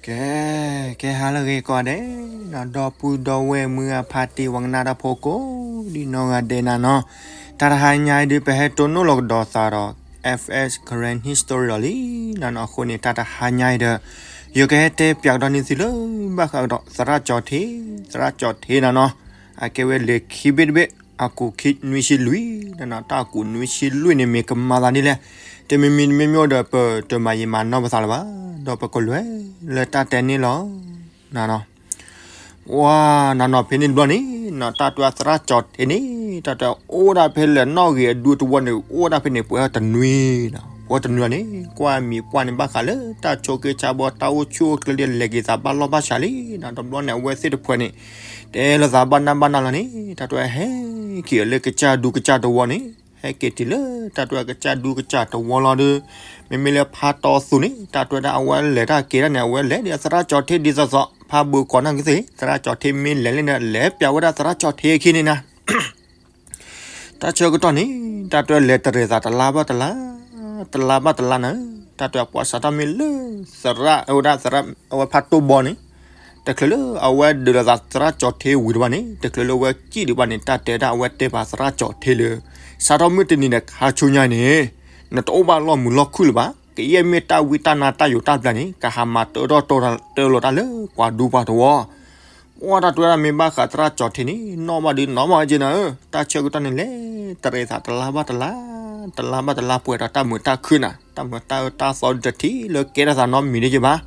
ကဲ, ကဲဟါလၢအဂ့ၤကိးဂၤဒဲး, ဒီပုၢ်ဒီဝဲၢ်မုၢ်ဂၤဖါတံၢ် ပှၤကနၣ်တၢ်ဖိကိးဒံနီၢ်ဂၤဒဲးနၤနီၤ, တၢ်တဟါညါအံၤဒုးပဟဲတိၢ်နီၣ်လီၤကဒီးသးဒီး F S Karen History လီၤလံနၤနီၤ. အဃိန့ၣ် တၢ်တဟါညါအံၤဒီး ယကဟဲတဲပၠးကဒီးန့ၢ်သုလၢ ဘၣ်ဃးကဒီးသရၣ်ကၠီၤထ့, သရၣ်ကၠီၤထ့နၤနီၤ, အကဲဝဲလံာ်ခံဘ့ၣ်တဘ့ၣ် အကူာ်ခံနွံဆံလွံၢ်နၤနီၤ. တၢ်အကူာ်နွံဆံလွံၢ်န့ၣ် မ့ၢ်ကမၤသးဒ်လဲၣ်, တမံၤမံၤတမံၤမံၤဒီး ပတမၤယံာ်မၤနီၢ်ပသးလၢၤဘၣ်, ဒီးပကလဲၤလၢတၢ်တဲန့ၣ်လီၤနၤနီၤ. ပှၤနၤနီၤ ဖဲန့ၣ်တဘျီန့ၣ် နတၢ်တဲသရၣ်ကၠီၤထ့န့ၣ် တၢ်တဲအိၣ်ဒၣ်ဖဲလဲၣ်နီၣ်ဂံၢ်အဒူသဝီန့ၣ် အိၣ်ဒၣ်ဖဲန့ၣ် ပှဲၤတနွံနၤ, ပှဲၤတနွံန့ၣ် ကွၢ်မံၤပှၢ်န့ၣ် ဘၣ်ဃးလၢတၢ်ဆိးက့ဆါဘီ တၢ်အိၣ်ဆူၣ်အိၣ်ချ့ဒီး လဲၤက့ၤသးဘၣ်လီၢ်ဘၣ်ဆးလံနၤ. တဘျီန့ၣ် အဝဲသ့ၣ်တဖၣ်န့ၣ် တဲလီၤသးဘၣ်နၢ်ဘၣ်နၢ်လီၤန့ၣ် တၢ်တဲဟဲက့ၤလၢကစၢ်ဒူကစၢ်သဝီန့ၣ်, ဟဲက့ၤတုၤလၢတၢ်တဲကစၢ်ဒူကစၢ်သဝီလီၤဒီး မ့မ့ၢ်လၢဖါတီသူန့ၣ် တၢ်တဲဒၣ်အဝဲလဲၤတၢ်က့ၤတၢ်န့ၣ် အဝဲလဲၤဒီးသရၣ်ကၠီၤထ့ဒ်သိးသိး ဖးဘိးကိးနီၢ်ကသ့ၣ် သရၣ်ကၠီၤထ့မ့ၢ်လဲၤလံဒီး လဲၤပၠးဝဲဒၣ်သရၣ်ကၠီၤထ့အခံန့ၣ်နၤ. တၢ်ဆၢကတီၢ်န့ၣ် တၢ်တဲလဲၤတရံးသးတလါဘၣ်တလါ, တလါဘၣ်တလါနၤ, တၢ်တဲပှၤစးထီၣ်မ့ၢ်လၢ သရၣ်ဝဲဒၣ်သရၣ် အဝဲဖးတိၢ်ဘီန့ၣ် တချုးလၢအဝဲဒုးလိာ်သးသရၣ်ကၠီၤထ့ဝံၤတဘၣ်န့ၣ် တချုးလၢအဝဲစံၣ်ဒံးဘၣ်န့ၣ် တၢ်တဲဒၣ်အဝဲတဲပာ်သရၣ်ကၠီၤထ့လၢ စးထီၣ်မုၢ်တနံၤဒီးခါဆူညါန့ၣ် နတအိၣ်ဘၣ်လီၢ်မုာ်လီၢ်ခုၣ်လၢၤဘၣ်, ကယဲၢ်မ့ၢ်တၢ်ဝံတၢ်နါတၢ်ယိာ်တၢ်ပျဲန့ၣ် ကဟးမၤတၢထီၣ်တၢလီၤတၢ်လၢပှၤဒူပှၤသဝီ ပှၤတၢ်တဲဒၣ်မ့ၢ်ဘၣ်ဃးသရၣ်ကၠီၤထ့န့ၣ် နီၢ်ဘၣ်ဒုးနီၢ်ဘၣ်က့နၤဧၢ, တၢ်ဆၢကတီၢ်န့ၣ်လဲၤတရံးသးတလါဘၣ်တလါ, တလါဘၣ်တလါပှဲၤဒီးတၢ်မုာ်တၢ်ခုၣ်နၤ, တၢ်မုာ်တၢ်အၢတၢ်သီတထံၣ်လၢကဲထီၣ်သးနီတမံၤဒ်က့ဘၣ်.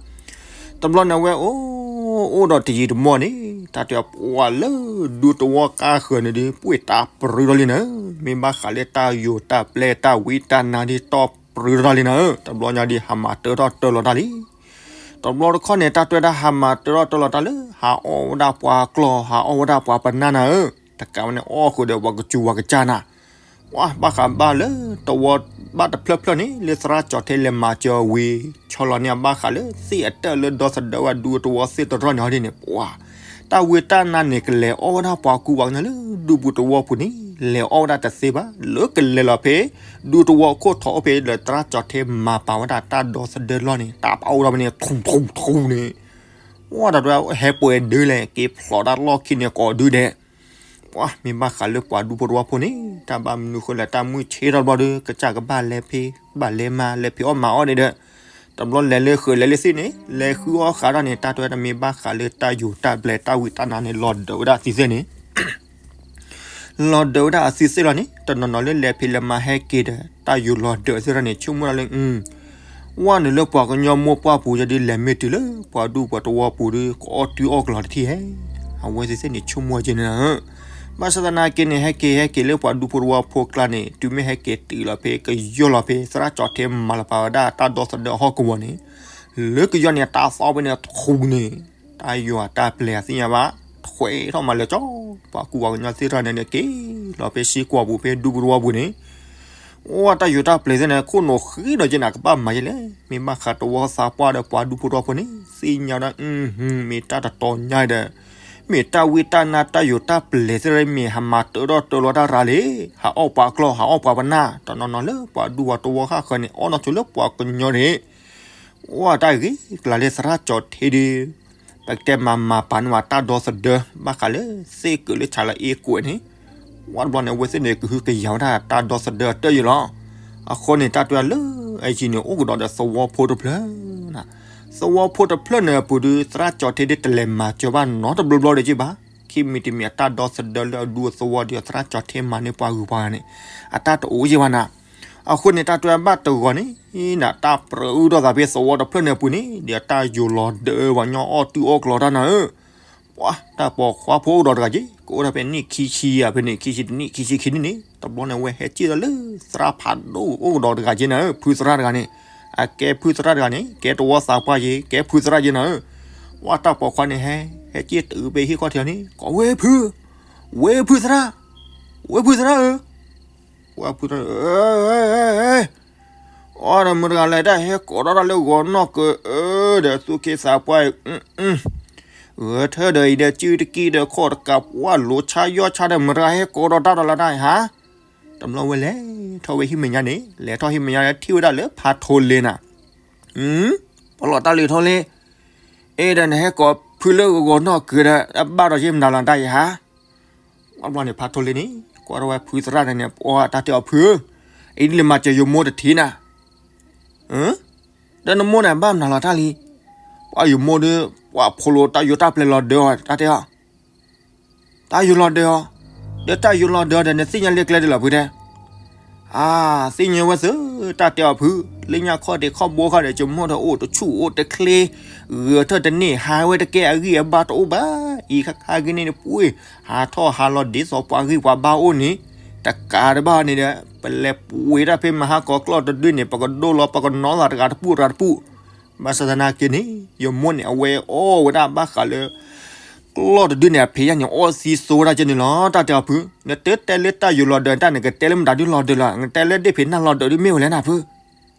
တဘျီန့ၣ်အဝဲအိၣ်, အိၣ်ဒီးတယံာ်တမီၢ်န့ၣ် တၢ်တဲပှၤလၢဒူသဝီကါဃၢၤန့ၣ်ဒုး ပှ့ၤတၢ်ပြူထီၣ်လံနၤဧၢ, မ့ၢ်ဘၣ်ဃးလၢတၢ်ယိာ်တၢ်ပျဲတၢ်ဝံတၢ်နါဒ်တီၢ်ပြူထီၣ်လံနၤဧၢ, တဘျီညါဒုးဟးမၤတၢထီၣ်တၢလီၤတၢ်လံ တဘျီတခီၣ်န့ၣ် တၢ်တဲဒၣ်ဟးမၤတၢထီၣ်တၢလီၤတၢ်လၢ ဟးအီၣ်ဝဲဒၣ်ပှၤကျီၢ် ဟးအီၣ်ဝဲဒၣ်ပှၤပနၢ်နၤဧၢ, တကးဝဲန့ၣ်အီၣ်ဃုာ်ဒီးပှၤကစူၤပှၤကစၢ်နၤ, ပှၤဘၣ်ဃးဘၣ်လၢသဝီဘၣ်တဖျၢၣ်ဖျၢၣ်န့ၣ် လၢသရၣ်ကၠီၤထ့လဲၤမၤစၢၤဝံၤ ဆီလီၤန့ၢ်အဘၣ်ဃးလၢသ့ၣ်အတၢၢ်လၢဒီသဒၢဝဲဒူသဝီသ့ၣ်တရီၢ်န့ၣ်ဟီဒ်န့ၣ် ပှၤ တၢ်ဝံတၢ်နါန့ၣ် ကလဲၤအီၣ်ဝဲဒၣ်ပှၤကူပှၤကညီလၢဒူပူၤသဝီပူၤန့ၣ် လဲၤအီၣ်ဝဲဒၣ်တသ့ဘၣ်, လၢကလဲၤလီၤဖဲ ဒူသဝီခိၣ်ထီၣ်အိၣ်ဖဲလၢသရၣ်ကၠီၤထ့မၤပာ်ဝဲဒၣ်တၢ်ဒီသဒၢလီၢ်န့ၣ် တၢ်ပာ်အိၣ်ဒီးဖဲန့ၣ် ထူထူထူန့ၣ် ပှၤတၢ်တဲဟဲပှဲၤဒုးလဲၣ် က့ၤဖျိးတၢ်လီၢ်ခံန့ၣ်ကိးဒုဒဲး, ပှၤမ့ၢ်ဘၣ်ဃးလၢပှၤဒူဖိသဝီဖိန့ၣ် တၢ်ဘၣ်မနုၤဃိလဲၣ် တၢ်မုၢ်ဆ့ၣ်ထီၣ်တဘျီဒီး ကစၢ်ကဘၣ်လဲၤဖံး ဘၣ်လဲၤမၤ လဲၤဖံးအီၣ်မၤအီၣ်န့ၣ်ဒီး တဘျီလဲၤလၢဃုာ်လဲၤလၢသ့ၣ်န့ၣ် လဲၤဃုအီၣ်ဃးထီၣ်န့ၣ် တၢ်တဲတမ့ၢ်ဘၣ်ဃးလၢတၢ်ယိာ်တၢ်ပျဲတၢ်ဝံတၢ်နါန့ၣ် လီၤဒၢးဝဲဒၣ်အသံသ့ၣ်န့ၣ် လီၤဒၢးဝဲဒၣ်အသံသ့ၣ်လီၤန့ၣ် တနီၤနီၤလၢလဲၤဖံးလဲၤမၤဟဲက့ၤဒီး တၢ်ယိာ်လီၤဒၢးသ့ၣ်ထီၣ်န့ၣ် ဆိကမိၣ်ဒၣ်လၢ ဝဲနုာ်လၢပှၤကညီမိၢ်ပှၢ်ပူၤယဒုးလဲၤမ့ၢ်တုၤလၢပှၤဒူပှၤသဝီပူၤဒီး ကအီၣ်တုၤအီၣ်ကလီၤတထံၣ်ဟဲ, အဝဲသ့ၣ်သ့ၣ်န့ၣ်ဆိကမိၣ်က့န့ၣ်နၤဧၢ, ဘၣ်ဆၣ်သနာ်က့န့ၣ် ဟဲက့ၤဟဲက့ၤလၢပှၤဒူဖိသဝီဖိကျါန့ၣ် တုၤမ့ၢ်ဟဲက့ၤတုၤလီၤဖဲကယီၢ်လီၤဖဲ သရၣ်ကၠီၤထ့မၤလီၤပာ်ဝဲဒၣ်တၢ်ဒီသဒၢအဟီၣ်ကဝီၤန့ၣ် လၢကယီၢ်န့ၣ် တၢ်သီဖဲန့ၣ်ထူန့ၣ် တၢ်ယိာ်တၢ်ပျဲအသ့ၣ်ညါဘၣ် ထွဲထီၣ်မးလၢကၠီ ပှၤကူပှၤကညီသ့ၣ်တဖၣ်န့ၣ် က့ၤလီၤဖဲစ့ကွီၢ်ပူၤ ဖဲဒူဖိသဝီပူၤန့ၣ် အိၣ်တၢ်ယိာ်တၢ်ပျဲသ့ၣ်န့ၣ် ခိၣ်နူာ်ဃံဒီးက့န့ၣ် ကဘၣ်မၤယဲလဲၣ်, မ့ၢ်ဘၣ်ဃးသဝီသးပှၢ်ဒီးပှၤဒူဖိသဝီဖိန့ၣ် သ့ၣ်ညါဝဲဒၣ် မ့ၢ်တၢ်တတီၤညါဒီး မ့ၢ်တၢ်ဝံတၢ်နါတၢ်ယိာ်တၢ်ပျဲသ့ၣ်တဖၣ် မ့ၢ်ဟးမၤတၢထီၣ်တၢလီၤတၢ်ရၤလံ, ဟးအီၣ်ပှၤကျီၢ် ဟးအီၣ်ပှၤပနၢ် တနီၤနီၤလၢပှၤဒူပှၤသဝီဃၣ်ဃၢၤန့ၣ် အီၣ်နီၢ်ဆိလၢပှၤကညီန့ၣ် အိၣ်တၢ်ဂ့ၤကလၤလၢသရၣ်ကၠီၤထ့ဒီး ပကတဲမၤမၤပာ်န့ၢ်ဝဲတၢ်ဒီသဒၢ ဘၣ်ဃးလၢသ့ၣ်ကုာ်လၢဆးလၢအ့ကွဲးန့ၣ်, ဝဲတဘျီန့ၣ် အဝဲသ့ၣ်န့ၣ် ကဟုကယာ်ဝဲဒၣ်တၢ်ဒီသဒၢအတၢ်ယိာ်လီၤ. အဃိန့ၣ် တၢ်တဲလၢအယံၤန့ၣ် အိၣ်ကဒီးဒီးသဝီဖိတဖျၢၣ် သဝီဖိတဖျၢၣ်န့ၣ်အပူၤဒီး သရၣ်ကၠီၤထ့ဒ်တလဲၤမၤစၢၤဘၣ်နီတဘျီဘျီဒီးက့ဘၣ်, ခံမံၤတမံၤအတၢ်ဒီသဒၢလၢအဒူအသဝီဒီးသရၣ်ကၠီၤထ့မၤန့ၢ်ပှၤဂုၤပှၤဂၤန့ၣ် အတၢ်တအိၣ်က့ဘၣ်နၤ. အဃိန့ၣ် တၢ်တဲဘၣ်တဂီၤန့ၣ် နတၢ်ပြၢအုၣ်ထီၣ်သးဖဲသဝီတဖျၢၣ်န့ၣ်အပူၤန့ၣ် ဒီးတၢ်ယိာ်လီၤဒၢပှၤကညီအီၣ်တုၤအီၣ်ကလီၤတၢ်နၤဧၢ ပှၤတၢ်ပိာ်ခွါဖိအိၣ်ကဒီးတဂၤက့ ကအိၣ်ဒၣ်ဖဲနံၣ်ခံဆံယဲၢ်ဖဲန့ၣ် ခံဆံတနံၣ် ခံဆံခံနံၣ်န့ၣ် တဘျီန့ၣ် အဝဲဟဲစံၣ်လီၤလၢသရၣ်ဖးဒိၣ်အိၣ်ကဒီးတဂၤက့နၤဧၢ ဖုသရၣ်တဂၤန့ၣ် အကဲဖုသရၣ်တဂၤန့ၣ် ကဲသဝီသးပှၢ်က့ ကဲဖုသရၣ်က့နၤဧၢ ပှၤတၢ်ပိာ်ခွါန့ၣ်ဟဲ ဟဲစံၣ်တုၤဖဲဟံၣ်ခီၣ်ထံးန့ၣ် ကိးဝဲဖု ဝဲဖုသရၣ် ဝဲဖုသရၣ်ဧၢ ဝဲဖုသရၣ်ဧၢ အီဒီးမုၢ်တဂၤလဲၤတၢ်ဟဲကိးထီၣ်တၢ်လၢဂီၤနီၢ်ကၢအၢ ဒီးသူၣ်က့သးပှၢ်အံၤ ဂဲၤထၢၣ်ဒီးအံၤဒီးစုတကံဒီးခီၣ်တကး ပှၤလိၤဆါယီၢ်ဆါဒီးမုၢ်တဂၤဟဲကိးဒီးတၢ်ဒီးလၢတၢ်ဟါ တဘျီဝဲလဲၤထီၣ်ဝဲဟံၣ်မဲာ်ညါန့ၣ် လဲၤထီၣ်ဟံၣ်မဲာ်ညါဒီးထံၣ်ဝဲဒၣ်လၢဖးထိလ့နၤ ပလီၤတၢ်လံၤထီၣ်လ့ အဲၣ်ဒိးနဟဲကိးဖုလၢဂီၤနီၢ်ကၢၤဒီး အဘၣ်ဒီးယမနုၤလီၤတၢ်ယဟါ. ဘျီန့ၣ် ဖးထီလ့န့ၣ် ကွၢ်ထီၣ်ဝဲဖုသရၣ်န့ၣ်န့ၣ် ပှၤတၢ်တဲအီၤဖုဧၢ, အံၤဒ်လၢမၤစၢၤယမိၢ်တထံၣ်နၤ, ဒီးနမိၢ်န့ၣ် ဘၣ်မနုၤလီၤတၢ်လံ. ပှၤယမိၢ်ဒီး ပှၤဖိလိတၢ်ယိးတၢ်ပျဲလီၤဒၢအီၤ တၢ်တဲအီၤ တၢ်ယိးလီၤဒၢအီၤ, ဒီးတၢ်ယိးလီၤဒၢအီၤဒီး နသ့ၣ်ညါလၢကျဲဒ်လဲၣ်ဖုတဲ. အါ, သ့ၣ်ညါဝဲသု, တၢ်တဲအီၤဖု, လၢညါခီၣ်ထံးခီၣ်ဘိခါဒီး ယမိၢ်ဒီးအိၣ်တဆူၣ်အိၣ်တချ့, ဂဲၤထၢၣ်တန့ၢ် ဟးဝဲတကဲအဂံၢ်အဘါတအိၣ်ဘၣ်. အံၤခါခါဂ့ၤန့ၣ် ပှ့ၤ ဟးထီၣ်ဟးလီၤဒ်သိးပှၤဂံၢ်ပှၤဘါအိၣ်န့ၣ်, တကးတဘၣ်န့ၣ်ဒီး ပလဲၤပှ့ၤတၢ်ဖဲမဟါကီၢ်ကျီၢ်တဒုန့ၣ် ပကဒိလီၤ ပကနီသးတဂၤတပူၣ်တဂၤတပူၣ်. ဘၣ်ဆၣ်သနာ်က့န့ၣ် ယမိၢ်န့ၣ် အဝဲအီၣ်ဝဲဒၣ်ဘၣ်ဃးလၢ ကျီၢ်တဒုန့ၣ် အဖံးညါန့ၣ် အီၣ်သံစိဝဲဒၣ်ကဲန့ၣ်လီၤ. တၢ်တဲအီၤဖု, နတတဲလၢတၢ်ယိးလီၤဒၢးတၢ်န့ၣ် ကတဲလၢမတၤဒုလီၤဒၢးလီၤ, နတဲလၢဒ့ၣ်ဖံးနၢ်လီၤဒၢးဒုမ့ၢ်ဝဲလဲၣ်နၤဖု.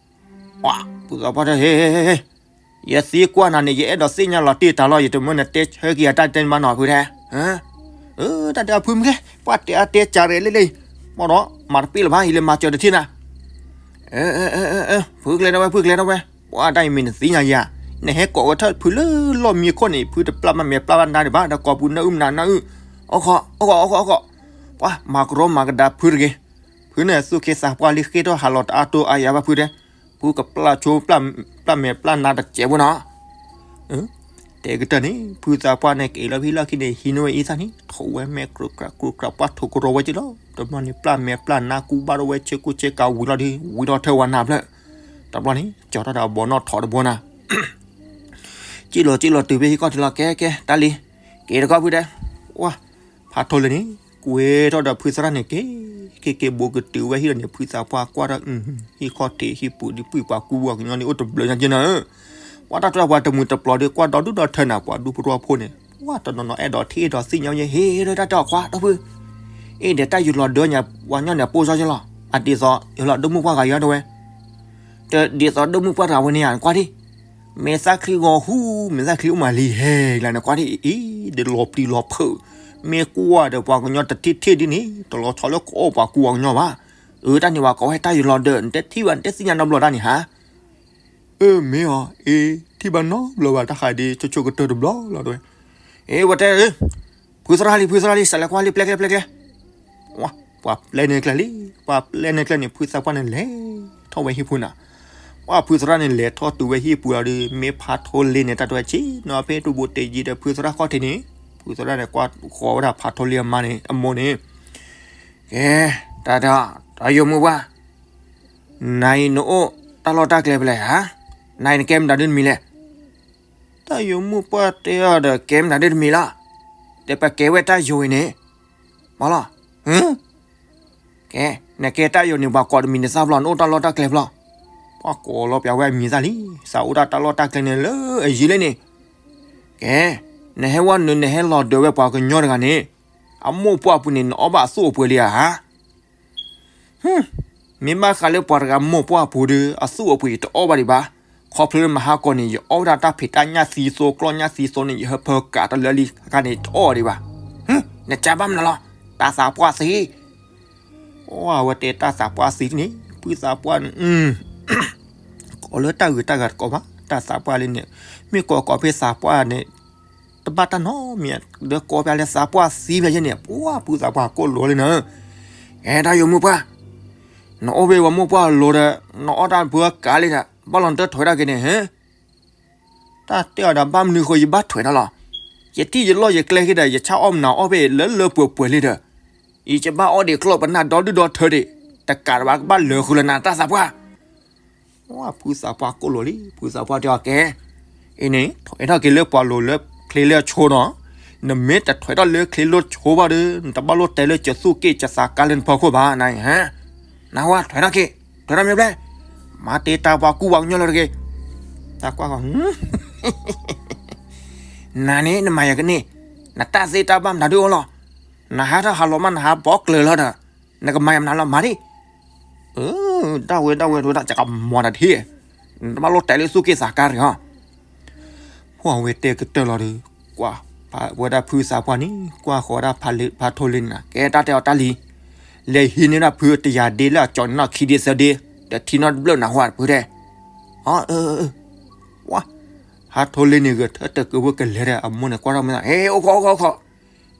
ပှၤဖုသးပှၢ်တဲ ဟ့, ယသံကွၢ်နၤန့ၣ် ယအဲၣ်ဒိးသ့ၣ်ညါလီၤတံၢ်တၢ်လီၤ, ယတမၢနတဲဆၢက့ၤယတၢ်တဲန့ၣ်ဘၣ်နီၤဖုတဲ. တၢ်တဲအီၤဖုမ့ၢ်ကဲ, ပှၤတဲအတဲကးရဲၣ်လံလံ, ဘၣ်ဒီး မၤတပ့ၢ်လၢၤဘၣ် ယလဲၤမၤစၢၤတထံၣ်နၤ. ဖုကျဲထီၣ်ဝဲ ဖုကျဲထီၣ်ဝဲ, ပှၤတၢ်အံၤမ့ၢ်နသ့ၣ်ညါယၤ, နဟဲကိးဝဲထၢၣ်ဖုလၢလီၢ်မံခိၣ်န့ၣ် ဖုတပျၢ်ဘၣ်မဲာ်ပျၢ်ဘၣ်နါဒံးဘၣ် ဒီးကိးပူၤနၢအုၣ်မနုၤနၢအုၣ်, အိၣ်ခိး, အိၣ်ခိး, အိၣ်ခိး, အိၣ်ခိး, ပှၤမၤကရီမၤကဒါဖုတဂ့ၤ. ဖုန့ၣ်သူၣ်က့သးပှၢ်လံဃ့ထီၣ်ဟးလီၤတအါတိအါယၤဘၣ်ဖုတဲ, ဖုကပျၢ်ဆိပျၢ်မဲာ်ပျၢ်နါတစဲးဖိနီၤ. တဲကတၢၢ်န့ၣ် ဖုသးပှၢ်န့ၣ် က့ၤလီၤဖံလီၢ်ခံန့ၣ် ဟံးန့ၢ်ဝဲအံသၣ်န့ၣ် ထိးဝဲမဲာ်ကြူးကြူးကြူး ပှၤထိးကရီဝဲက့ၤလီၤ. တဘျီန့ၣ် ပျၢ်မဲာ်ပျၢ်နါကူဘၣ်ထီၣ်ဝဲဆ့ကူဆ့ကၤဝံၤလီၤဒီး ဝံၤထီၣ်ထဲဝဲနၤဖျၢၣ်. တဘျီန့ၣ် ကၠီထီၣ်ဒီးအဘီနီၣ်ထိးတဘိနၤ စံၣ်လီၤစံၣ်လီၤတုၤဖဲဟံၣ်ခီၣ်ထံးလီၤ ကဲကဲ တၢ်လံ, က့ၤတခီဖုတဲ, ဝါ, ဖးထီလ့န့ၣ် ကွဲထီၣ်ဒီးဖုသရၣ်န့ၣ် က့ၤက့ၤက့ၤဘိးကတုၤဝဲဟံၣ်လီၤန့ၣ် ဖုသးပှၢ်ကွၢ်ဒီး ဟံၣ်ခီၣ်ထံးဟံၣ်ပူၤဒ်ပှံၢ်ပှၤကူပှၤကညီန့ၣ် အိၣ်တဘျုးညါက့နၤဧၢ, ပှၤတၢ်တြီပှၤတမုာ်တပျီၤဒီး ကွၢ်ဒီဒူၣ်ဒီထၢနၤ ပှၤဒူပတြီဖိန့ၣ် ဝါတနီၤနီၤအဲၣ်ဒိးထံၣ်အဲၣ်ဒိးသ့ၣ်ညါဝဲ ဟ့ၣ်ဒီးတၢ်တဲအီၤခွါဒီဖု, အ့ၣ်ဒီးတၢ်ယိးလီၤဒၢညါ ပှၤညီန့ၣ် အပိၢ်စီက့လီၤ အဒ်သိး ယလီၤဒိၣ်မုၣ်ပှၢ်ဂၤယၤတဝဲ တဒ်သိးဒိၣ်မုၣ်ပှၢ်တဂၤဝဲန့ၣ်ယါ နကွၢ်ဒံး, မဲာ်သၣ်ချံဂီၤဟူ မဲာ်သၣ်ချံအိၣ်မးလံဟဲလီၤ နကွၢ်ဒံးအံၤ ဒီးလီၤပျံၤလီၤဖုး, မ့ၢ်ကွၢ်ဒီးပှၤကညီတထံၣ်ထံၣ်ဒ်န့ၣ် တလီၤဆီလၢကအီၣ်ပှၤကူပှၤကညီဘၣ်. အၢ တၢ်န့ၣ်ဝဲကိးဝဲတၢ်ယိးလီၤဒၢး နတထံၣ်ဘၣ် နတသ့ၣ်ညါနီတဘျီတၢ်န့ၣ်ဟါ. အၢ မ့ၢ်အီၤ အ့ ထံၣ်ဘၣ်နီတဘျီဘၣ် တၢ်ဃးဒ်ဆိဆိကတၢၢ်တဘျီလီၤတဝဲ. အ့ ဝဲတဲ ဖုသရၣ်လံ ဖုသရၣ်လံ စးလဲၤကွၢ်လံ ပျဲကျဲ ပျဲကျဲ. ပှၤပျဲန့ၣ်ကျဲလံ, ပှၤပျဲန့ၣ်ကျဲန့ၣ် ဖုသးပှၢ်န့ၣ်လဲၤထီၣ်ဝဲဟံၣ်ပူၤနၤ. ပှၤဖုသရၣ်န့ၣ်လဲၤထီၣ်တုၤဝဲဟံၣ်ပူၤလီၤဒီး မ့ၢ်ဖးထီလ့န့ၣ် တၢ်တဝဲဆ့ၣ်နီၤဖဲတဘိးတ့ၢ်ယံၤဒီးဖုသရၣ်ခီၣ်ထံးန့ၣ်, ဖုသရၣ်န့ၣ်ကွၢ်ဃီၤဝဲဒၣ်ဖးထီလ့အမါန့ၣ် အမိၢ်န့ၣ်, ကဲ, တၢ်တၢ် တၢ်ယိၤမုၣ်ပှၢ် နၤအံၤနအိၣ်တၢ်လီၢ်တၢ်ကျဲဖဲလဲၣ်ဧါ, နၤအံၤနကဲမတၤဒ်တမံၤလဲၣ်. တၢ်ယိၤမုၣ်ပှၢ်တဲအီၤဒီး ကဲမတၤဒ်တမံၤလီၤ. တဲပကဲဝဲတၢ်ယိၤအံၤန့ၣ်, မၢလီၤ, ကဲ, နကဲတၢ်ယိၤန့ၣ် ပှၤကိးတမံၤနသၣ်ဖျီ နအိၣ်တၢ်လီၢ်တၢ်ကျဲဖျီ, ပှၤကိးလီၤပျးဝဲအမံၤသၣ်လံ, သးအိၣ်တၢ်တၢ်လီၢ်တၢ်ကျဲန့ၣ်လၢအယံၤလံန့ၣ်, ကဲ, နဟဲဝဲနုၤ နဟဲလီၤဒၢးဝဲပှၤကညီတဂၤန့ၣ်, အမိၢ်ပှၢ်အပူၤန့ၣ် နအီၣ်ဘၣ်အသူၣ်အပှ့ၤလံဧါ. မ့ၢ်ဘၣ်ဃးလၢပှၤတဂၤမိၢ်ပှၢ်အပူၤဒီး အသူၣ်အပှ့ၤတအီၣ်ဘၣ်ဒံးဘၣ်. ခီဖျိလၢမဟါကီၢ်န့ၣ် ယအီၣ်ဝဲဒၣ်တၢ်ဖံးတၢ်ညၣ်သံသိ ကျီၢ်ညၣ်သံသိန့ၣ် ယဟၢဖၢကးတလၢလံ ခါန့ၣ်တအီၣ်ဒံးဘၣ်. နကးဘၣ်မနုၤလီၤ, တၢ်သးပှၢ်သံ. အဝဲတဲတၢ်သးပှၢ်သံန့ၣ် ဖုသးပှၢ်န့ၣ် ကိးလၢတၢ်ဂုၤတၢ်ဂၤတကိးဘၣ် တၢ်သးပှၢ်လံန့ၣ်, မ့ၢ်ကိးကိးဖဲသးပှၢ်န့ၣ် တဘၣ်တၢ်နီတမံၤ ဒီးကိးပျးလၢသးပှၢ်သံဖဲယဲန့ၣ် ပှၤဖုသးပှၢ်ကိၣ်လိာ်လံနၤ. ကဲတၢ်ယိၤမုၣ်ပှၢ်, နအိၣ်ဖဲပှၤမိၢ်ပှၢ်အလိၤဒီး နအီၣ်တၢ်ဖုကးလံဒီး ဘၣ်လီၤနတထွဲးထီၣ်က့ၤန့ၣ် တၢ်တဲအီၤဒီးဘၣ်မနုၤဃိယဘၣ်ထွဲးထီၣ်လီၤ. ယထံၣ်ယလီၢ်ယကျဲက့ၤဒီး ယဆၣ်အီၣ်မနုၤအီၣ်ဖဲလၢလၢပှဲၤပှဲၤလံဒီး, အံၤယဘၣ်အီၣ်ဒံးကျီၢ်ပနၢ်ဒီဒူၣ်ဒီထၢဒံး, တကးတဘၣ်ကဘၣ်လၢာ်ဃုာ်လၢနၤတၢ်သးပှၢ်. ဖုသးပှၢ်ကိၣ်လိာ်လံ ဖုသးပှၢ်တဲအီၤကဲ, အံၤန့ၣ် ထွဲးထီၣ်က့ၤလၢပှၤလိၤလၢချ့လၢဆိနီၤ, နမ့ၢ်တထွဲးထီၣ်လၢချ့လၢဆိဘၣ်ဒီး နတဘၣ်လိၣ်တဲလၢကသူၣ်က့ၣ်ကသးကါလၢနဖီခိၣ်ဘၣ်နၤ, နၢ်ဟူ ထွဲးထီၣ်က့ၤ, ထွဲးထီၣ်မ့ၢ်ဘျဲၣ်, မၤတ့ၢ်တၢ်ပှၤကူပှၤကညီလၢတဂ့ၤ. တၢ်ကွၢ်ဃီ နၤန့ၣ် နမၤယၤကန့ၢ်, နတၢ်သ့တၢ်ဘၣ်မတၤဒုအိၣ်လီၤ. နဟးထီၣ်ဟးလီၤမး နဟးဘီကျၢၤလီၤဒီး, နကမၤယၤမနုၤလီၤ မၤဒံး. ဒၣ်ဝဲဒၣ်ဝဲဒၣ် ယကမၤတၢ်တဟ့ၣ်, နတဘၣ်လိၣ်တဲလၢသူၣ်က့ၣ်သးကါတဂ့ၤဟီ. ဖှၢ်ဝဲတဲကတၢၢ်လီၤဒီး, ကွၢ်ဝဲဒၣ်ဖုသးပှၢ်န့ၣ် ကွၢ်ဃီၤဝဲဒၣ်ဖးထီလ့န့ၣ်, ကဲတၢ်တဲအီၤတၢ်လံ, လဲၤဟံးန့ၢ်ဒၣ်ဖုတယၤဒ့လၢအကၠီၤန့ၣ်နီၢ်ခံဒ့သၢဒ့, ဒီးထံနီၢ်တဘျၢၣ်နၢ်ဟူတဖုတဲ, အၢ ဝါ, ဖါထိလ့န့ၣ်ဂဲၤထၢၣ်တကုးဖိကလဲၤဒီး အမိၢ်န့ၣ်ကွၢ်ထီၣ်မ့ၢ်သး ဟ့ အိၣ်ခိး အိၣ်ခိး အိၣ်ခိး,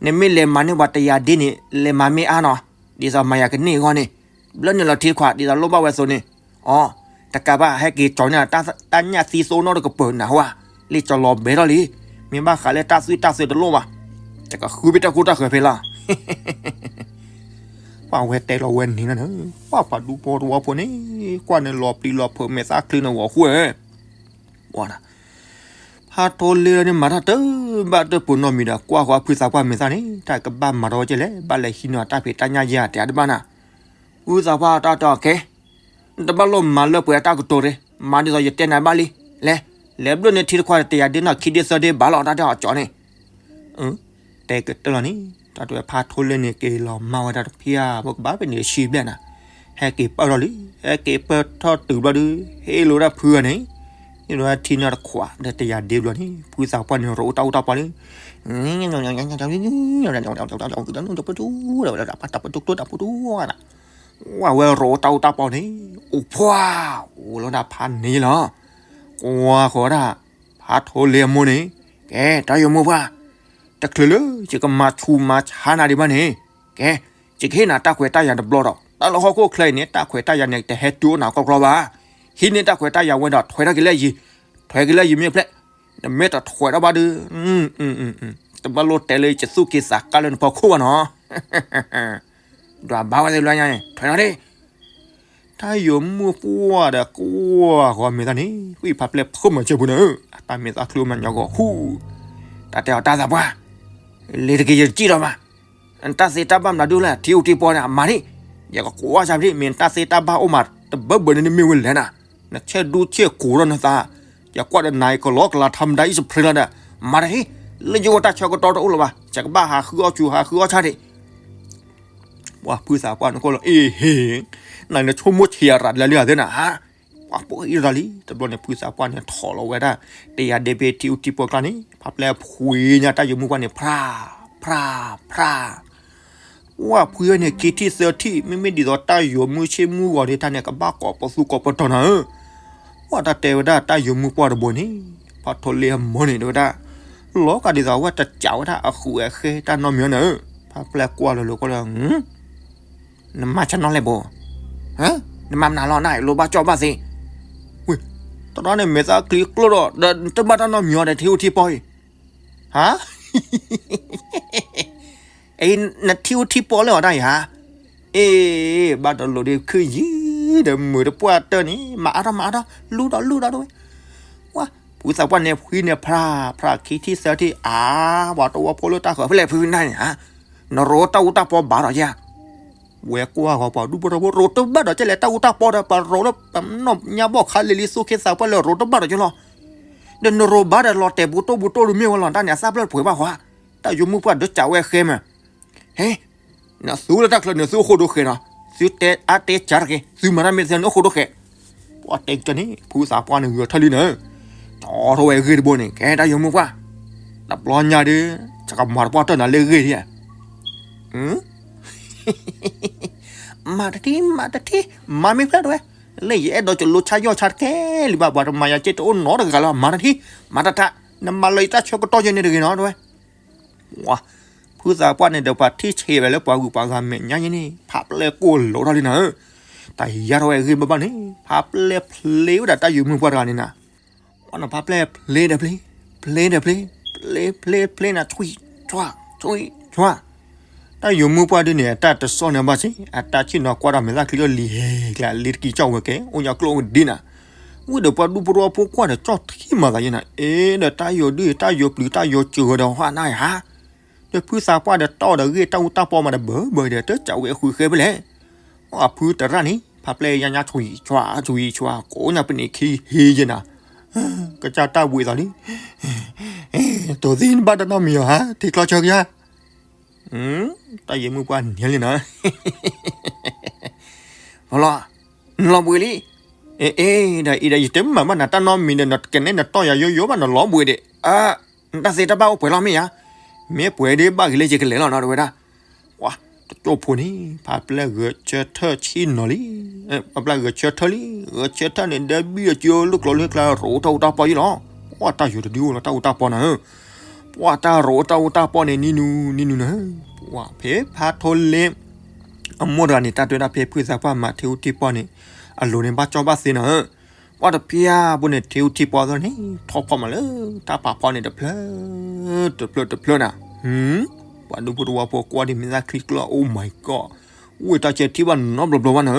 နမ့ၢ်လဲၤမၤန့ၢ်ပှၤတယၤဒ့န့ၣ် လဲၤမၤမ့ၢ်အါနီၤ, ဒ်သိးမၤယၤကန့ၢ်အဂီၢ်န့ၣ်, ဘျၢနုာ်လီၤထံတခွး ဒ်သိးလိၣ်ဘၣ်ဝဲအသိးန့ၣ်, အိ တကးဘၣ် ဟဲက့ၤကၠီၤန့ၢ်တၢ်ညၣ်သံသိနီတကပၤနၤဟါ, လံာ်ကၠီၤလီၤဘဲထီၣ်လံ, မ့ၢ်ဘၣ်ဃးလၢတၢ်သွံၣ်တၢ်သၢတလိၣ်ဘၣ်, ယကဃုဘ့ၣ်တၢ်ကိၢ်တၢ်ဃၢၤဖဲလီၤ ပှၤဝဲတဲလီၤဝဲန့ၣ်လီၤန့ၣ်, ပှၤပှၤဒူဖိတဝီဖိန့ၣ်, ကွၢ်န့ၣ်လီၤပျံၤလီၤဖုးမဲာ်သၣ်ချံန့ၣ်ဂီၤဃိဧၢ, ပှၤ ဖါထိလ့လီၤန့ၣ် မၤတၢ်တဘၣ်တၢၢ်ပိာ်နီတမံၤဒီး ကွၢ်ဃီဖုသးပှၢ်မဲာ်သၣ်န့ၣ် တၢ်ကဘၣ်မၤထီၣ်ဝဲကဲလဲၣ်, ဘၣ်လဲၤဟံးန့ၢ်တၢ်ဖံးတၢ်ညၣ်ယဲၢ်တၢ်တဘၣ်နၤ, ဖုသးပှၢ်တၢ်တဲအီၤကဲ, နတဘၣ်လိၣ်မၤလၢပှဲၤအတၢ်ကတိၤတဂ့ၤ, မၤဒ်သိးယတဲနၤဘၣ်လံ, လဲၤ, လဲၤဘျၢနုာ်ထံတခွးတယၤဒ့နီၤ ခံဒ့သၢဒ့ဘၣ်လီၤ တၢ်တဲအီၤကၠီန့ၣ် တဲကတၢၢ်လီၤန့ၣ်, တၢ်တဲဖါထိလ့န့ၣ် က့ၤလီၤမၢ်ဝဲဒၣ်တဖံးဧါ ပကဘၣ်ဖဲန့ၣ်တဆံဘျဲၣ်နၤ, ဟဲက့ၤပၢၢ်ထီၣ်လံ, ဟဲက့ၤပၢၢ်ထီၣ်တုၤဘျီဒုး, ဟ့ၣ်လိာ်ဝဲဒၣ်ဖုဂၤန့ၣ်, ဟ့ၣ်လိာ်ဝဲဒၣ်ထံန့ၣ်တခွးဒီးတယၤဒ့ဘျီန့ၣ် ဖုသးပှၢ်န့ၣ် ရိးအိၣ်တၢ်အူတၢ်ပီန့ၣ် ဝဲဝဲရိးအိၣ်တၢ်အူတၢ်ပီန့ၣ်, ဝဲဝဲရိးအိၣ်တၢ်အူတၢ်ပီန့ၣ်, အိၣ်ဖှါ, အိၣ်လီၤဒၣ်ဖးန့ၣ်လီၤ, ကွၢ်ဃီဒၣ်, ဖါထိလ့အမိၢ်န့ၣ်, ကဲ တၢ်ယိၤမုၣ်ပှၢ်, တချုးလၢယကမၤဆူးမၤဆါနၤဒံးဘၣ်န့ၣ်, ကဲ, ယကဟ့ၣ်နၤတၢ်ခွဲးတၢ်ယာ်တဘျီဒီး တၢ်လၢဟီၣ်ခိၣ်ချၢအံၤန့ၣ် တၢ်ခွဲးတၢ်ယာ်န့ၣ် တဟဲတုၤအိၣ်နၤကီၢ်ကျီဘၣ်. ဟံးန့ၢ်တၢ်ခွဲးတၢ်ယာ်ဝဲဒီး ထွဲထီၣ်က့ၤလၢယံၤ, ထွဲက့ၤလၢယံၤမ့ၢ်ဖျဲး, နမ့ၢ်တထွဲထီၣ်ဘၣ်ဒီး, တဘၣ်လိၣ်တဲလၢယသူၣ်က့သးကါလၢနဖီခိၣ်ဘၣ်နီၤ. ဒွးဘါဝဲသ့ၣ်လၢညါန့ၣ် ထွဲထီၣ်ဒၣ် တၢ်ယိၤမုၣ်ပှၢ်ဒီးကွၢ်ဃီမဲာ်သၣ်န့ၣ် ဝံၣ်ဖးပျဲၢ်ဖုမၤစၢၤပူၤန့ၣ်, အတၢ်မဲာ်သၣ်ချံမၤညီဂီၤဟူ, တၢ်တဲအီၤတၢ်သးပှၢ်, လ့ၤတက့ၤယတစံၣ်ထီၣ်ဘၣ်, နတၢ်သ့တၢ်ဘၣ်မနုၤဒုလဲၣ် ထံအိၣ်ထံပီန့ၣ် အမၤဒံး, ယကကွၢ်စၢ်ဖဲ မ့ၢ်နတၢ်သ့တၢ်ဘၣ်အိၣ်မးတဘၢဘၢန့ၣ် နမ့ၢ်ဝဲလဲၣ်နၤ, နဆဲးဒူဆဲးကိၤထီၣ်နသး, ယကွၢ်ဒီးနၤအံၤကလီကလၤထါမတၤအံၤစဖရ့လီၤဒီး, မၤတၢ်ဟံး, လၢယဂီၢ်တၢ်ဆၢကတီၢ်တအိၣ်လၢၤဘၣ်, ယကဘၣ်ဟးဃုအီၣ်ဆူးဟးဃုအီၣ်ဆါဒံး ပှၤဖုသးပှၢ်န့ၣ်ကွၢ်လီၤ အ့ဟ့, နနဆိကမိၣ်ဆံးအရၤလၢလံဧါသ့ၣ်နၤ, ပှၤပှဲၤအံၤတၢ်လံ, တဘျီန့ၣ် ဖုသးပှၢ်န့ၣ် ထိးလီၤဝဲဒၣ် တယၤဒ့ဖဲထံအိၣ်ထံပီကျါန့ၣ် ဖးပျဲၢ်ဖှံညါတၢ်ယိၤမုၣ်ပှၢ်န့ၣ် ဖြး, ဖြး, ဖြး ပှၤဖှံဝဲန့ၣ် ခံထံၣ်သၢထံၣ် မ့မ့ၢ်ဒ်သိးတၢ်ယိၤမုၣ်ဆ့ၣ်မုၣ်ဂီၤဒ့တၢ်န့ၣ် ကဘၣ်ကိးပသူကိးပတီၤနၤဧၢ, ပှၤတၢ်တဲဝဲဒၣ်တၢ်ယိၤမုၣ်ပှၢ်တဘိန့ၣ်, ဖးထီလ့အမိၢ်န့ၣ် တဲဝဲဒၣ်, လီၤကဒ်သိးအဝဲတစးဝဲဒၣ်အဃုာ်အဃဲတၢ်နီတမံၤနၤဧၢ, ဖးပျဲၢ်ကွၢ်လီၤလၢကွၢ်လီၤ နမၤဆၢနီၤလဲၣ်ဘိ, နမၤမနုၤလီၤနၤ လိၣ်ဘၣ်ကၠီၣ်ဘၣ်သ့, ဝ့ၢ်, တရီန့ၣ်မဲာ်သၣ်ချံကျိၣ်ဒီး ဒီးနတဘၣ်တၢ်နီတမံၤအီၤဒီးထံအိၣ်ထံပီအံၤ, ဟါ, အံၤ နထံအိၣ်ထံပီလၢအီၤတၢ်အံၤဧါ, အ့, ဘၣ်တလိၣ်ဒံးခုယံၤဒီးမုာ်တပှၢ်တၢၢ်န့ၣ် မၤအါထီၣ်မၤအါထီၣ် လူၢ်ဒီးလူၢ်ဒီးတဝဲ, ဝါ, ဖုသးပှၢ်န့ၣ်ဖှံန့ၣ်ဖြး, ဖြးခံထံၣ်သၢထံၣ် အါ, ပှၤတဝီဖိလၢတၢ်ဃၢၤဖဲလဲၣ်ဖုနၤန့ၣ်ဧါ, နရိတၢ်အူတၢ်ပီဘၣ်ဒီးယၤ ဝဲကွၢ်ဃီပှၤဒူၣ်ဖိထၢဖိ ရိတဘၣ်ဒီးကဲလဲၣ် တၢ်အူတၢ်ပီဒီး ပရိတပနီၣ်ညါဘီၣ်ခါလံၤလံၤ သူၣ်က့သးပှၢ်လၢရိတဘၣ်ဒီးကဲလီၤ, ဒီးနရိဘၣ်ဒီးလီၤတဲာ်ပူၤတိၢ်ပူၤတိၢ်ဒုးမ့ၢ်ဝဲလီၤ တၢ်န့ၣ်အသၣ်ဖျၢၣ်တပှဲၤဘၣ်ဃီ, တၢ်ယိၤမုၣ်ပှၢ်ဒုးစးဝဲဃဲမး, ဟဲ နသူလၢတၢ်ချၢန့ၣ် သုအိၣ်ဃိဒိဃဲနီၤ, သုတဲအါတဲစှၤတက့ၢ်, သုမၤတၢ်မ့ၢ်တသ့န့ၣ်အိၣ်ဃိဒိဃဲ, ပှၤတဲကၢန့ၣ် ဖုသးပှၢ်န့ၣ်ဂုာ်ထၢၣ်လံနၤ, တီထီၣ်ဝဲအဂ့ၢ်တဘိန့ၣ် ကဲတၢ်ယိၤမုၣ်ပှၢ်, တဘျီညါဒီး ယကမၤတပှၢ်တၢၢ်နၤလၢအဂ့ၢ်ဒံးဧါ မၤတထံၣ် မၤတထံၣ် မၤမ့ၢ်ဖျၢၣ်တဝဲ, လၢယအဲၣ်ဒိးကလိဆါယီၣ်ဆါတကဲလံဘၣ် ပှၤတမၤယၤက့တအိၣ်နီတဂၤလၢၤ မၤတထံၣ် မၤတထံၣ် နမၤလၢယတၢ်ဆၢကတီၢ်ယဲန့ၣ်တဂ့ၤနီၤတဝဲ, ဝါ, ဖုသးပှၢ်န့ၣ်ဒီးပှၤထံၣ်ဆံးဝဲလၢပှၤဂုၤပှၤဂၤမဲာ်ညါယဲန့ၣ် ဖးပျဲၢ်ကိၢ်လိာ်ထီၣ်လံနၤဧၢ, တၢ်ယါထီၣ်ဝဲအဂ့ၢ်ဘၣ်ဘၣ်န့ၣ် ဖးပျဲၢ်ဖျ့ဝဲဒၣ်တၢ်ယိၤမုၣ်ပှၢ်တဂၤန့ၣ်နၤ ပှၤနီၤဖးပျဲၢ်ဖျ့ဒီးဖျ့, ဖျ့ဒီးဖျ့, ဖျ့ဖျ့ဖျ့နၤ ဆွံၣ်ဆွါ, ဆွံၣ်ဆွါ, တၢ်ယိၤမုၣ်ပှၢ်ဒုန့ၣ် အတၢ်တစီၣ်န့ၣ်ဘၣ်စ့ၢ် အတၢ်ဆ့ၣ်နီၤကွၢ်ဒီးမဲာ်သၣ်ချံလၢလံၤဟဲကျဲလံတကံကၠီၣ်ဝဲကဲ အိၣ်ညါကျိၣ်ဝဲဒ်နၤ, ဝံၤဒီးပှၤဒူၣ်ပှၤထၢဖိကွၢ်ဒီးကၠီၣ်ထံမၤသးယဲနၤ အ့ဒီးတၢ်ယိၤဒုတၢ်ယိၤပျုၤတၢ်ယိၤစၢၤဝဲဒီးဟါနၤယါ ဒီးဖုသးပှၢ်ဒီးတီၢ်ဒီးဂ့ၢ်တၢ်အူတၢ်ပီမးဒီးဘၢဘၢဒီး တစးဝဲအဃုာ်ဃဲဖဲလဲၣ်, အဖုတရၣ်န့ၣ် ဖးပျဲၢ်ယါညါဆွံၣ်ဆွါ ဆွံၣ်ဆွါ ကိးညါပနံးခံဟံးယဲနၤ, ကစၢ်တၢ်ဝံၤသးလံ, တိၤသံနဘၣ်တၢ်နီတမံၤအီၤဧါ ထံချီဆၢကယါ, တၢ်ယိၤမုၣ်ပှၢ်န့ၣ်လံနၤ ဖီလီၤ, နလီၤဘှံးလံ, အ့ အ့ ဒီးအံၤဒီးယတမၤဘၣ်နၤတၢ်နီတမံၤဒီး နကနဲနတီၢ်ယၤယိယိဘၣ် နလီၤဘှံးဒံး, နတၢ်သ့တၢ်ဘၣ်အိၣ်ပှဲၤလီၤမ့ၢ်ဧါ, မ့ၢ်ပှဲၤဒံးဘၣ်ဂ့ၤလၢယကလဲၤလီၤနီၤ တဝဲဒၣ်, ဝါ, တကၠိၢ်ဖိန့ၣ် ဖးပျဲၢ်ဂဲၤဆၢထၢၣ်ဆံနီၤလံ, ဖးပျဲၢ်ဂဲၤဆၢထၢၣ်လံ, ဂဲၤဆၢထၢၣ်န့ၣ် ဒီဘံၣ်အကၠိလၢကျိၤလၢကျါ ရိးထီၣ်အူတၢ်ပီယံလီၤ, ဝါ ပှၢ်တၢ်ယိၤတဒုအိၣ်လီၤတၢ်အူတၢ်ပီနၤဧၢ, ပှၢ်တၢ်ရိးတၢ်အူတၢ်ပီန့ၣ် နံၤနူနံၤနူနၤဧၢ, ပှၢ်ဖဲဖါထိလ့ အမိၢ်တဂၤန့ၣ် တၢ်တွဲဒၣ်ဖဲဖုသးပှၢ်မၤထံအူထံပီန့ၣ် အလိၤန့ၣ်ဘၣ်ကၠီဘၣ်သ့နၤဧၢ, ပှၢ်တဖၠၣ်ဖိန့ၣ် ထံအူထံပီသ့ၣ်န့ၣ် ထီၣ်ဖီၣ်မးလၢတၢ်ဖးဖီန့ၣ်တဖျၢၣ် တဖျၢၣ်တဖျၢၣ်နၤ, ပှၤဒူဖိတဝီဖိကွၢ်ဒ်မ့ၢ်သၣ်ချံကျီၢ် Oh my god, ဝ့ၢ်တၢ်ကဲထံၣ်ဘၣ်နီတဘျီဘျီဘၣ်နၤဧၢ,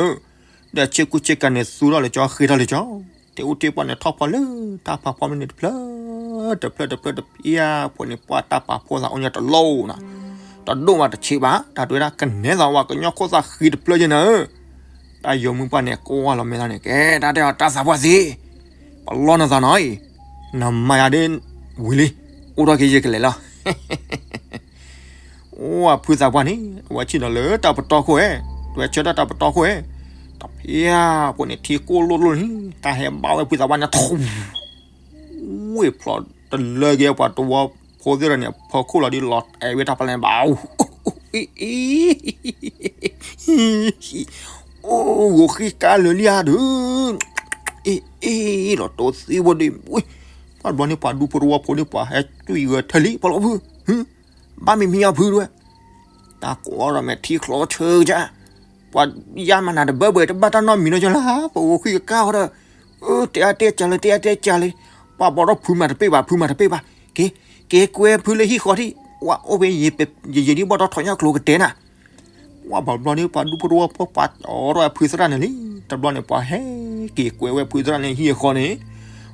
ဒီးဆ့ကူဆ့ကၤန့ၣ်သူထီၣ်လၢကၠီဃ့ထီၣ်လၢကၠီ, ထံအူထံပီန့ၣ်ထီၣ်ဖီၣ်လၢတၢ်ဖးဖီမ့ၢ်န့ၣ်တဖျၢၣ် တဖျၢၣ်တဖျၢၣ်တဖျၢၣ်အံၤ ပှၢ်န့ၣ်ပှၢ်တၢ်ပာ်ဖှိၣ်သးအိၣ်ညီတလိၣ်နၤ, တဒိၣ်မးတဆံးဘၣ် တၢ်တွဲဒၣ်ကနဲသးဝဲကညီခိၣ်သးဃံတဖျၢၣ်ယဲနၤဧၢ, တၢ်ယိၤမုၣ်ပှၢ်န့ၣ်ကွၢ်လီၤမဲာ်သးန့ၣ် ကဲတၢ်တဲအီၤတၢ်သးပှၢ်သ့, ပလီၢ်နသးနီၤအံၤ, နမၤယၤဒ်ဝံၤလံ, အိၣ်ထီၣ်က့ၤယကလဲၤလီၤ အိၣ်ဖုသးပှၢ်န့ၣ် အဝဲဆ့ၣ်နီၤလၢတၢ်ပတီၢ်ခိၣ်ဧဲ, တွဲဆၢထၢၣ်တၢ်ပတီၢ်ခိၣ်ဧဲ, တဖၠၣ်ဖိန့ၣ်ထံကိၢ်လိၣ်လိၣ်န့ၣ် တၢ်ဟဲဘၣ်ဝဲဖုသးပှၢ်န့ၣ်ထူ, ဝ့ၢ်ဖျိးတလၢက့ၤပှၤတဝီဖိသ့ၣ်ဒီးန့ၣ် ဖီခိၣ်လီၤဒ်လီၤတဲာ်ဝဲတၢ်ပလၢၢ်ဘၣ် အံၤ အိၣ်ဂိၤဃံကါလၢာ်လံဧါဒုး, အ့ၣ်အ့ၣ်လီၤတိၢ်သံဝဲဒၣ်, ပှၢ်တဘျီန့ၣ် ပှၤဒူဖိတဝီဖိန့ၣ် ပှၤဟဲတွံၢ်ဂဲၤထဲလံ ပှၤလီၤဖု, ဘၣ်မံမံအီၤဖုဒၣ်ဝဲ, တၢ်ကိးဒီးမဲာ်ထံချီဆၢကၢ်, ပှၤယါမၤနၤတဘၢဘၢတဘၣ်တၢ်နီတမံၤနီၤကၢ်လၢ ပအိၣ်ဃံကါဃီဒီး, တဲအါတဲကၢ်လၢ တဲအါတဲကၢ်လၢ, ပှၤဘီထီၣ်ဖုမၤတပ့ၢ်ဘၣ် ဖုမၤတပ့ၢ်ဘၣ်, က့ၤ က့ၤကွဲဖုလၢဟံၣ်ဃီထံး, ပှၤအိၣ်ဖဲယံာ်ဒံးဘီၣ်ထီၣ်ထီၣ်ညၣ်ကျိၤကတဲနၤ ပှၢ်ဘၣ်ဘျီန့ၣ် ပှၤဒူဖိတဝီဖိပှၤအိးထီၣ်ဝဲဖုသရၣ်န့ၣ်လံ, တဘျီန့ၣ် ပှၤဟဲက့ၤကွဲဝဲဖုသရၣ်န့ၣ်ဟံၣ်အဃီန့ၣ်,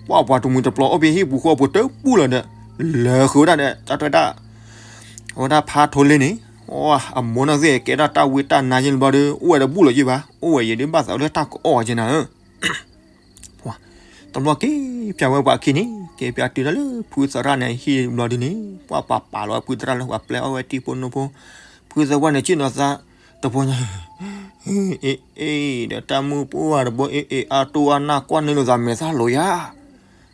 ပှၢ်ပှၤတမှံၤတပျီၤအိၣ်ဖဲဟံၣ်ပူၤဃီပူၤတပူၤလီၤဒီး, လၢာ်ဃုာ်ဝဲဒၣ်ဒီး တၢ်တဲဒၣ်, အဝဲဒၣ်ဖါထိလ့န့ၣ်, အမိၢ်နီၢ်သ့ၣ်ကဲဒၣ်တၢ်ဝံတၢ်နါယဲၢ်တဘျီဒီး အိၣ်ဝဲတဘူၣ်လီၤယဲၢ်ဘၣ်, အိၣ်ဝဲယဲၢ်ဒုးဘၣ်သးလၢတၢ်ကအီၣ်ကဲနၤဧၢ တဘျီက့ၤပၠးဝဲပှၤခံန့ၣ် က့ၤပၠးတုၤဒၣ်လၢဖုသရၣ်န့ၣ်ဟံၣ်ဘျီဒုန့ၣ် ပှၢ်ပာ်ပာ်လီၤဝဲဖုသရၣ်လၢပှၤပျဲအီၣ်ဝဲတံၤဖိနိဖိ, ဖုသရၣ်န့ၣ်ဆ့ၣ်နီၤသး, တဖိညါ, အ့ၣ်အ့ၣ် ဒီးတၢ်မုၢ်ပှၢ်တဘိအ့ၣ်အ့ၣ်အါတိၢ်အါနၢ်ကွၢ်န့ၢ်လိာ်သးမဲာ်သၣ်လိာ်ယၤ,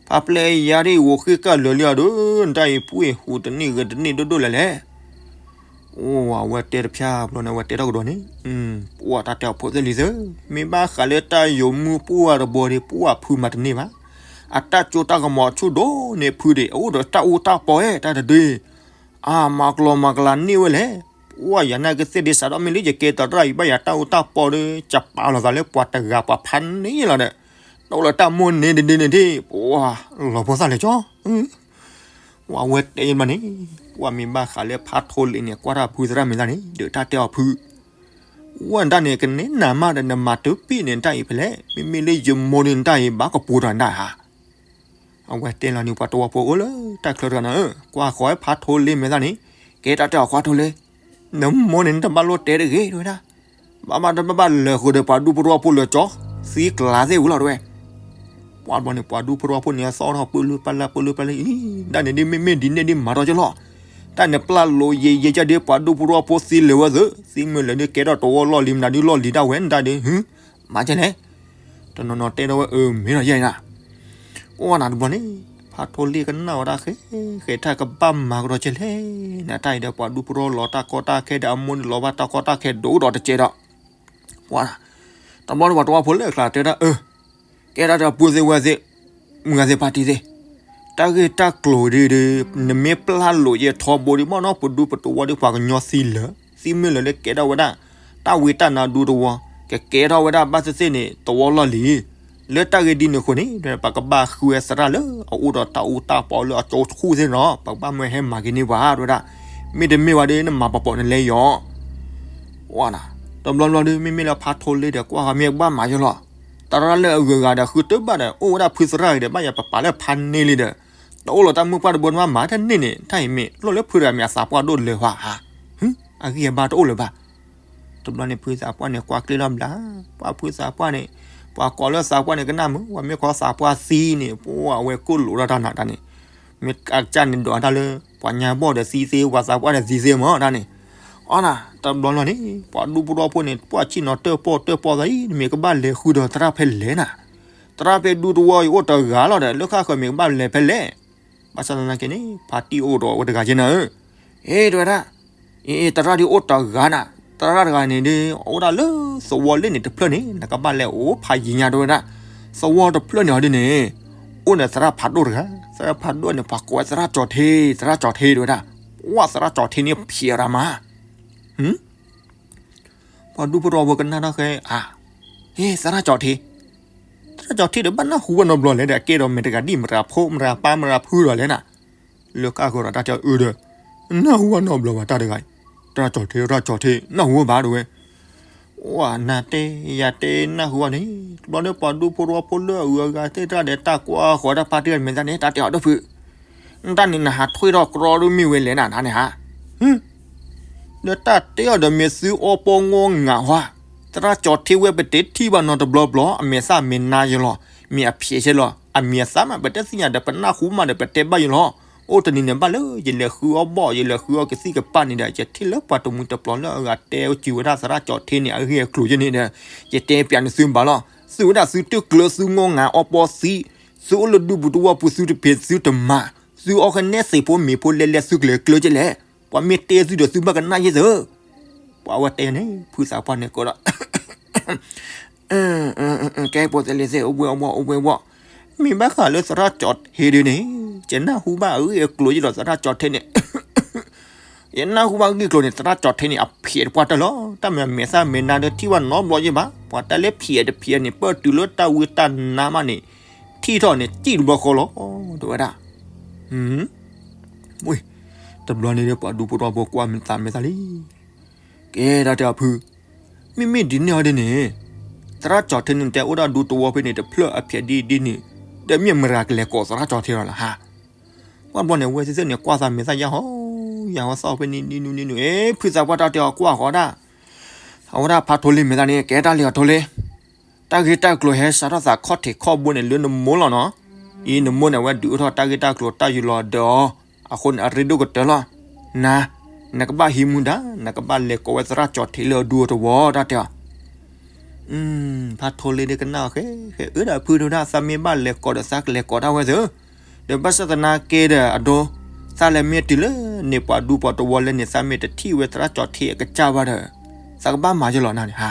ဖါပျဲယါဒ်ဂိၤဃ့ကၢ်လၢာ်လံအီၤဒုး နတၢ်အံၤပှ့ၢ်ဟူးတနံၣ်ဂဲၤတနံၣ်ဒိၣ်ဒိၣ်လဲၣ်လဲၣ် အိၣ်ဝဲတဲတဖၠၣ်ဘျီန့ၣ် အဝဲတဲထီၣ်ကဒီးန့ၣ်, ပှၢ်တၢ်တဲအီၤဖိသ့ၣ်လံသု, မ့ၢ်ဘၣ်ဃးလၢတၢ်ယိၤမုၢ်ပှၢ်တဘိဒီး ပှၢ်ဖုမၤတန့ၢ်ဘၣ်, အတၢ်ကၠိတၢ်ကမီၤဆူၣ်ဒိၣ်န့ၣ်ဖုဒံး အအိၣ်ဒီးတၢ်အူတၢ်ပီဧဲ တၢ်တဒု, အမၤကလီၤမၤကလီၤန့ၢ်ဝဲလဲၣ်, ပှၢ်ယၤနာ်က့သ့ၣ်ဒ်စးထီၣ်မ့ၢ်လၢယကဲတရၣ်အံၤဘၣ်ယၤတၢ်အူတၢ်ပီဒီး ကပာ်လီၤသးလၢပှၤတဂၤပှၤဖးန့ၢ်လီၤဒီး, တအိၣ်လၢတၢ်မိၣ်န့ၢ်တဒုန့ၣ်ဒ် ပှၢ်လီၤဖိသၣ်လဲၤကၠီ ပှၢ်ဝဲတဲဘၣ်န့ၣ်, ပှၢ်မ့ၢ်ဘၣ်ဃးလၢဖါထိလ့န့ၣ် ကွၢ်တၢ်ဖုသရၣ်မဲာ်သၣ်န့ၣ် ဒုးတၢ်တဲအီၤဖု, ဝဲဒၣ်န့ၣ် ကန့ၢ်နၤမးဒီးနမၤတပ့ၢ်န့ၣ် နတၢ်အံၤဖဲလဲၣ်, မ့မ့ၢ်လၢယမိၢ်ဒီးနတၢ်အံၤဘၣ်ကပူၤထီၣ်နတၢ်ဧါ, အဝဲတဲလီၤန့ၣ် ပှၤတဝီဖိအိၣ်လၢတၢ်ချၢတဂၤန့ၣ်ဧၢ, ကွၢ်ဃီဖါထိလ့မဲာ်သၣ်န့ၣ်, ကဲတၢ်တဲအီၤဖါထိလ့, နမိၢ်န့ၣ် နတဘၣ်လိၣ်တဲတဂ့ၤ တဲဝဲဒၣ်, ဘၣ်မၤတဘၣ်ဘၣ်လဲၤဃုာ်ဒီးပှၤဒူဖိတဝီဖိလၢကၠီ, သံကျါသ့ၣ်ဝံၤလီၤတဲဝဲ ပှၢ်ဘျီန့ၣ် ပှၤဒူဖိတဝီဖိန့ၣ် အသီၣ်ထီၣ်ပၢလုၢ်ပၢ်လၢ်ပၢလုၢ်ပၢ်လၢ်အံၤ, ဒၣ်န့ၣ်ဒ်မ့မ့ၢ်ဒ်န့ၣ်ဒ်မၤထီၣ်ကၠီလီၤ, တၢ်န့ၣ်ပျၢ်လိာ်ယံာ်ယံာ်ကၢ်ဒ် ပှၤဒူဖိတဝီဖိသံလဲၤဝဲသ့, သံမ့ၢ်လဲၤဒ်ကဲထီၣ်တဝီလီၢ်လံၤမနုၤဒ်လီၢ်လံၤဒၣ်ဝဲ နတၢ်ဒ် မၤကဲလဲၣ်, တနီၤနီၤတဲထီၣ်ဝဲအၢမ့ၢ်ဒီးယဲၢ်နၤ, အိၣ်ဝဲနၤတဘျီန့ၣ်, ဖါထိလ့ကနၣ်ဝဲဒၣ်ဃဲ, ဃဲတၢ်ကဘၣ်မၤကဒီးကဲလဲၣ်, နတၢ်အံၤဒီးပှၤဒူဖိတဝီလီၤတၢ်ကီတၢ်ခဲဒီးအမိၢ်န့ၣ်လီၤဘၣ်တၢ်ကီတၢ်ခဲဒိၣ်ဒီးတကဲဒီး ပှၢ်, တဘျီန့ၣ်ပှၤတဝီဖိလၢအကျါတဲဒၣ်အၢ, ကဲဒၣ်ဒီးပုၢ်သ့ၣ်ဝဲၢ်သ့ၣ်, မုၢ်ဂၤသ့ၣ်ဖါတံၢ်သ့ၣ်, တၢ်ဂ့ၢ်တၢ်ကျိၤဒ်ဒီး, နမ့ၢ်ပျၢ်လိာ်ယဲၢ်ထီဘိဒ်ဘၣ်နီၢ် ပဒူပတဝီဒီးပှၤကညီသံလၢာ်, သံမ့ၢ်လၢာ်လၢကဲထီၣ်ဝဲဒၣ်, တၢ်ဝံတၢ်နါဒူတဝီ, ကကဲထီၣ်ဝဲဒၣ်ဘၣ်သ့ၣ်သ့ၣ်န့ၣ် တဝီလီၢ်လံၤ လၢတၢ်ဂ့ၢ်ဒ်န့ၣ်အဃိန့ၣ် ပကဘၣ်ဃုဝဲသရၣ်လၢအအိၣ်ဒီးတၢ်အူတၢ်ပီလၢအကၠိခူၣ်သ့ၣ်နီၤ ပကဘၣ်မၢဟဲမၤက့ၤန့ၢ်ပှၤ တဲဝဲဒၣ်, မ့တမ့ၢ်ဘၣ်ဒီး နမၤပီၤပီၤနလဲၤယီၤ, ဝဲဒၣ်, တဘျီဘျီဒီး မ့မ့ၢ်လၢဖါထိလ့ဒီးကွၢ်ဃီမ့ၢ်ဘၣ်မၤယီၤလီၤ, သရၣ်လၢအဂုၤအဂၤဒီးဃုတဘၣ်ဒီး အိၣ်ဝဲဒၣ်ဖုသရၣ်ဂ့ၤဒီး ဘၣ်ယၤပပာ်လၢဖးန့ၢ်လံဒီး, တအိၣ်လၢတၢ်မုၢ်ပှၢ်တဘိနဘၣ်မၤတန့ၢ်န့ၣ် တၢ်အံၤမ့ၢ်လိၣ်လၢဖုတဂၤမ့ၢ်အသးပှၢ်ဒိၣ်လဲၤဟါဧါ, အဂံၢ်အဘါတအိၣ်လၢၤဘၣ် တဘျီန့ၣ် ဖုသးပှၢ်န့ၣ် ကွၢ်ကျ့လီၤဘျါ, ပှၢ်ဖုသးပှၢ်န့ၣ်, ပှၤကိးလၢသးပှၢ်န့ၣ် ကနၣ်မုာ်, ပှၤမ့ၢ်ကိးသးပှၢ်သံန့ၣ် ပှၤဝဲကိၣ်လိာ်ဒၣ်တၢ်နၤတၢ်န့ၣ်, မ့ၢ်အကစၢ်န့ၣ်ဒိးတၢ်လၢ ပှၤညါဘီၣ်ဒီးသံသ့, ပှၤသးပှၢ်ဒီးသံသ့မၢ်တၢ်န့ၣ်, အီနၤ, တဘျီလီၤန့ၣ် ပှၤဒူဖိတဝီဖိန့ၣ် ပှၢ်ဆ့ၣ်နီၤတၢၣ်ပီၣ်တၢၣ်ပီၣ်သးအံၤ နမ့ၢ်ကဘၣ်လဲၤဃုာ်ဒီးသရၣ်ဖဲလဲၣ်နၤ, သရၣ်ဖဲဒူတဝီအံၤအိၣ်တဂၤလီၤဒီး လၢဃၣ်ဃၢၤမ့ၢ်ကဘၣ်လဲၤဖဲလဲၣ် ဘၣ်ဆၣ်သနာ်က့န့ၣ် ဖါတံၢ်အိၣ်ဒီးဝဲတဂၤက့နၤဧၢ, အ့ တဲဝဲဒၣ်, အ့ အ့ သရၣ်ဒ်အိၣ်တဂၤနၤ, သရၣ်တဂၤန့ၣ်ဒီး အိၣ်ဒၣ်လၢသဝီလၢန့ၣ်တဖျၢၣ်န့ၣ် နကဘၣ်လဲၤအိၣ်ဖးယံၤညါတဲဝဲဒၣ်, သဝီတဖျၢၣ်န့ၣ်ဟီဒ်န့ၣ်, ပ အိၣ်ဒီးသရၣ်ဖးဒိၣ်တဂၤ, သရၣ်ဖးဒိၣ်န့ၣ် ပှၤကိးဝဲသရၣ်ကၠီၤထ့, သရၣ်ကၠီၤထ့တဲဝဲဒၣ်, ပှၤသရၣ်ကၠီၤထ့န့ၣ်ဖျဲးတၢ်မး, ပှၤဒူဖိတဝီဖိကနၣ်ထီၣ်ဃဲ, အ့ သရၣ်ကၠီၤထ့, သရၣ်ကၠီၤထ့ဒီးဘၣ်နၢ်ဟူဘၣ်နီတဘျီလဲၣ်ဒီး အကဲဒီးမ့ၢ်တဂၤဒ်မတၤဖိမတၤပၢ်မတၤဖုဒီးလဲၣ်နၤ, လၢကၢ်ဃီဒီးတၢ်တဲအီၤအၢဒီး, နၢ်ဟူဘၣ်နီတဘျီဘၣ်တၢ်တဂၤအံၤ, သရၣ်ကၠီၤထ့ သရၣ်ကၠီၤထ့ နၢ်ဟူဘၣ်တဲဝဲ အိၣ်နၤတဲယၤတဲနၢ်ဟူဘၣ်န့ၣ်, တဘျီဒီးပှၤဒူဖိတဝီဖိလၢအဂုၤအဂၤသ့ၣ်တဖၣ်ဒီး တၢ်ကွၢ်ဃီၤတၢ်ဖါတံၢ်မ့ၢ်တၢ်န့ၣ် တၢ်တဲအီၤဒီးဖု, တၢ်န့ၣ်နဟးထွံၣ်ထီၣ်ကြီဒ်မ့ၢ်ဝဲလဲၣ်နၤန့ၣ်ဧါ, ဒီးတၢ်တဲအီၤဒီးမ့ၢ်သုအီပီငိုငါဟါ, သရၣ်ကၠီၤထ့ဝဲပတထံၣ်ဘၣ်နီတဘျီဘျီ အမဲာ်သၣ်မဲာ်နါယလီၤ, မ့ၢ်အဖျဲးဆဲလီၤ, အမံၤအသၣ်မးပတသ့ၣ်ညါဒီးပနၢ်ဟူမးဒီးပတဲဘၣ်ယလီၤ, အိၣ်တနံၤန့ၣ်ဘၣ်လၢ ယလဲၤဃုအီၣ်ဘီၣ် ယလဲၤဃုအီၣ်ကသံၣ်ကပၣ်န့ၣ်ဒီး ယထံၣ်လၢပှၤတမှံၤတပျီၤလၢအဂၤတဲစံးဝဲဒၣ်သရၣ်ကၠီၤထ့န့ၣ် အဂ့ၢ်အကျိၤယဲန့ၣ်ဒီး, ယတဲပျးန့ၢ်သုဘၣ်လီၤ, သုဝဲဒၣ်သုတကျၢၤသုငိုငါအီပီသံ, သုအိၣ်လၢဒူပူၤတဝီပူၤသုတဖံးသုတမၤ, သုအီၣ်ကနဲသ့ၣ်ဖိမ့ၤဖိလဲလဲသုကလဲၤကျၢၤကလဲၣ်, ပှၤမ့ၢ်တဲသုဒီးသုဘၣ်ကနၣ်ယဲၢ်သၢ ပှၤဝဲတဲန့ၣ် ဖုသးပှၢ်န့ၣ်ကိးဒီး ကဲပိာ်သဲလံသဲ အိၣ်ဘှံးအိၣ်ဘှီၣ်အိၣ်ဘှံးဘှီၣ်, မ့ၢ်ဘၣ်ဃးလၢသရၣ်ကၠီၤထ့ဒ်န့ၣ်, ယနၢ်ဟူဘၣ်အဂ့ၢ်အကျိၤယဲဒီးသရၣ်ကၠီၤထ့န့ၣ်, ယနၢ်ဟူဘၣ်အဂ့ၢ်အကျိၤန့ၣ် သရၣ်ကၠီၤထ့န့ၣ် အဖျဲးတပှၢ်တၢၢ်လီၤ, တၢ်မ့ၢ်အမဲာ်သၣ်မဲာ်နါဒီးထံၣ်ဘၣ်နီတဘျီယဲၢ်ဘၣ်, ပှၤတၢ်လၢဖျဲးတဖျဲးန့ၣ် ပၢၢ်တုၤလၢတၢ်ဝံတၢ်နါမးန့ၣ်, ထံၣ်ထီၣ်န့ၣ် စံၣ်တဘျီဃီလီၤ, တဲဝဲဒၣ် တဘျီန့ၣ်ဒီးပှၤဒူဖိတဝီဖိကွၢ်မ့ၢ်သးမ့ၢ်သးလံ, ကဲတၢ်တဲအီၤဖု, မ့မ့ၢ်ဒ်န့ၣ်အီၤဒ်န့ၣ်, သရၣ်ကၠီၤထ့န့ၣ်တဲအိၣ်ဒၣ်ဒူတဝီဖဲန့ၣ် တဖျၢၣ်အဖျဲးဒ်ဒ်န့ၣ်, ဒီးမ့ၢ်မတၤကလဲၤကိးသရၣ်ကၠီၤထ့လီၤလၢဟါ, ပှၤဘျီန့ၣ် ဝဲသ့ၣ်သ့ၣ်န့ၣ် ကွၢ်သးမ့ၢ်သးယါဟီ, ယါဟီသီဖဲန့ၣ်ဒ်နုၤဒ်နုၤ, အ့ ဖုသးပှၢ်တၢ်တဲအီၤကွၢ်ဃီဒၣ်, အဝဲဒၣ်ဖးထိလ့မ့ၢ်သးန့ၣ် ကဲတၢ်လံအီၤထိလ့ တၢ်ဂ့ၢ်တၢ်ကျိၤဟဲစးထီၣ်သးခီၣ်ထံးခီၣ်ဘိန့ၣ်လၢနမိၢ်လီၤနီၤ, အံၤနမိၢ်န့ၣ် အဝဲဒုးအိၣ်ထီၣ်တၢ်ဂ့ၢ်တၢ်ကျိၤတၢ်ယူၤလီၤဒၢးအီၤ, အဃိန့ၣ် အရ့ဒိၣ်ကတၢၢ်လီၤ, နၤ, နကဘၣ်ဟံးမူဒါ, နကဘၣ်လဲၤကိးဝဲသရၣ်ကၠီၤထ့လၢအဒူအတဝီတၢ်တဲအီၤ, ဖးထိလ့ဒီးကနၣ်အီၤဃဲဃဲ အၢဒၣ်ဖုဒိၣ်ဒၣ် သးမ့ၢ်ဘၣ်လဲၤကိးဒီးသးကလဲၤကိးဒၣ်ဝဲသၢ, ဒီးဘၣ်ဆၣ်သနာ်က့ဒီးအဒိ, သးလဲၤမ့ၢ်တုၤလၢန့ၣ်ပှၤဒူပှၤတဝီလၢန့ၣ် သးမ့ၢ်တထံၣ်ဝဲသရၣ်ကၠီၤထ့အကစၢ်ဘၣ်ဒီး, သးကဘၣ်မၤယလီၤနၤန့ၣ်ဟါ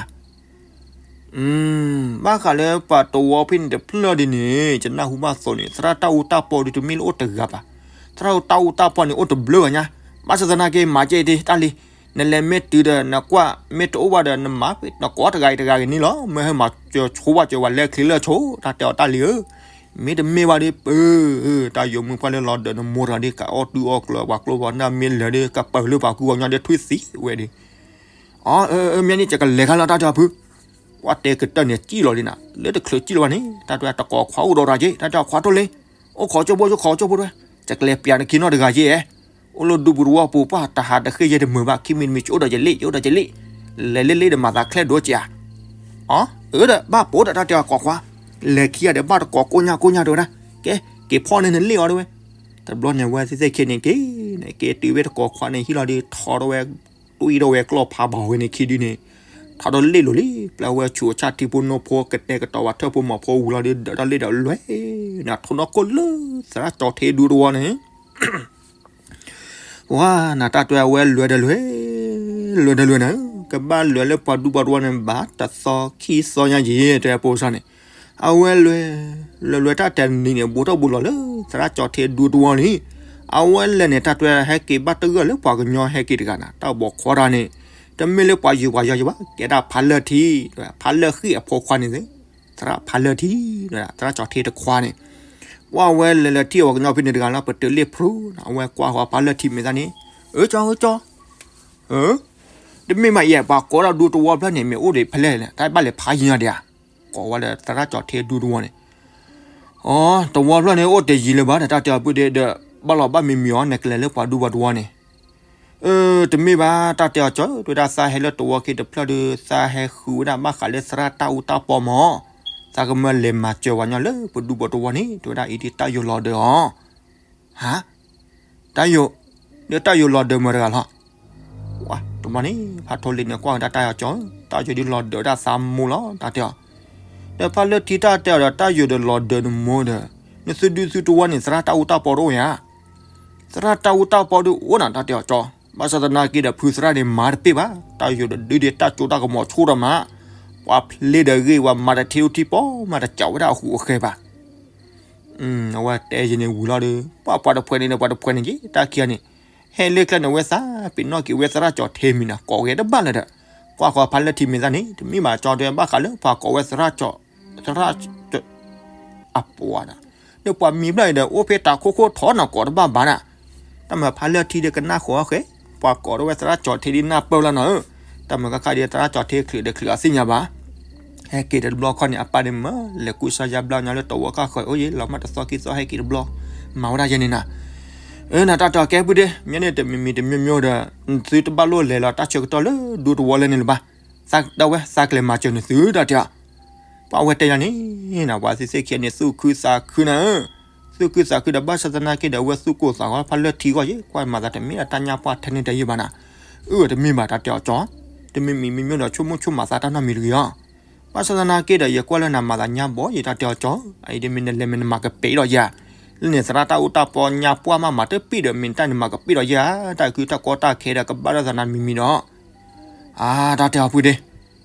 ဘၣ်ဃးလၢပှၤတဝီဖဲန့ၣ်တဖျၢၣ်ဒ်န့ၣ် ယနၢ်ဟူဘၣ်သိးန့ၣ် သရၣ်တၢ်အူတၢ်ပီဒ်တမ့ၢ်လၢအိၣ်တဂၤဘၣ်, သရၣ်တၢ်အူတၢ်ပီန့ၣ်အိၣ်တဘျုးဘၣ်ညါ, ဘၣ်ဆၣ်သနာ်က့မၤကဲဒ်တၢ်လံ, နလဲၤမ့ၢ်တုၤဒီးနကွၢ်မ့ၢ်တအိၣ်ဘၣ်ဒီး နမၤနကိးတဂၤအံၤတဂၤဂ့ၤန့ၣ်လီၤ, မ့ၢ်ဟဲမၤစၢၤဆိဝဲစၢၤဝဲလၢချံလၢဆိ တၢ်တဲအီၤတၢ်လံဧၢ, မ့တမ့ၢ်ဘၣ်ဒီး ပၢ တၢ်ယိၤမုၣ်ပှၢ်လၢလီၤဒၢးနမိၢ်တဂၤဒီး ကအိၣ်တုၤအီၣ်ကျၢၤပှၤကျိဖးဒၣ်မ့ၢ်လဲၤဒီး ကပာ်လၢပှၤကူအီၤညီဒီးထွံၣ်သံဝဲဒီး အၢ မ့ၢ်န့ၣ် ယကလဲၤခါလီၤ တၢ်တဲအီၤဖု, ကွၢ်တဲကတၢၢ်န့ၣ် စံၣ်လီၤလံနၤ, လၢတချုးစံၣ်လီၤဘၣ်န့ၣ် တၢ်တဲအီၤတကိးခွါအိၣ်ဒီးတဂၤက့ၤ, တၢ်တဲအီၤခွါထိလ့, အိၣ်ခိးကၠိဖိ ယခိးကၠိဖိတဝဲ, ယကလဲၤပျးနခံနီတဂၤက့ၤဧဲ, အိၣ်လၢဒူပူၤတဝီပူၤပှၢ် တဟးတဃ့ၢ်ယဲတမုာ်ဘၣ်, ခံမံၤတမံၤ ယအိၣ်ဒီးယလ့ၣ် ယအိၣ်ဒီးယလ့ၣ်, လဲၤလ့လ့ဒီးမၤသးချဲၣ်ဒိစ့ဧါ, အၢ ဒီးဘၣ်ပိာ်ဒီးတၢ်တဲအီၤကိးခွါ, လဲၤခံဂၤဒီးဘၣ်တကိးကိညၢ်ကိညၢ်တဲဝဲဒၣ်, ကဲ က့ၤဖီၣ်န့ၢ်နလ့ၣ်အီၤတဝဲ, တဘျီန့ၣ် ဝဲသ့ၣ်သ့ၣ်ခဲန့ၣ်က့ၤ, က့ၤတုၤဝဲတကိးခွါန့ၣ် ဟံၣ်လီၤဒီး ထီထီၣ်ဝဲ တွံၢ်ထီၣ်ဝဲကျီၢ်ဖးဘီဝဲန့ၣ်ခံဒုန့ၣ်, ထီထီၣ်လ့ၣ်လိၤလံ, ပျၢ်ဝဲဆူးအဆၣ်ထံဖိနိဖိ ကတဲာ်ကတီၤဝဲထၢၣ်ဖိမီၤဖိဝံၤလီၤဒီး ဒၢးထီၣ်လ့ၣ်ဒီးလွဲၢ်, နထိၣ်နီၣ်ခိၣ်လၢ သရၣ်ကၠီၤထ့ဒူတဝီန့ၣ် ပှၤနတၢ်တဲအဝဲလွဲၢ်ဒီးလွဲၢ်, လွဲၢ်ဒီးလွဲၢ်န့ၣ်, ကဘၣ်လွဲၢ်လၢပှၤဒူပှၤတဝီန့ၣ် ဘၣ်တသီခံသီညါယံၤ တဲပိာ်စၢ်န့ၣ်, အဝဲလွဲၢ်, လွဲၢ်လွဲၢ်တၢ်တနံၤန့ၣ် ဘူးထီၣ်ဘူးလီၤလၢ သရၣ်ကၠီၤထ့ဒူတဝီန့ၣ်, အဝဲလဲၤန့ၣ် တၢ်တဲဟဲက့ၤဘၣ်တဂၢၢ်လၢပှၤကညီဟဲက့ၤတဂၤန့ၣ် တၢ်ဘိးခွါတၢ်န့ၣ်, တမ့ၢ်လၢပှၤယုာ်ပှၤယီၤယံၤဘၣ်, ကဲဒၣ်ဖးလၢၢ်ထံ, ဖးလၢၢ်ဃံၣ်အဖိခွါန့ၣ်သ့ သရၣ်ဖးလၢၢ်ထံ, သရၣ်ကၠီၤထ့တခွါန့ၣ်, ပှၤဝဲလဲၤလၢထံၣ်အဝဲကညီဖဲန့ၣ်တဂၤလၢ ပတုၤလ့ၣ်ဖရူ, အဝဲကွၢ်ဃီၤဖးလၢၢ်ထံမ့ၢ်သးန့ၣ်, အၢကၠီ အၢကၠီ, တမ့ၢ်မးအံၤ ပှၤကိးထီၣ်ဒူတဝီဖျၢၣ်န့ၣ် မ့ၢ်အိၣ်ဒံးဖဲလဲၣ်လဲၣ်, တၢ်ဘၣ်လဲၤဖးယံၤညါဒံးဧါ, ကိးဝဲလၢသရၣ်ကၠီၤထ့ဒူတဝီန့ၣ်, အိ တဝီဖျၢၣ်န့ၣ် အိၣ်တယံၤလၢၤဘၣ်ဒီး တၢ်တဲအီၤပုၢ်ဒ့ဒီး, ဘၣ်လီၤဘၣ်မံမံၤအီၤ နကလဲၤလၢပှၤဒူပှၤတဝီန့ၣ် အၢ တမ့ၢ်ဘၣ် တၢ်တဲအီၤကၠီ တဲဝဲဒၣ် သးဟဲလၢတဝီခ့တဖျၢၣ်ဒီး သးဟဲဃုဝဲဒၣ်ဘၣ်ဃးလၢသရၣ်တၢ်အူတၢ်ပီမး, သးကမၢလဲၤမၤစၢၤဝဲညီလၢပဒူပှၤတဝီန့ၣ် တဲဝဲဒၣ် အံၤဒ်တၢ်ယိၤလီၤဒၢးအီၤ, ဟါ, တၢ်ယိၤ, ဒီးတၢ်ယိၤလီၤဒၢးမတၤတဂၤလီၤ ဝါ တဘျီန့ၣ် ဖးထိလ့န့ၣ် ကွၢ်ဝဲဒၣ်တၢ်အီၤကၠီ, တၢ်ယိၤဒ်လီၤဒၢးဒၣ်သးမိၢ်လီၤ တၢ်တဲအီၤ, ဒီးဖးလၢၢ်ထံတၢ်တဲအီၤဒီး တၢ်ယိၤဒီးလီၤဒၢးနမိၢ်ဒီး, နသုဒုသုတဝီန့ၣ် သရၣ်တၢ်အူတၢ်ပီတအိၣ်ဧါ, သရၣ်တၢ်အူတၢ်ပီဒီးအိၣ်နၤတၢ်တဲအီၤကၠီ, ဘၣ်ဆၣ်သနာ်က့ဒီး ဖုသရၣ်န့ၣ် မၤတပ့ၢ်ဘၣ်, တၢ်ယိၤဒီးဒုးဒံးတၢ်ကၠိတၢ်ကမီၤဆိဒီးမး, ပှၤဖျ့ဒီးဂ့ၢ်ဝဲမၤတထံၣ်အိၣ်ထံၣ်ပီ မၤတကးဝဲဒၣ်အဟူးအဃဲဘၣ်. အဝဲတဲယဲန့ၣ်ဝံၤလီၤဒီး ပှၤပှၤတဖှဲးန့ၣ်ဒီး ပှၤတဖှဲးန့ၣ်က့ တၢ်ခံဂၤန့ၣ် ဟဲလၢကျဲန့ၣ် ဝဲသးပ့ၤနီၣ်က့ၤဝဲသရၣ်ကၠီၤထ့မံၤနီၤ ကိးဂဲၤတဘၣ်လၢၤဒီး ကွၢ်ဃီဖးလၢထံမ့ၢ်သၣ်န့ၣ် တမ့ၢ်ဘၣ်ကၠီတဲဘၣ်ဃးလၢပှၤကိးဝဲသရၣ်ကၠီၤ သရၣ် အပှၤဒီး ဒီးပှၤမံၤဘျီၣ်အံၤဒီး အိၣ်ဖဲတၢ်ခိၣ်ခိၣ်ထီၣ်နီၤ ကိးတဘၣ်ဘၣ်နၤ တၢ်မၤဖးလၢထံဒီးကနၣ်ဃီအဃဲ ပှၤကိးဒီးဝဲသရၣ်ကၠီၤထ့ဒ်နၢ်ပၢၢ်လီၤနီၤဧၢ တၢ်မၤကခါဒီးသရၣ်ကၠီၤထ့ချုးဒီးချုးအသ့ၣ်ညါဘၣ် ဟဲက့ၤဒီးတဘျီခီန့ၣ် အပၢ်န့ၣ်မၢလဲၤကူစါယါဘျါညီလၢတဝီကၢ်ဃီ အိၣ်ယဲလီၤမၢ်တသီခံသီဟဲက့ၤတဘျီ မၤဝဲဒၣ်ယဲန့ၣ်နၤ အၢ နတၢ်တီၤကဲပုၢ်ဒ့ မ့ၢ်န့ၣ်တမံၤမံၤတမံၤမံၤဒီး နသုတဘၣ်လိၣ်လဲၤလီၤတၢ်ဆၢကတီၢ်လၢဒူသဝီလဲၣ်န့ၣ်လၢၤဘၣ် သးဝဲသးကလဲၤမၤစၢၤနသုတၢ်တဲအီၤ ပှၤဝဲတဲယၤန့ၣ် နပှၤသ့ၣ်သ့ၣ်ခံဂၤန့ၣ် သူၣ်ခုသးခုနၤဧၢ သူၣ်ခုသးခုဒီးဘၣ်ဆၣ်သနာ်က့ဒီး အဝဲသူၣ်ကိၢ်သးဂီၤဖးလၢထံဂီၢ်ယဲ ကွၢ်မၤသးတမ့ၢ်အတၢ်ညါပှၢ်ထဲန့ၣ်တယုၢ်ဘၣ်နၤ အၢ တမ့ၢ်ဘၣ်တၢ်တဲအီၤကၠီ တမံၤမံၤမံၤမံၤဒီး ဆိကမိၣ်ဆိကမးသးတၢ်နီတမံၤတဂ့ၤအီၤ ဘၣ်ဆၣ်သနာ်က့ဒီး ယကွၢ်လၢနမၤသးညါဘီယတၢ်တဲအီၤကၠီ အအံၤဒ်မ့ၢ်နလဲၤမ့ၢ်နမၤကပ့ၤဒီးယၤ လၢန့ၣ်သရၣ်တၢ်အိၣ်တၢ်ပီညါပှၢ်မးမးတပ့ၤဒီး မ့ၢ်တၢ်န့ၣ်မၤကပ့ၤဒီးယၤ တၢ်ခုတၢ်ကီတၢ်ခဲဒီးကဘၣ်ဒၣ်သးနၤမံၤမံၤဒီး အါ တၢ်တဲအီၤဖုဒ့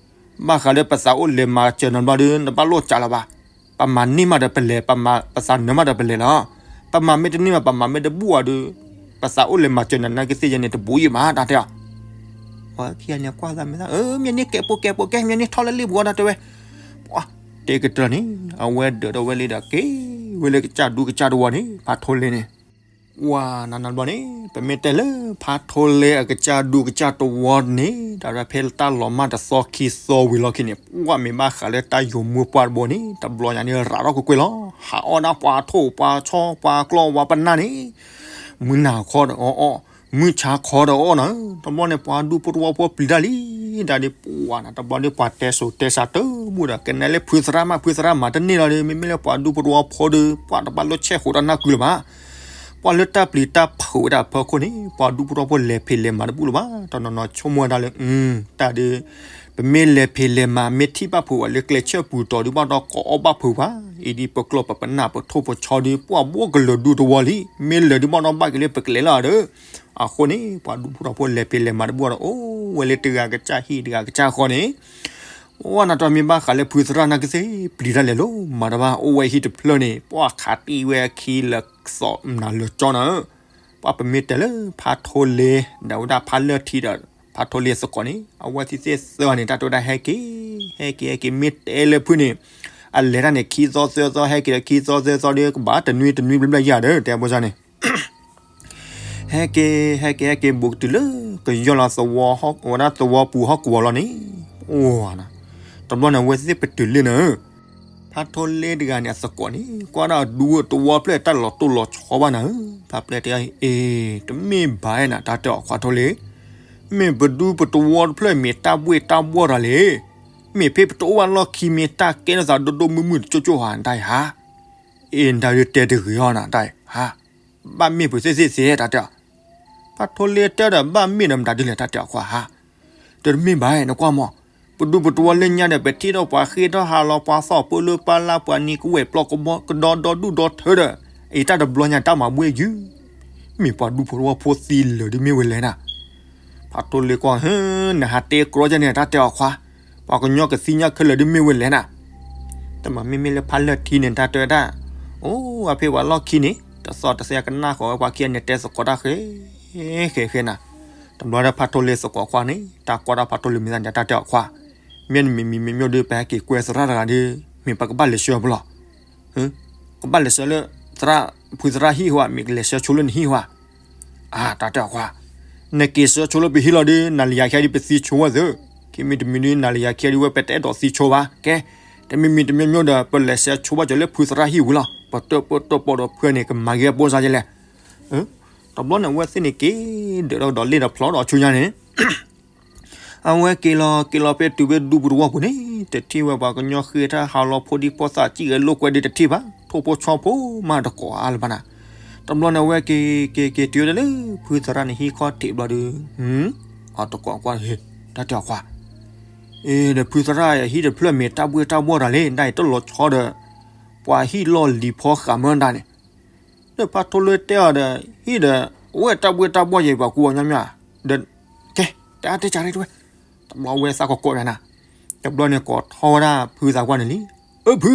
ဘၣ်ဃးလၢပသးအိၣ်လဲၤမၤစၢၤနၤဘျီဒီး နဘၣ်လိၣ်ကးလီၤဘၣ်. ပမၤန့ၢ်မးဒီးပလဲၤ, ပမၤ, ပသးနၢၤမးဒီးပလဲၤလီၤ. ပမၤမ့ၢ်တန့ၢ်ဘၣ်, ပမၤမ့ၢ်တဘူၣ်အီၤဒီး ပသးအိၣ်လဲၤမၤစၢၤနၤနာ်က့သ့ၣ်ယဲန့ၣ် တဘူးယံၤဘၣ် တၢ်တဲအီၤ. ပှၤခံဂၤန့ၣ်ကွၢ်သးမ့ၢ်သး, မ့ၢ်န့ၢ်ကဲးပိာ်ကဲးပိာ်ကဲ, မ့ၢ်န့ၢ်ထီၣ်လၢလ့ၣ်ပူၤအီၤ တၢ်တဲဝဲ. ပှၤတဲကတၢၢ်န့ၣ် အဝဲဒၢးဒီးဝဲလံဒီးက့ၤ ဝဲလၢကစၢ်ဒူကစၢ်တဝီန့ၣ် ဖးထိလ့န့ၣ် ဝါနၤနၤဘျီန့ၣ် ပမ့ၢ်တဲလၢဖးထိလ့အကစၢ်ဒူကစၢ်တဝီန့ၣ် တၢ်ဒီးဖဲတၢ်လီၤမၢ်တသီခံသီဝံၤလီၢ်ခံန့ၣ် ပှၤမ့ၢ်ဘၣ်ဃးလၢတၢ်ယိၤမူပှၢ်တဘိန့ၣ် တဘျီညါန့ၣ် ရးထီၣ်ကွ့ၢ်ကွ့ၢ်လီၤ. ဟးအီၣ်ဒၣ်ပှၤထိၣ်ပှၤဆီပှၤကျီၢ်ဝါပနၢ်န့ၣ် မုၢ်နၤခီဒီးအီၣ်အီၣ်, မုၢ်ဆါခီဒီးအီၣ်နၤ, တဘျီန့ၣ် ပှၤဒူဖိတဝီဖိပျံၤတၢ်လံ. တၢ်ဒ်ပှၤနၤ တဘျီဒ်ပှၤတဲစိၤတဲစးတမူဒီး ကနဲလၢဖုသရၣ်မး ဖုသရၣ်မၤတန့ၢ်လီၤဒီး မ့မ့ၢ်လၢပှၤဒူဖိတဝီဖိဒီး ပှၤတဘၣ်လိၣ်ဆဲးဃိးတၢ်နၢ်ကုလၢၤဘၣ်. ပှၤလၢတၢ်ပျံၤတၢ်ဖုးဝဲဒၣ်အဖီခိၣ်န့ၣ် ပှၤဒူဖိတဝီဖိလဲၤဖံးလဲၤမၤတဘူၣ်လၢၤဘၣ်. တနီၤနီၤဆိကမိၣ်ဝဲဒၣ်လၢ တၢ်ဒ် ပမ့ၢ်လဲၤဖံးလဲၤမၤ မ့ၢ်ထံၣ်ဘၣ်ဖုးဝဲလၢကျဲဆၢပူၤတီၤဒ်ဘၣ်ဒီး ကိးအီၣ်ဘၣ်ဖုးပှၤ အံၤဒ်ပကျီၢ်ပပနၢ်ပထိၣ်ပဆီဒ် ပှၤဘှီကလၢာ်ဒူတဝီလံ. မ့ၢ်လၢာ်ဒ်ဘၣ်ဒီး ဘၣ်က့ၤလၢပကလဲၤလၢၤဒီး အဃိန့ၣ် ပှၤဒူဖိတဝီဖိလဲၤဖံးလဲၤမၤတဘူၣ်ဒီး အိၣ်ဝဲလၢတဂၤကစၢ်ဟံၣ်တဂၤကစၢ်ဃီန့ၣ် ဝဲနၤတမ့ၢ်ဘၣ်ဃးလၢဖုသရၣ်နာ်က့သ့ၣ် ပျံၤတၢ်လဲၤလိၤမၤတဘၣ်. အိၣ်ဝဲဟံၣ်တဖျၢၣ်န့ၣ် ပှၤခးတံၢ်ဝဲအခံလၢသီနၤလၢာ်ကၠီနၤဧၢ. ပှၤပမ့ၢ်တဲလၢဖးထိလ့ ဒီးဝဲဒၣ်ဖးလၢထံဒီး ဖးထိလ့အသကိးန့ၣ် အဝဲသ့ၣ်သ့ၣ်သၢဂၤန့ၣ် တၢ်တဲဝဲဒၣ်ဟဲက့ၤ ဟဲက့ၤ ဟဲက့ၤ မ့ၢ်တဲလၢဖုန့ၣ် အလဲၤတၢ်န့ၣ် ခံသီသၢသီ ဟဲက့ၤဒီးခံသီသၢသီဒီး ကဘၣ်တနွံတနွံဘျဲၣ်ဘျဲၣ်ယၤဒီး တဲဖိစၢ်န့ၣ် ဟဲက့ၤ ဟဲက့ၤ ဟဲက့ၤ ဘူးကတုၤလၢ ကယီၢ်လီၤသဝီ ဝဲဒၣ်သဝီပူၤဟီၣ်ကဝီၤလီၤန့ၣ် အိၣ်နၤ တဘျီန့ၣ် အဝဲသ့ၣ်ပတုၤလ့ၢ်နၤဧၢ. ဖးထိလ့တဂၤန့ၣ် အသကိးန့ၣ် ကွၢ်ဒၣ်ဒူတဝီဖျၢၣ်တၢ်လီၤတိၢ်လီၤဆီဘၣ်နၤဧၢ. ဖးပျဲၢ်တဲအီၤ အ့ တမ့ၢ်ဘၣ်နၤ တၢ်တဲအီၤခွါထိလ့ မ့ၢ်ပဒူပတဝီတဖျၢၣ်မ့ၢ်တၢ်ဘှ့ၣ်တၢ်ဘှီၣ်တၢ်လဲၣ်. မ့ၢ်ဖဲပတအိၣ်ဘၣ်လီၢ်ခံမ့ၢ်တၢ်ကဲထီၣ်သးဒိၣ်ဒိၣ်မုၢ်မုၢ်တကၠိၣ်ကၠိၣ်ဧါ တၢ်အံၤဟါ. အ့ နတၢ်ဒုးတဲတဂ့ၤအီၤနၤ တၢ်အံၤဟါ. ဘၣ်မ့ၢ်ပှၤသ့ၣ်သ့ၣ်သ့ၣ် တၢ်တဲအီၤ ဖးထိလ့တဲဒီး ဘၣ်မ့ၢ်ဒီးမတၤဒ်လဲၣ် တၢ်တဲအီၤခွါဟါ. တမ့ၢ်ဘၣ် နကွၢ်မး ပဒူပတဝီလၢညါဒီး ပထံၣ်ထီၣ်ပှၤဃ့ထီၣ်ဟးလီၤ ပှၤသီၣ်ပၢလၢပှၤလၢပှၤနံၤကဝဲၢ်ပျီကဘီကဒီ ဒီဒူၣ်ဒီထၢဒီး အံၤတၢ်တဘျီညါတၢ်မၤဘှ့ၣ်ယုၢ် မ့ၢ်ပှၤဒူဖိတဝီဖိသံလၢာ်ဒ်မ့ၢ်ဝဲလဲၣ်နၤ. ဖးထိလ့ကွၢ် ဟၢ နဟးတဲကြီကဲန့ၣ် တၢ်တဲအီၤခွါ ပှၤကညီကသ့ၣ်ညါခဲလၢာ်ဒ်မ့ၢ်ဝဲလဲၣ်နၤ. တမ့ၢ်မ့မ့ၢ်လၢဖးလၢထံန့ၣ် တၢ်တဲဝဲဒၣ် အိၣ် အဖဲပှၤလီၢ်ခံန့ၣ် တသီၣ်တသဲကနၣ်ဃီၤဝဲပှၤခံဂၤန့ၣ် တဲသကိးတၢ်ဃဲ ဃဲဃဲနၤ. တဘျီဒီးဖးထိလ့သကိးခွါန့ၣ် တၢ်ကွၢ်တၢ်ဖးထိလ့မ့ၢ်သးန့ၣ် တၢ်တဲအီၤခွါ မ့ၢ်နမံၤမံၤမ့ၢ်မ့ၢ်ဒီး ပဟဲက့ၤကွဲသရၣ်တဂၤဒီး မ့ၢ်ပကဘၣ်လဲၤဆှၢပလီၢ် ကဘၣ်လဲၤဆှၢလၢ သရၣ် ဖုသရၣ်ဟံၣ်ဟါ မ့ၢ်ကလဲၤဆှၢဆိလၢနဟံၣ်ဟါ. အါ တၢ်တဲအီၤခွါ နက့ၤဆှၢဆိလၢပဟံၣ်လီၤဒီး နၤလံယၤခံဂၤဒီးပသံဆိဝဲသ့ၣ် ခံမံၤတမံၤဒီး နၤလံယၤခံဂၤဒီးဝဲပတအဲၣ်ဒိးသံဆိဘၣ် ကဲ တမံၤမံၤတမံၤမံၤဒီး ပလဲၤဆှၢဆိဘၣ်ကၠီၤလၢဖုသရၣ်ဟံၣ်ဝံၤလီၤ ပတၢၣ်ပၢၢ်တၢၣ်ပီဒီးဖုန့ၣ် ကမၤဂ့ၤအပိစါယဲလဲၣ်. တဘျီန့ၣ် အဝဲသ့ၣ်န့ၣ်က့ၤ ဒၢးဒီးလ့ၣ်ဒီးဖျီဒီးဆူညါန့ၣ် အဝဲက့ၤလီၤက့ၤလီၤဖဲတုၤဖဲဒူပူၤတဝီပူၤန့ၣ် တထံၣ်ဝဲပှၤကညီဃ့ထၢဟးလီၤဖိဒံဖိသၣ်စံၣ်ဂဲၤလိာ်ကွဲဒီးတထံၣ်ဘၣ် ထိၣ်ဖိဆီဖိမးတကိးအါလၢၤဘၣ်နၤ. တဘျီန့ၣ် အဝဲက့ၤက့ၤက့ၤတုၤဝဲဒၣ်လၢ ဖုသရၣ်န့ၣ်ဟံၣ်ခီၣ်ထံးဘျီဒီး အတကိးကွၢ် တၢ်တဲအီၤခွါ အ့ ဒီးဖုသရၣ်ဟံၣ်တဖျၢၣ်မ့ၢ်တၢ်ဘှ့ၣ်တၢ်ဘှီၣ်တၢ်လဲၣ် ဒၣ်အံၤတၢ်လီၤဆီဒီး ပှၤဟံၣ်လီၢ်လံၤဖီဃးမၢဒၣ်န့ၣ် ဒီးဖးထိလ့တဲအီၤဒီး ဟံၣ်ဒီး အဝဲတၢ်ဘှ့ၣ်တၢ်ဘှီၣ်ယဲၢ်ပှၤကူအီၤညီမး ဒီး ကဲ တၢ်တဲကၢ်ရဲၣ်တဝဲ တဘျီဝဲသးကကိးညါနၤ တဘျီန့ၣ်ကိးထီၣ်ဝဲဒၣ်ဖုသးကွၢ်န့ၣ်လံ အၢ ဖု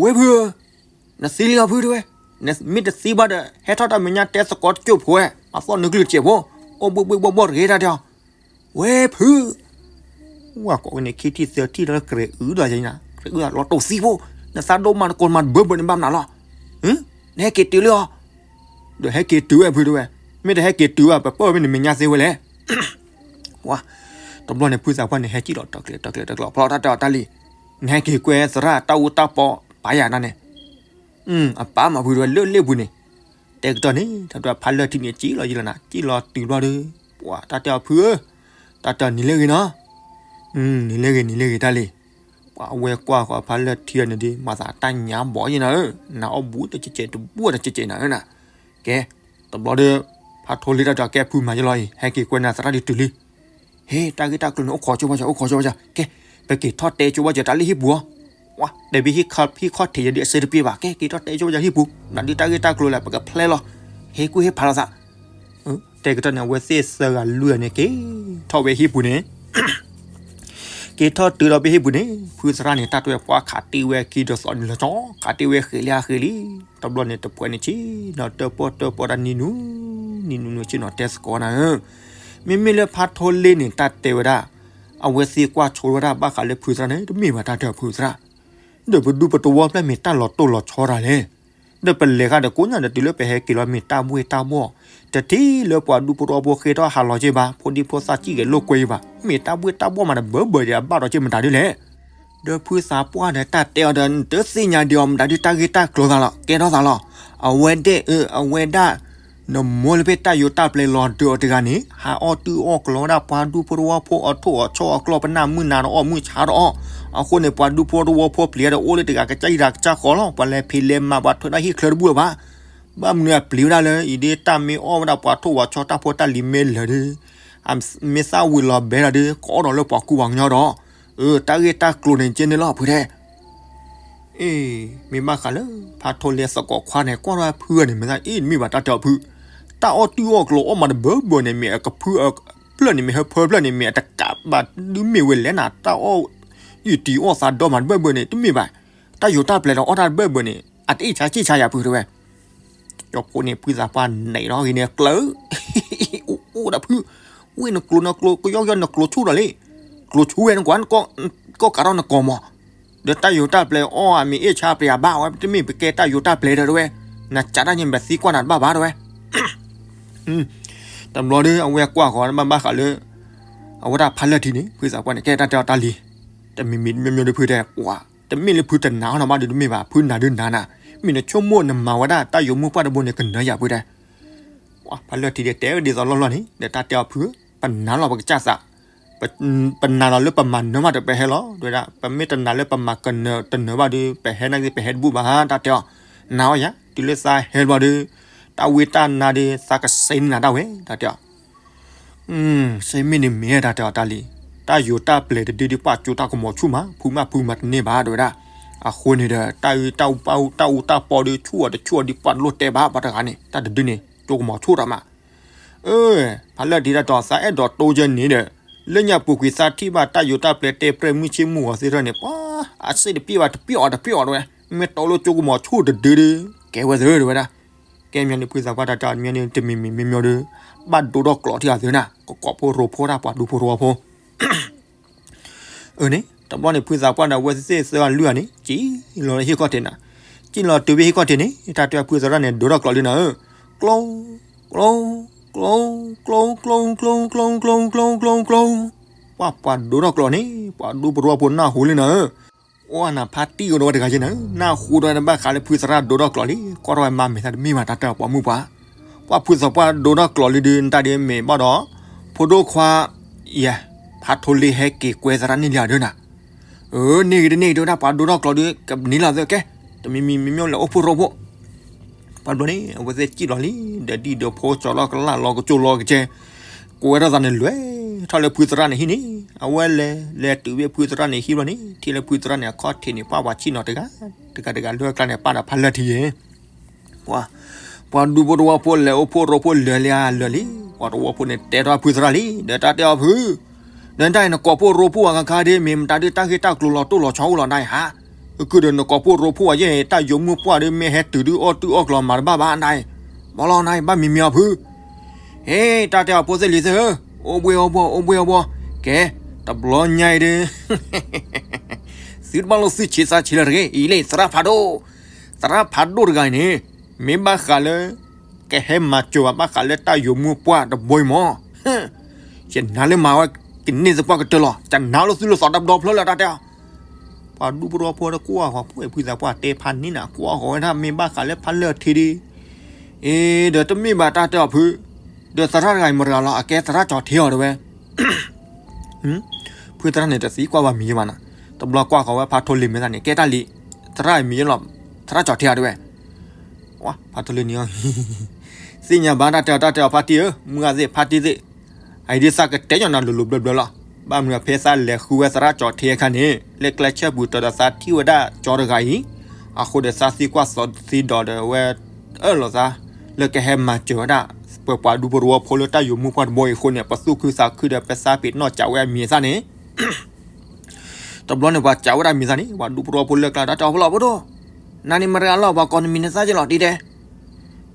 ဝဲဖုဧၢ နသံလံအီၤဖုတဲဝဲ, နမ့ၢ်တသံဘၣ်ဒီး ဟဲထီၣ်တၢ်မဲာ်ညါတဲသကိးတကၠိၢ်ဖိဝဲ, မၤသီၣ်နုာ်ကလုၢ်တစဲးဖိ, အိၣ်ဘှ့ၣ်ဘှ့ၣ်ဘှီၣ်ဘှီၣ်တဂ့ၤတၢ်တဲအီၤ, ဝဲဖု ဝဲကိးဝဲန့ၣ် ခံထံၣ်သၢထံၣ်ဒီးကြဲးအုဒီးယဲနၤ, ကြဲးအုဒီးလီၤတိၢ်သံဖိ, နသးဒိၣ်မးနကိးမၤတဘၢဘၢန့ၣ်ဘၣ်မနုၤလီၤ, နဟဲက့ၤတုၤလံအီၤ, ဒီးဟဲက့ၤတုၤဝဲဖုတဲဝဲ, မ့ၢ်တဟဲက့ၤတုၤဝဲ ပပၢၢ်ဝဲန့ၣ်မဲာ်ညါသ့ဝဲလဲၣ် ဝါ, တဘျီန့ၣ်ဖုသးပှၢ်န့ၣ် ဟဲကံၣ်လီၤတကျဲၤတကျဲၤတကျဲၤ ဖျီတၢ်တဲအီၤတၢ်လံ, နဟဲက့ၤကွဲသရၣ်တၢ်အူတၢ်ပီပာ်ယၤနၤန့ၣ်, အပၢ်မၤဖုတဲဝဲလၢလ့ၣ်ပူၤန့ၣ်, တဲကတီၢ်န့ၣ် တၢ်တဲဖးလၢၢ်ထံန့ၣ် ကံၣ်လီၤယံာ်လီၤနၤ ကံၣ်လီၤတုၤဘျီဒီး, ပှၤတၢ်တဲအီၤဖုဧၢ, တၢ်တဲအီၤနံၤလၢဂ့ၤနီၤ, နံၤလၢဂ့ၤ နံၤလၢဂ့ၤတၢ်လံ, ပှၤအဝဲကွၢ်ဃီဖးလၢၢ်ထံန့ၣ်ဒီး မၤသးတၢ်ညါဘီယံာ်နၤဧၢ, နၤအီၣ်ဘူးတကဲးကဲးတဘူးတကဲးကဲးနၤဧၢနၤ, ကဲ, တဘျီဒီး, ဖးထိလ့တၢ်တဲအီၤကဲဖုမၤယလီၤအံၤ ဟဲက့ၤကွဲနၤသရၣ်ဒုးတုၤလံ, ဟ့ၣ် တၢ်ဂ့ၢ်တၢ်ကျိၤန့ၣ် အိၣ်ခိးကၠိဘၣ်စၢၤ အိၣ်ခိးကၠိဘၣ်စၢၤ ကဲ, ပက့ၤထီၣ်တဲကၠိဘၣ်စၢၤတၢ်လၢဟံၣ်ပူၤအီၤ, ဝါ, တဲဘၣ်ဟံၣ်ခီၣ်ထံးယဲဒုးအစ့တပ့ၢ်ဘၣ် ကဲ က့ၤထီၣ်တဲကၠိဘၣ်စၢၤဟံၣ်ပူၤ မတၤဒုးတၢ်ဂ့ၢ်တၢ်ကျိၤလဲၣ် ပကဖျဲလီၤ, ဟ့ၣ်ကူၣ်ဟ့ၣ်ဖးလိာ်သး, တဲကတီၢ်န့ၣ် အဝဲသ့ၣ်သၢဂၤလွံၢ်ဂၤန့ၣ် က့ၤထီၣ်ဝဲဟံၣ်ပူၤန့ၣ် က့ၤထီၣ်တုၤဒီးဖဲဟံၣ်ပူၤန့ၣ် ဖုသရၣ်န့ၣ် တၢ်တဲဝဲပှၤခးတ့ၢ်ဝဲခံဒီးသီန့ၣ်လီၤဆီ ခးတ့ၢ်ဝဲဃ့လံအဃ့လံ, တဘျီန့ၣ် တပှဲၤန့ၣ်ဆ့ၣ်နီၤတၢၢ်ပီၢ်တၢၢ်ပီၢ်တၢ်နံၤနူၤ, နံၤနူၤနူၤဆ့ၣ်နီၤတဲသကိးနၤဧၢ, မ့မ့ၢ်လၢဖးထိလ့န့ၣ် တၢ်တဲဝဲဒၣ်, အဝဲသ့ၣ်ကွၢ်ဆိဝဲဒၣ်ဘၣ်ဃးလၢဖုသရၣ်န့ၣ် တမ့ၢ်ဘၣ်တၢ်တဲအီၤဖုသရၣ်, ဒီးပဒူပတဝီဖျၢၣ်မ့ၢ်တၢ်လီၤတိၢ်လီၤဆီတၢ်လဲၣ် ဒီးပလဲၤဃာ်ဒီးကိးညါဒီးတုၤလၢပဟဲက့ၤလီၤမ့ၢ်တၢ်ဘှ့ၣ်တၢ်ဘှီၣ်, တထံၣ်လၢပှၤဒူဖိတဝီဖိဃ့ထီၣ်ဟးလီၤက့ဘၣ် ဖိဒံဖိသၣ်စံၣ်ဂဲၤလိာ်ကွဲဘၣ် မ့ၢ်တၢ်ဘှ့ၣ်တၢ်ဘှီၣ်မးတဘၢဘၢဒီးအဘၣ်ဒီးက့မတၤဒ်လဲၣ်, ဒီးဖုသးပှၢ်ဒီးတၢ်တဲအီၤဒီး နတသ့ၣ်ညါဒံးအီၤ မတၤဒုးတၢ်ဂ့ၢ်တၢ်ကျိၤသးလီၤ ကဲထီၣ်သးလီၤ, အဝဲဒၣ်အၢ အဝဲဒၣ် နမိၢ်လၢဖဲတၢ်ယိၤတၢ်ပျဲၤလီၤဒၢးအီၤတဂၤန့ၣ် ဟးအီၣ်တုၢ်အီၣ်ကျိၤဝဲဒၣ်ပှၤဒူဖိတဝီဖိအီၣ်ထိၣ်အီၣ်ဆီအီၣ်ကျီၢ်ပနၢ်မုၢ်နၤတအီၣ်မုၢ်ဆါတအီၣ်, အဃိန့ၣ် ပှၤဒူဖိတဝီဖိပျံၤဒီးအိၣ်လၢတဂၤကစၢ်ယံၤတဂၤကစၢ်ဃီလီၤ ပှၤလဲၤဖံးလဲၤမၤပှၤထွဲဒၣ်ဟံၣ်ချၢတဘူၣ်ဘၣ်, ဘၣ်မနုၤအပျံၤဝဲဒၣ်လၢ အံၤဒ်တၢ်မ့ၢ်အီၣ်ဝဲဒၣ်ပှၤထိၣ်ပှၤဆီတၢ်ဖိတၢ်လံၤမ့ၢ်လၢာ်ဒီး, မ့ၢ်သၣ်ဝံၤလီၤဘဲလီၤဒီး ကအီၣ်ဒီးလၢပှၤကူပှၤကညီဒီး, အၢ တၢ်ဂ့ၢ်တၢ်ကျိၤန့ၣ်ကဲန့ၣ်လီၤဖုတဲ အ့ မ့ၢ်ဘၣ်ဃးလၢ ဖးထိလ့သကိးခွါန့ၣ် ကွၢ်ထီၣ်ဖုဂၤန့ၣ် မ့ၢ်သးအ့ တမ့ၢ်ဘၣ်တၢ်တဲအီၤဖု, တၢ်အီၣ်တုၢ်အီၣ်ကျိၤအီၣ်မးတဘၢဘၢန့ၣ် မ့ၢ်အကဖုဖျၢၣ်န့ၣ် မ့ၢ်ဟၢဖၢဖျၢၣ်န့ၣ် မ့ၢ်အတကးဘၣ်ဒုးမ့ၢ်ဝဲလဲၣ်နၤ တၢ်အီၣ် ယံာ်တံာ်အီၣ်သးဒီမးတဘၢဘၢန့ၣ် တမ့ၢ်ဘၣ်, တၢ်ယိၤတၢ်ပျဲၤဒီးအီၣ်တၢ်တဘၢဘၢန့ၣ် အတအ့ၣ်ဆါစ့ၣ်ဆါယၤဖုတဲဝဲ ကၠီဖိန့ၣ် ဖုသးပှၢ်နဲၣ်ထီၣ်ဂ့ၤန့ၣ်ကျၢၤ, အိၣ်အိၣ်ဒၣ်ဖု, ဝ့ၢ်နကျိၤနကျိၤ ကယီကယီနကျိၤဆူၣ်ဒီးလံ, ကျိၤဆူၣ်ဝဲ နကွၢ် ကီၢ်ကးထီၣ်နကိာ်မး, ဒီးတၢ်ယိၤတၢ်ပျဲၤအီၣ်အမ့ၢ်အ့ၣ်ဆါပျဲၤအဘၣ်ဝဲ တမ့ၢ်ပကဲတၢ်ယိၤတၢ်ပျဲၤဒီးတဲဝဲ, နစးတၢ်ညါ ပသံကွၢ်နၤတဘၣ်ဘၣ်တဲဝဲ တဘျီဒီး အဝဲကွၢ်ဃီၤဘၣ်ဘၣ်ဃးလၢ အဝဲဒၣ်ဖးလၢၢ်ထံန့ၣ် ဖုသးပှၢ်န့ၣ် ကဲတၢ်တဲအီၤတၢ်လံ, တမံၤမံၤတမံၤမံၤဒီးဖုတဲ ပှၤ တမ့ၢ်လၢဖုတနာ်အီၤနီၤဘၣ်ဒီးတမ့ၢ်ဘၣ် ဖုနာ်ဒုးနာ်နၤ, မ့ၢ်နဆိကမိၣ်နမၤဝဲဒၣ်တၢ်ယိၤမုၢ်ပှၢ်တဘိန့ၣ် ကနၢၤယၤဖုတဲ ပှၤဖးလၢၢ်ထံဒီးတဲဒ်သိးလီၢ်လီၢ်န့ၣ် ဒီးတၢ်တဲအီၤဖု ပနာ်လီၤပကစၢ်သး, ပနာ်လီၤလၢပမၤနၢၤမးဒီးပဟဲလီၤ တဲဝဲဒၣ် ပမ့ၢ်တနာ်လၢပမၤကနၢၤတနၢၤဘၣ်ဒီး ပဟဲနာ်က့ပဟဲတဘူၣ်ဘၣ်ဧါ တၢ်တဲအီၤ, နာ်အီၤယၤ တုၤလၢသးဟဲတဘျီဒီး တၢ်ဝံတၢ်နါဒီး သးကစဲနၤဒၣ်ဝဲ တၢ်တဲအီၤ စ့မ့ၢ်န့ၣ်မ့ၢ်တၢ်တဲအီၤတၢ်လံ, တၢ်ယိၤတၢ်ပျဲၤတဒုဒုးပှၢ်ကၠိတၢ်ကမီၤဆူၣ်မး ဖုမးဖုမၤတန့ၢ်ဘၣ် တဲဝဲဒၣ်, အဃိန့ၣ်ဒီး တၢ်အုၣ်တၢ်အုၣ် တၢ်အူတၢ်ပီဒီး ဆူၣ်အီၤတဆူၣ်အီၤဒုးပှၢ်တလိၣ်တဲဘၣ် ပှၤတဂၤန့ၣ် တၢ်တဒုန့ၣ် ကၠိကမီၤဆူၣ်တၢ်မး, အၢ ဖးလၢၢ်ထံတၢ်တဲအီၤ သးအဲၣ်ဒိးတိစၢၤန့ၣ်ဒီး လၢညါပူၤကွံာ်သးထံၣ်ဘၣ်တၢ်ယိၤတၢ်ပျဲၤတဲပြဲၢ်မုၢ်ဆ့မုၢ်ဂီၤသ့ၣ်တဖၣ်န့ၣ် ပှၤ အစ့တပျဲၢ်ဘၣ်တပျဲၢ်အီၤတပျဲၢ်အီၤတဲဝဲ, မ့ၢ်တီလၢကၠိကမီၤဆူၣ်တဒုဒီး ကဲဝဲသ့ၣ်တဲဝဲဒၣ် ကဲမညီန့ၣ် ဖုသးပှၢ်တၢ်တဲအီၤ မညီန့ၣ် တမံၤမံၤမ့ၢ်မညီဒီး ဘၣ်ဒိထီၣ်ကျိးထံၣ်အီၤသ့ၣ်နၤ ကကိးဖိရိဖိတၢ်ပှၤဒူဖိရိဖိ အၢန့ၣ် တဘျီန့ၣ် ဖုသးပှၢ်ဒီးအဝဲသ့ၣ်သၢဂၤလွံၢ်ဂၤန့ၣ် စံၣ်လီၤလၢဟံၣ်ခီၣ်ထံးနၤ, စံၣ်လီၤတုၤဖဲဟံၣ်ခီၣ်ထံးန့ၣ် တၢ်တဲအီၤဖုသရၣ်န့ၣ် ဒိထီၣ်ကျိးလံနၤဧၢ, ကျိ ကျိ ကျိ ကျိ ကျိ ကျိ ကျိ ကျိ ကျိ ကျိ ကျိ ကျိ ကျိ ပှၤဒူဖိရိဖိနၢ်ဟူလံနၤဧၢ အိၣ်နၤဖါတံၢ်အိၣ်ဒီးဝဲတဂၤက့နၤဧၢ, နၢ်ဟူဒီးဝဲဘၣ်ဃးလၢဖုသရၣ်ဒိထီၣ်ကျိးလံ, ကွၢ်ထီၣ်ဝဲမၤမဲာ်သးတမ့ၢ်ဘၣ်တၢ်တဲအီၤပှၤမုၣ်ပှၢ်, ပှၤဖုသးပှၢ်ဒိထီၣ်ကျိးလံဒုး နတၢ်ဒုးမ့ၢ်ဘၣ်ဒီး ဖိဒိၣ်ခွါ ယဲ ဖးထိလ့ဟဲက့ၤကွဲသရၣ်န့ၣ်လံဧါဒၣ်နၤ, အၢ န့ၢ်ဂ့ၤတန့ၢ်ဂ့ၤတဲဝဲဒၣ် ပှၤဒိထီၣ်ကျိးဒုး ကနံၤလီၤသၢကဲ, တမံၤမံၤမ့ၢ်မ့ၢ်လဲၤအိၣ်ဖှိၣ်ရိဖှိၣ် ပှၤဘျီန့ၣ် အဝဲသ့ၣ်စံၣ်လီၤလံ, ဒီးဒံၣ်ဒီးဖိကၠီလီၤကလၢ်လီၤကစိၤလီၤကစဲ, ကွဲထီၣ်သးန့ၣ်လွဲၤထီၣ်လၢဖုသရၣ်န့ၣ်ဟံၣ်န့ၣ်, အဝဲလဲၤ လဲၤတုၤဝဲဖုသရၣ်န့ၣ်ဟံၣ်ဘျီန့ၣ် ထံၣ်လၢဖုသရၣ်န့ၣ်အခီၣ်ထံးန့ၣ် ပှၤပှၤဆံၣ်နီၤတဂၤ, တဂၤတဂၤလၢအကျါန့ၣ် ပာ်ဒီးဖးလၢၢ်ထံယဲ ပှၤ ပှၤဒူဖိတဝီဖိလဲၤအိၣ်ဖှိၣ်ရိဖှိၣ်လၢာ်လံဧါလၢာ်လံ, ပှၤတဝီဖိန့ၣ်တဲထီၣ်ဖုသရၣ်လံ, ဒီးတၢ်တဲအီၤဖု, ဒီးတၢ်အံၤနကိးဖှိၣ်ရိဖှိၣ်အခါခါဒ် မ့ၢ်မတၤဒုးတၢ်ဂ့ၢ်တၢ်ကျိၤလီၤတိၢ်လီၤဆီအိၣ်လီၤနၤအံၤဟါ, အကုၢ်ဒီးနကိးဖှိၣ်ရိဖှိၣ်အယဲၢ် တၢ်ယိာ်မုၢ်ပှၢ်ဒီး မ့ၢ်ဟဲတုၤဒုးအီၣ်တုၤအီၣ်ကျီၤမၤတဘၣ်ဘၣ်နၤ, ဘီလီၤနၤ ဘၣ်မံၤမံၤအီၤဖု, ဟ့ တၢ်တဲအီၤဖိသ့ၣ်လံၤသ့ၣ်ဧၢ, အိၣ်ဘှ့ၣ်အိၣ်ဘှီၣ် အိၣ်ဘှ့ၣ်အိၣ်ဘှီၣ်, ကဲ, တဘျီညါအံၤဒီး သုတဘၣ်လိၣ်သူၣ်ဆံးသးဆံးလၢၤတဂ့ၤ, အံၤလၢသရၣ်ဖးဒိၣ်, သရၣ်ဖးဒိၣ်တဂၤအံၤန့ၣ် မ့ၢ်ဘၣ်ဃးလၢ ကဟဲမၤစၢၤဘၣ်ဃးလၢတၢ်ယိာ်မုၢ်ပှၢ်တဘိအံၤမး, ယနာ်လၢမၤဝဲကန့ၢ်သပှၢ်ကတၢၢ်လီၤ, ယနာ်လၢသုလၢသီတဘျီဖျၢၣ်လၢတၢ်တဲအီၤ ပှၤဒူပရိဝီဖိဒီးကွၢ်ဃီၤ ဖုသးပှၢ်တဲဖးန့ၢ်နၤ ကွၢ်ဃီၤဝဲဒၣ် မ့ၢ်ဘၣ်ဃးလၢဖးလၢၢ်ထံဒ်, အ့ ဒီးတမ့ၢ်ဘၣ်တၢ်တဲအီၤဖု, ဒီးသရၣ်တဂၤအံၤမတၤတဂၤလီၤ အကဲသရၣ်ကၠီၤထံအီၤတဲဝဲ, ဖုသရၣ်န့ၣ်တသံကွၢ်ဘၣ်မံၤယဲဘၣ်နၤ, တဘျီကွၢ်ဃီၤဝဲဖးထိလ့ၤမဲာ်သၣ်န့ၣ် ကဲတၢ်လံ, သရၣ်အံၤမံၤယဲလီၤ, သရၣ်ကၠီၤထံအီၤတဲဝဲ, ဖးထိလ့ၤန့ၣ်အီၤ သ့ၣ်ညါဘၣ်တၢ်တဲအီၤ တၢ်တဲအီၤဖါတံၢ်ဧၢ, မုၢ်ဂၢ်သ့ၣ်ဖါတံၢ်သ့ၣ်, အအံၤဒ်သးကတဲညီနၤလိၤလိၤဘျၢဘျၢလီၤ, ဘၣ်မနုၤဖဲသးလဲၤဃုဝဲသရၣ်ကၠီၤထံအခါန့ၣ် လၢကျဲဆၢပူၤတၢၤဒီးသးထံၣ်ဝဲဒၣ်ကၠီတဂၤအံၤ, အဃိဒီးသးသံကွၢ်သီသံဒီးဒီးဝဲ အၢၣ်လီၤသး လၢကဟဲမၤစၢၤဝဲဒၣ် ပပှၤဒူပရိဝီဖိလၢတၢ်ယိာ်မုၢ်ပှၢ်တဘိအံၤအဃိန့ၣ် ပသူၣ်ခုသးခုဒီးပသးပ့ၤနီၣ်ကးဝဲအမံၤအသၣ်န့ၣ် တဘျီန့ၣ် ပှၤကးဝဲဒၣ်မံၤသၣ်န့ၣ် ပှၤဒူပရိဝီဖိလၢကျါ တၢ်တဲအီၤဖီလီၤဖိဒိၣ်, နၤန့ၣ်မတၤတဂၤလီၤ ပှၤကိးနမံၤနသၣ်က့လီၤတံၢ်တဲ,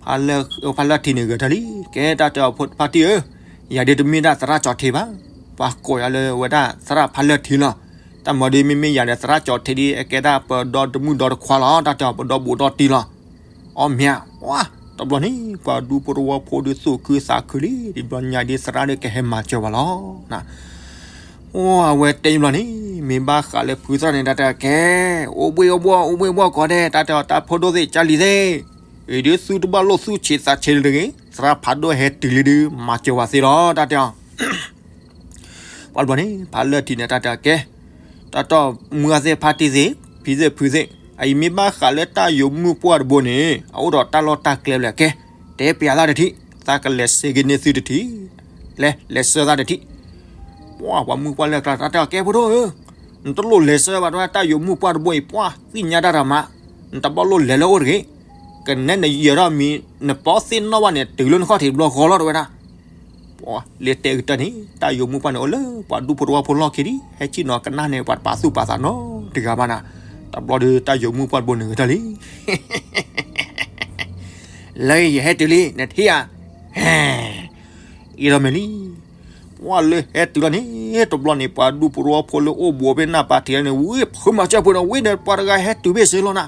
ဖးလၢၢ်ထံန့ၣ်ဂဲၤတၢ်လံ, ကဲတၢ်တဲအီၤဖါတံၢ်ဧၢ, ယၤဒ်တမ့ၢ်ဒၣ်သရၣ်ကၠီၤထံဘၣ်, ပှၤကိးယၤလၢဝဲဒၣ်သရၣ်ဖးလၢၢ်ထံလီၤ, တၢ်မၤဒ်မ့မ့ၢ်ယၤဒီးသရၣ်ကၠီၤထံဒ် အကဲဒၣ်ပဒီတမုၢ်ဒီတခွါလီၤ, တၢ်တဲအီၤပဒီဘူးဒီတံၢ်လီၤ အီၣ်မ့ၢ်ဧါ, တဘျီန့ၣ် ပှၤဒူပရိဝီဖိဒီးသူၣ်ခုသးခုလံ, တဘျီညါဒ်သရၣ်ဒီးကဟဲမၤစၢၤပှၤလီၤ. အဝဲတဲဘျီန့ၣ် မ့ၢ်ဘၣ်ဃးလၢဖုသရၣ်န့ၣ် တၢ်တဲအီၤကဲ, အိၣ်ဘှ့ၣ်အိၣ်ဘှီၣ် အိၣ်ဘှ့ၣ်ဘှီၣ်ကီးဒဲး တၢ်တဲအီၤတၢ်ဖိဒိၣ်သ့ၣ်ကၢ်လံၤသ့ၣ်, အံၤဒ်သုတဘၣ်လိၣ်သူၣ်ဆံးသးဆံးလၢၤတဂ့ၤ, သရၣ်ဖးဒိၣ်ဟဲတုၤလံဒီး မၤစၢၤဝဲသ့လီၤ တၢ်တဲအီၤ ပှၤတဘျီန့ၣ် ဖးလၢၢ်ထံန့ၣ် တၢ်တဲအီၤကဲ, တၢ်တဲအီၤမုၢ်ဂၢ်သ့ၣ်ဖါတံၢ်သ့ၣ်, ဖံသ့ၣ်ဖုသ့ၣ်, အအံၤမ့ၢ်ဘၣ်ဃးလၢတၢ်ယိာ်မုၢ်ပှၢ်တဘိန့ၣ် အအိၣ်ဒီးတၢ်လီၢ်တၢ်ကျဲဘျဲၣ်ကဲ, တဲပျးသးတထံၣ်, သးကလဲၤစ့က့ၤန့ၢ်သုတထံၣ်, လဲၤ လဲၤစၢသးတထံၣ်, ပှၤမုၢ်ပှၢ်လၢကျါ တၢ်တဲအီၤကဲဖိဒိၣ်ဧၢ, နတလိၣ်လဲၤစၢဘၣ် တၢ်ယိာ်မုၢ်ပှၢ်တဘိအံၤ ပှၤသ့ၣ်ညါတၢ်တမး, နတဘၣ်လိၣ်လဲၤလၢအအိၣ်တဂ့ၤ, ကနဲနယၢၤထီၣ်မံၤ နပီသ့ၣ်နီၣ်ဘၣ်န့ၣ် တုၤလၢနခီၣ်ထံးတဘျီဃီလီၤ တဲဝဲဒၣ် ပှၤလဲၤတဲကတၢၢ်န့ၣ် တၢ်ယိာ်မုၢ်ပှၢ်န့ၣ် အိၣ်လၢပှၤဒူဖိတဝီဖိလီၢ်ခံဒံး ဟဲဆ့ၣ်နီၤကနၣ်န့ၣ် ပှၤတပာ်သူၣ်ပာ်သးနီတဂၤဘၣ်နၤ, တဘျီဒီးတၢ်ယိာ်မုၢ်ပှၢ်တဘိန့ၣ်ဂ့ၤတၢ်လံ လၢယဟဲတုၤလံ နထံၣ်ဧါ, ဟဲ, အံၤဒီးမ့ၢ်လံ, ပှၤလၢဟဲတုၤလီၤန့ၣ် တဘျီန့ၣ် ပှၤဒူဖိတဝီဖိလၢအိၣ်ဘူးဖဲနၢ်ပၤထံးန့ၣ် ဝံၤဖုမၤစၢၤဖိဒီး ဝံၤဒီးပှၤတဂၤဟဲတုၤဖဲစ့လီၤနၤ,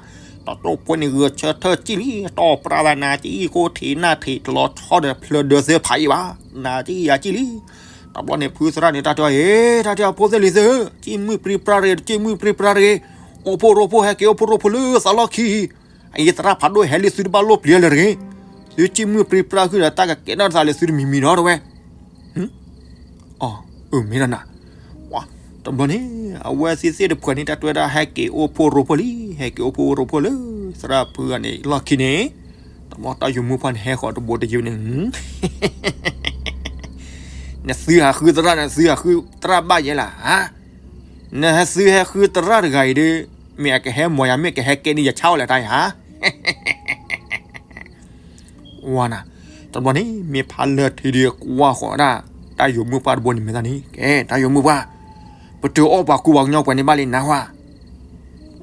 တၢ်တိၢ်ဖိန့ၣ် ဂဲၤဆၢထၢၣ်ကံၣ်လံ တီၢ်ပြၢသးနၤကံၣ် ကိးထံးနၢ်ထံးတလီၤဆီဒီးဖျၢၣ်ဒၢသၢဖးအံၤဘၣ်, နၤကံၣ်ယၤကံၣ်လံ, တဘျီန့ၣ် ဖုသရၣ်န့ၣ် တၢ်တဲအီၤ ဟ့ တၢ်တဲအီၤဖိသ့ၣ်လံၤသ့ၣ်ဧၢ, ကံၣ်မုၢ်ပြံပြါတဂ့ၤ ကံၣ်မုၢ်ပြံပြါတဂ့ၤ, အိၣ်ဖှိၣ်ရိဖှိၣ်ဟဲက့ၤအိၣ်ဖှိၣ်ရိဖှိၣ်လၢသးလီၢ်ခံ အံၤသရၣ်ဖးဒိၣ်ဟဲလံ သုတဘၣ်လိၣ်ပျံၤလၢၤတဂ့ၤ, သုကံၣ်မုၢ်ပြံပြါဃုာ်ဒီး တၢ်ကကဲထီၣ်သးလၢသုတမံၤမံၤဒီးတဲဝဲ, အီၤမ့ၢ်လီၤနၤ, တဘျီန့ၣ် အဝဲသ့ၣ်သ့ၣ်တဖုန့ၣ် တၢ်တဲဝဲဒၣ် ဟဲက့ၤအိၣ်ဖှိၣ်ရိဖှိၣ်လံ ဟဲက့ၤအိၣ်ဖှိၣ်ရိဖှိၣ်လၢ သရၣ်ဖုဂၤန့ၣ် လီၢ်ခံန့ၣ်, တဘျီတၢ်ယိာ်မုၢ်ပှၢ်န့ၣ် ဟဲဃီၤတဘိတယုၢ်န့ၣ် နသုဟးဃုသရၣ် နသုဟးဃုသရၣ်ဘၣ်ယဲလၢၤဧါ, နသုဟဲဃုသရၣ်တဂၤအံၤဒီး မ့ၢ်အကဟဲမီၤယၤ မ့ၢ်ကဟဲကဲန့ၢ်ယဆါအီၤလဲၣ်တၢ်ယၤဧါ ဝါနၤ, တဘျီန့ၣ် မ့ၢ်ဖးလၢၢ်ထံဒီးကွၢ်ဃီၤဒၣ် တၢ်ယိာ်မုၢ်ပှၢ်တဘိန့ၣ်မ့ၢ်သးန့ၣ် ကဲ တၢ်ယိာ်မုၢ်ပှၢ်, ပတုၤအီၣ်ပှၤကူပှၤကညီပှဲၤန့ၣ်ဘၣ်လံနၤဟါ,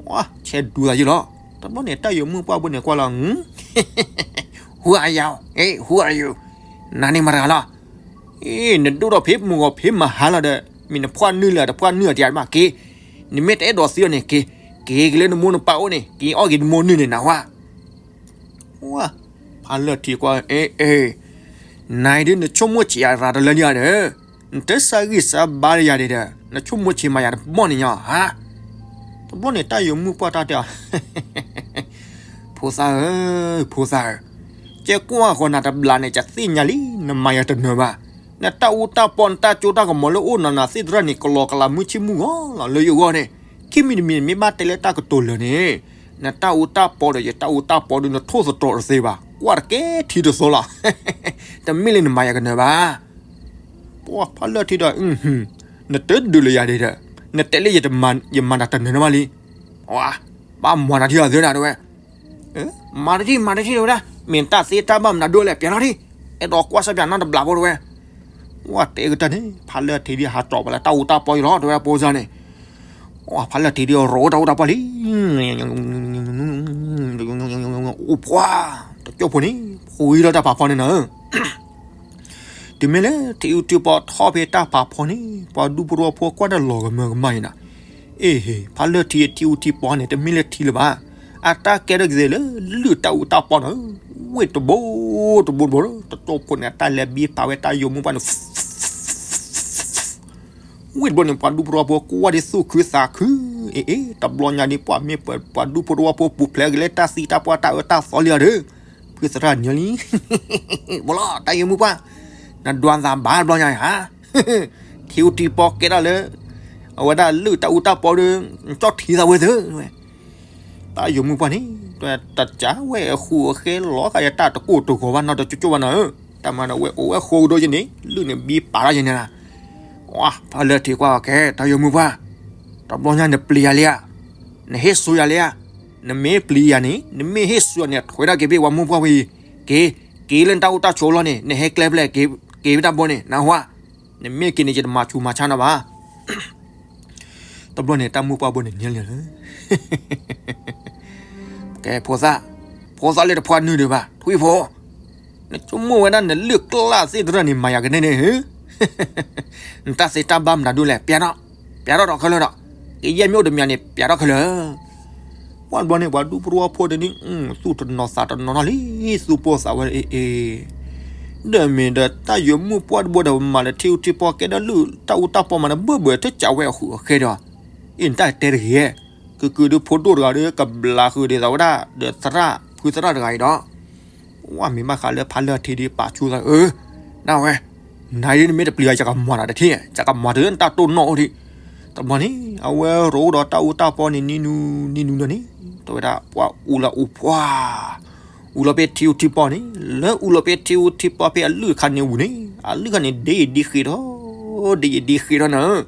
ဝါ ဆဲးဒူသးယုၢ်လီၤ, တဘျီန့ၣ် တၢ်ယိာ်မုၢ်ပှၢ်ဘိန့ၣ်ကွၢ်လီၤ Who are you? ဟ့ Who are you? နၤန့ၣ်မတၤတဂၤလီၤ, အ့ နဒိၣ်ထီၣ်ဖဲမုၢ်ဂီၤဖဲမဟါလီၤဒီး မ့ၢ်နဖှၣ်နုာ်လၢတဖှၣ်နုာ်အတယၤမးက့ၤ, နမ့ၢ်တအဲၣ်ဒိးသံအီၤန့ၣ်က့ၤ, က့ၤက့ၤလၢနမိၢ်နပၢ်အိၣ်န့ၣ် က့ၤအီၣ်က့ၤနမိၢ်နုာ်န့ၣ်နၤဝါ ဝါ, ဖးလၢၢ်ထံကွၢ် အဲ အဲ, နၤအံၤဒ်နဆိကမိၣ်ဆံးအရၤတလၢလံဧါဒီး, နတစၢ်ဂံၢ်စၢ်ဘါလၢယၤဒံးဒီး နဆိကမိၣ်ဆံးမၤယၤတဘီန့ၣ်ညီဧါ, တဘျီန့ၣ် တၢ်ယိာ်မုၢ်ပှၢ်တၢ်တဲအီၤ, ဖိသၣ်ဧၢ, ဖိသၣ်ဧၢ, ကဲကွၢ်ဃီနၤတဘျီန့ၣ် ကသ့ၣ်ညါလံ နမၤယၤတနၢၤဘၣ်, နတၢ်အူတၢ်ပီ နတၢ်စိတၢ်ကမီၤလၢအိၣ်နီၤနၤသ့ၣ်တဖၣ်န့ၣ် ကလီကလးမုၢ်ဆ့ၣ်မုၢ်ဂီၤလီၤလၢယဂီၢ်န့ၣ်, ခံမံၤတမံၤမ့ၢ်ဘၣ်တဲလၢတၢ်ကတိၤလၢာ်န့ၣ်, နတၢ်အူတၢ်ပီဒီးယတၢ်အူတၢ်ပီဒီး နထိၣ်သတြီၤတသ့ဘၣ်, ကွၢ်တကဲထံတသိလီၤ, တမ့ၢ်လၢနမၤယၤကနၢၤဘၣ်. ပှၤဖးလၢၢ်ထံဒီး နတဒုးလၢယၤဒံးဒီး, နတဲလၢယမၤနၤတနၢၤန့ၣ်ဘၣ်လံ, ပှၤဘၣ်မၤနၤထံအီၤသ့နၤတဲဝဲ, မၤတထံၣ် မၤတထံၣ်တဲဝဲဒၣ်, မ့ၢ်တၢ်သ့တၢ်ဘၣ်မနုၤဒိၣ်လဲၣ် ပျဲလီၤထံၣ်, အဲၣ်ဒိးကွၢ်ဆၢပျးနီတဘျီဖိတဲဝဲ ဝဲတဲကတၢၢ်န့ၣ် ဖးလၢၢ်ထံဒ်ဟးတီၣ်ပှၤလၢတၢ်အူတၢ်ပီအံၤလီၤ တဲဝဲဒၣ်ဖိစၢ်န့ၣ်, ဖးလၢထံးဒီးရိၣ်တၢ်အူတၢ်ပီၢ်လံ. အိၣ်ပှၤ, တကၠိဖိန့ၣ် ဖှံလီၤတၢ်ဖးဖီန့ၣ်နၤ. တုၤမ့ၢ်လၢထံအူထံပီထီၣ်ဖဲတၢ်ဖးဖီန့ၣ် ပှၤဒူဖိသဝီဖိကွၢ်တၢ်လီၤကမၢကမၣ်အံၤနၤ. အ့ဟ့, ဖးလၢထံးအထံအူထံပီန့ၣ် တမ့ၢ်လၢထံလၢၤဘၣ်. အတၢ်ကဲထီၣ်က့ၤသ့ၣ်လၢလုၢ်တၢ်အူတၢ်ပီၢ်နၤ. ဝ့ၢ်တဘိတဘိတဘိ, တကၠိဖိန့ၣ် အတၢ်လဲၤဘံပာ်ဝဲတၢ်ယိၤမုၣ်ပှၢ်န့ၣ် ဝ့ၢ်တဘိန့ၣ် ပှၤဒူဖိသဝီဖိကွၢ်ဒ်သူၣ်ခုသးခု, အ့အ့, တဘျီညါဒ်ပှၤမ့ၢ်ပှၤဒူဖိသဝီဖိပူၤဖျဲးက့ၤလၢတၢ်သံတၢ်ပှၢ်တၢ်အၢတၢ်သီလံအီၤဒီး, ဖုသရၣ်ညီလံ, ဘီလီၤ တၢ်ယိၤမုၣ်ပှၢ်, နဒွးသးဘၣ်တဘျီညါဧါ, ထံအူထံပီကဲထီၣ်လၢ အဝဲဒၣ်လုၢ်တၢ်အူတၢ်ပီၢ်ဒီး, နကၠီၣ်ထံသးဝဲသ့ၣ်ဝဲ တၢ်ယိၤမုၣ်ပှၢ်န့ၣ် တကးဝဲအဃူအဃဲလီၤဃာ်ယတၢ်တကိၢ်တဂီၤဘၣ်နီတကၠိဘၣ်နီၤဧၢ, တၢ်မၤဒီးဝဲအိၣ်ဝဲဃိကဒီးယန့ၣ် လုၢ်န့ၣ်ဘံပာ်ထီၣ်ယန့ၣ်လီၤ. ပှၤဖးလၢထံးကွၢ်အီၤကဲ တၢ်ယိၤမုၣ်ပှၢ်, တဘျီညါနပျံၤယၤလံဧါ, နဟ့ၣ်ဆူယၤလံဧါ, နမ့ၢ်ပျံၤယၤန့ၣ် နမ့ၢ်ဟ့ၣ်ဆူယၤန့ၣ် ထွဲဒၣ်က့ၤဘ့ၣ်ပှၤမိၢ်ပှၢ်ဝဲအံၤ, က့ၤ, က့ၤလၢနတၢ်အိၣ်တၢ်ဆိးလီၤန့ၣ် နဟဲကျဲဖျဲၣ် က့ၤတၢ်ဘိန့ၣ် နဟါ, နမ့ၢ်က့ၤန့ၣ် ယတမၤဆူးမၤဆါနၤဘၣ်. တဘျီန့ၣ် တၢ်မိၢ်ပှၢ်ဘိန့ၣ်န့ၣ်လီၤ, ကဲဖိသၣ်, ဖိသၣ်လၢတဖှါနုာ်ဒံးဘၣ် ထွံၣ်ဖိ, နဆိကမိၣ်ဝဲဒၣ်နလုၢ်ကျၢ်သ့ၣ်တဖၣ်န့ၣ် မၤယၤကန့ၣ်န့ၣ်ဧၢ, နတၢ်သ့တၢ်ဘၣ်မတၤဒုလဲၣ် ပျးထီၣ်, ပျးထီၣ်ဒီးခဲလၢာ်ဒီး, ကယဲၢ်မ့ၢ်အိၣ်တမံၤန့ၣ် ပျးထီၣ်ခဲလၢာ်. ပှၢ်တဘျီန့ၣ် ပှၤဒူဖိသဝီဖိတနံၤ သူၣ်တနီၤသးတနီၤနီၤလံ, သူၣ်ပိၢ်သးဝဲအ့အ့ ဒီးမ့ၢ်ဒီးတၢ်ယိၤမုၣ်ပှၢ်တဘိဒီးမၤလၢထံအူထံပီၢ်ကဲဒီးလုၢ်တၢ်အူတၢ်ပီၢ်မးန့ၣ် ဘၢၣ်ဘၢၣ်တစးဝဲအဃူအဃဲဒီး, အ့ၣ်နတၢ်တဲတဂ့ၤ, ကုၤကုၤဒုးဖိဒိၣ်တဂၤဒီး ကဘျးဃုာ်ဒ်သိးဝဲဒၣ် ဒီးသရၣ်ဖုသရၣ်တဂၤအံၤဒီး, ဝဲမ့ၢ်ဘၣ်ဃးလၢဖးလၢထံးဒ်ပာ်ဆူၣ်သး အၢ, နဝဲ, နၤဒ်နမ့ၢ်တပျံၤအီၤ ယကမၤနၤတထံၣ်, ယကမၤတုၤနတၢ်တိၢ်နီၣ်အိၣ်ဒံး, တဘျီန့ၣ် အဝဲရိၣ်ဒီးတၢ်အူတၢ်ပီၢ်န့ၣ် နံၤနူနံၤနူဒီးန့ၣ်, တဝဲဒၣ်ပှၤအူလၢအူပှၢ် အူလီၤဖဲထံအူထံပီၢ်န့ၣ်, လၢအူလီၤဖဲထံအူထံပီၢ်ဖဲအလုၢ်ခါန့ၣ်ဝံၤန့ၣ်, အလုၢ်ခါန့ၣ် ဒ်ယံာ်ဒ်ဃ့ထီၣ်, ဒ်ယံာ်ဒ်ဃ့ထီၣ်န့ၣ်,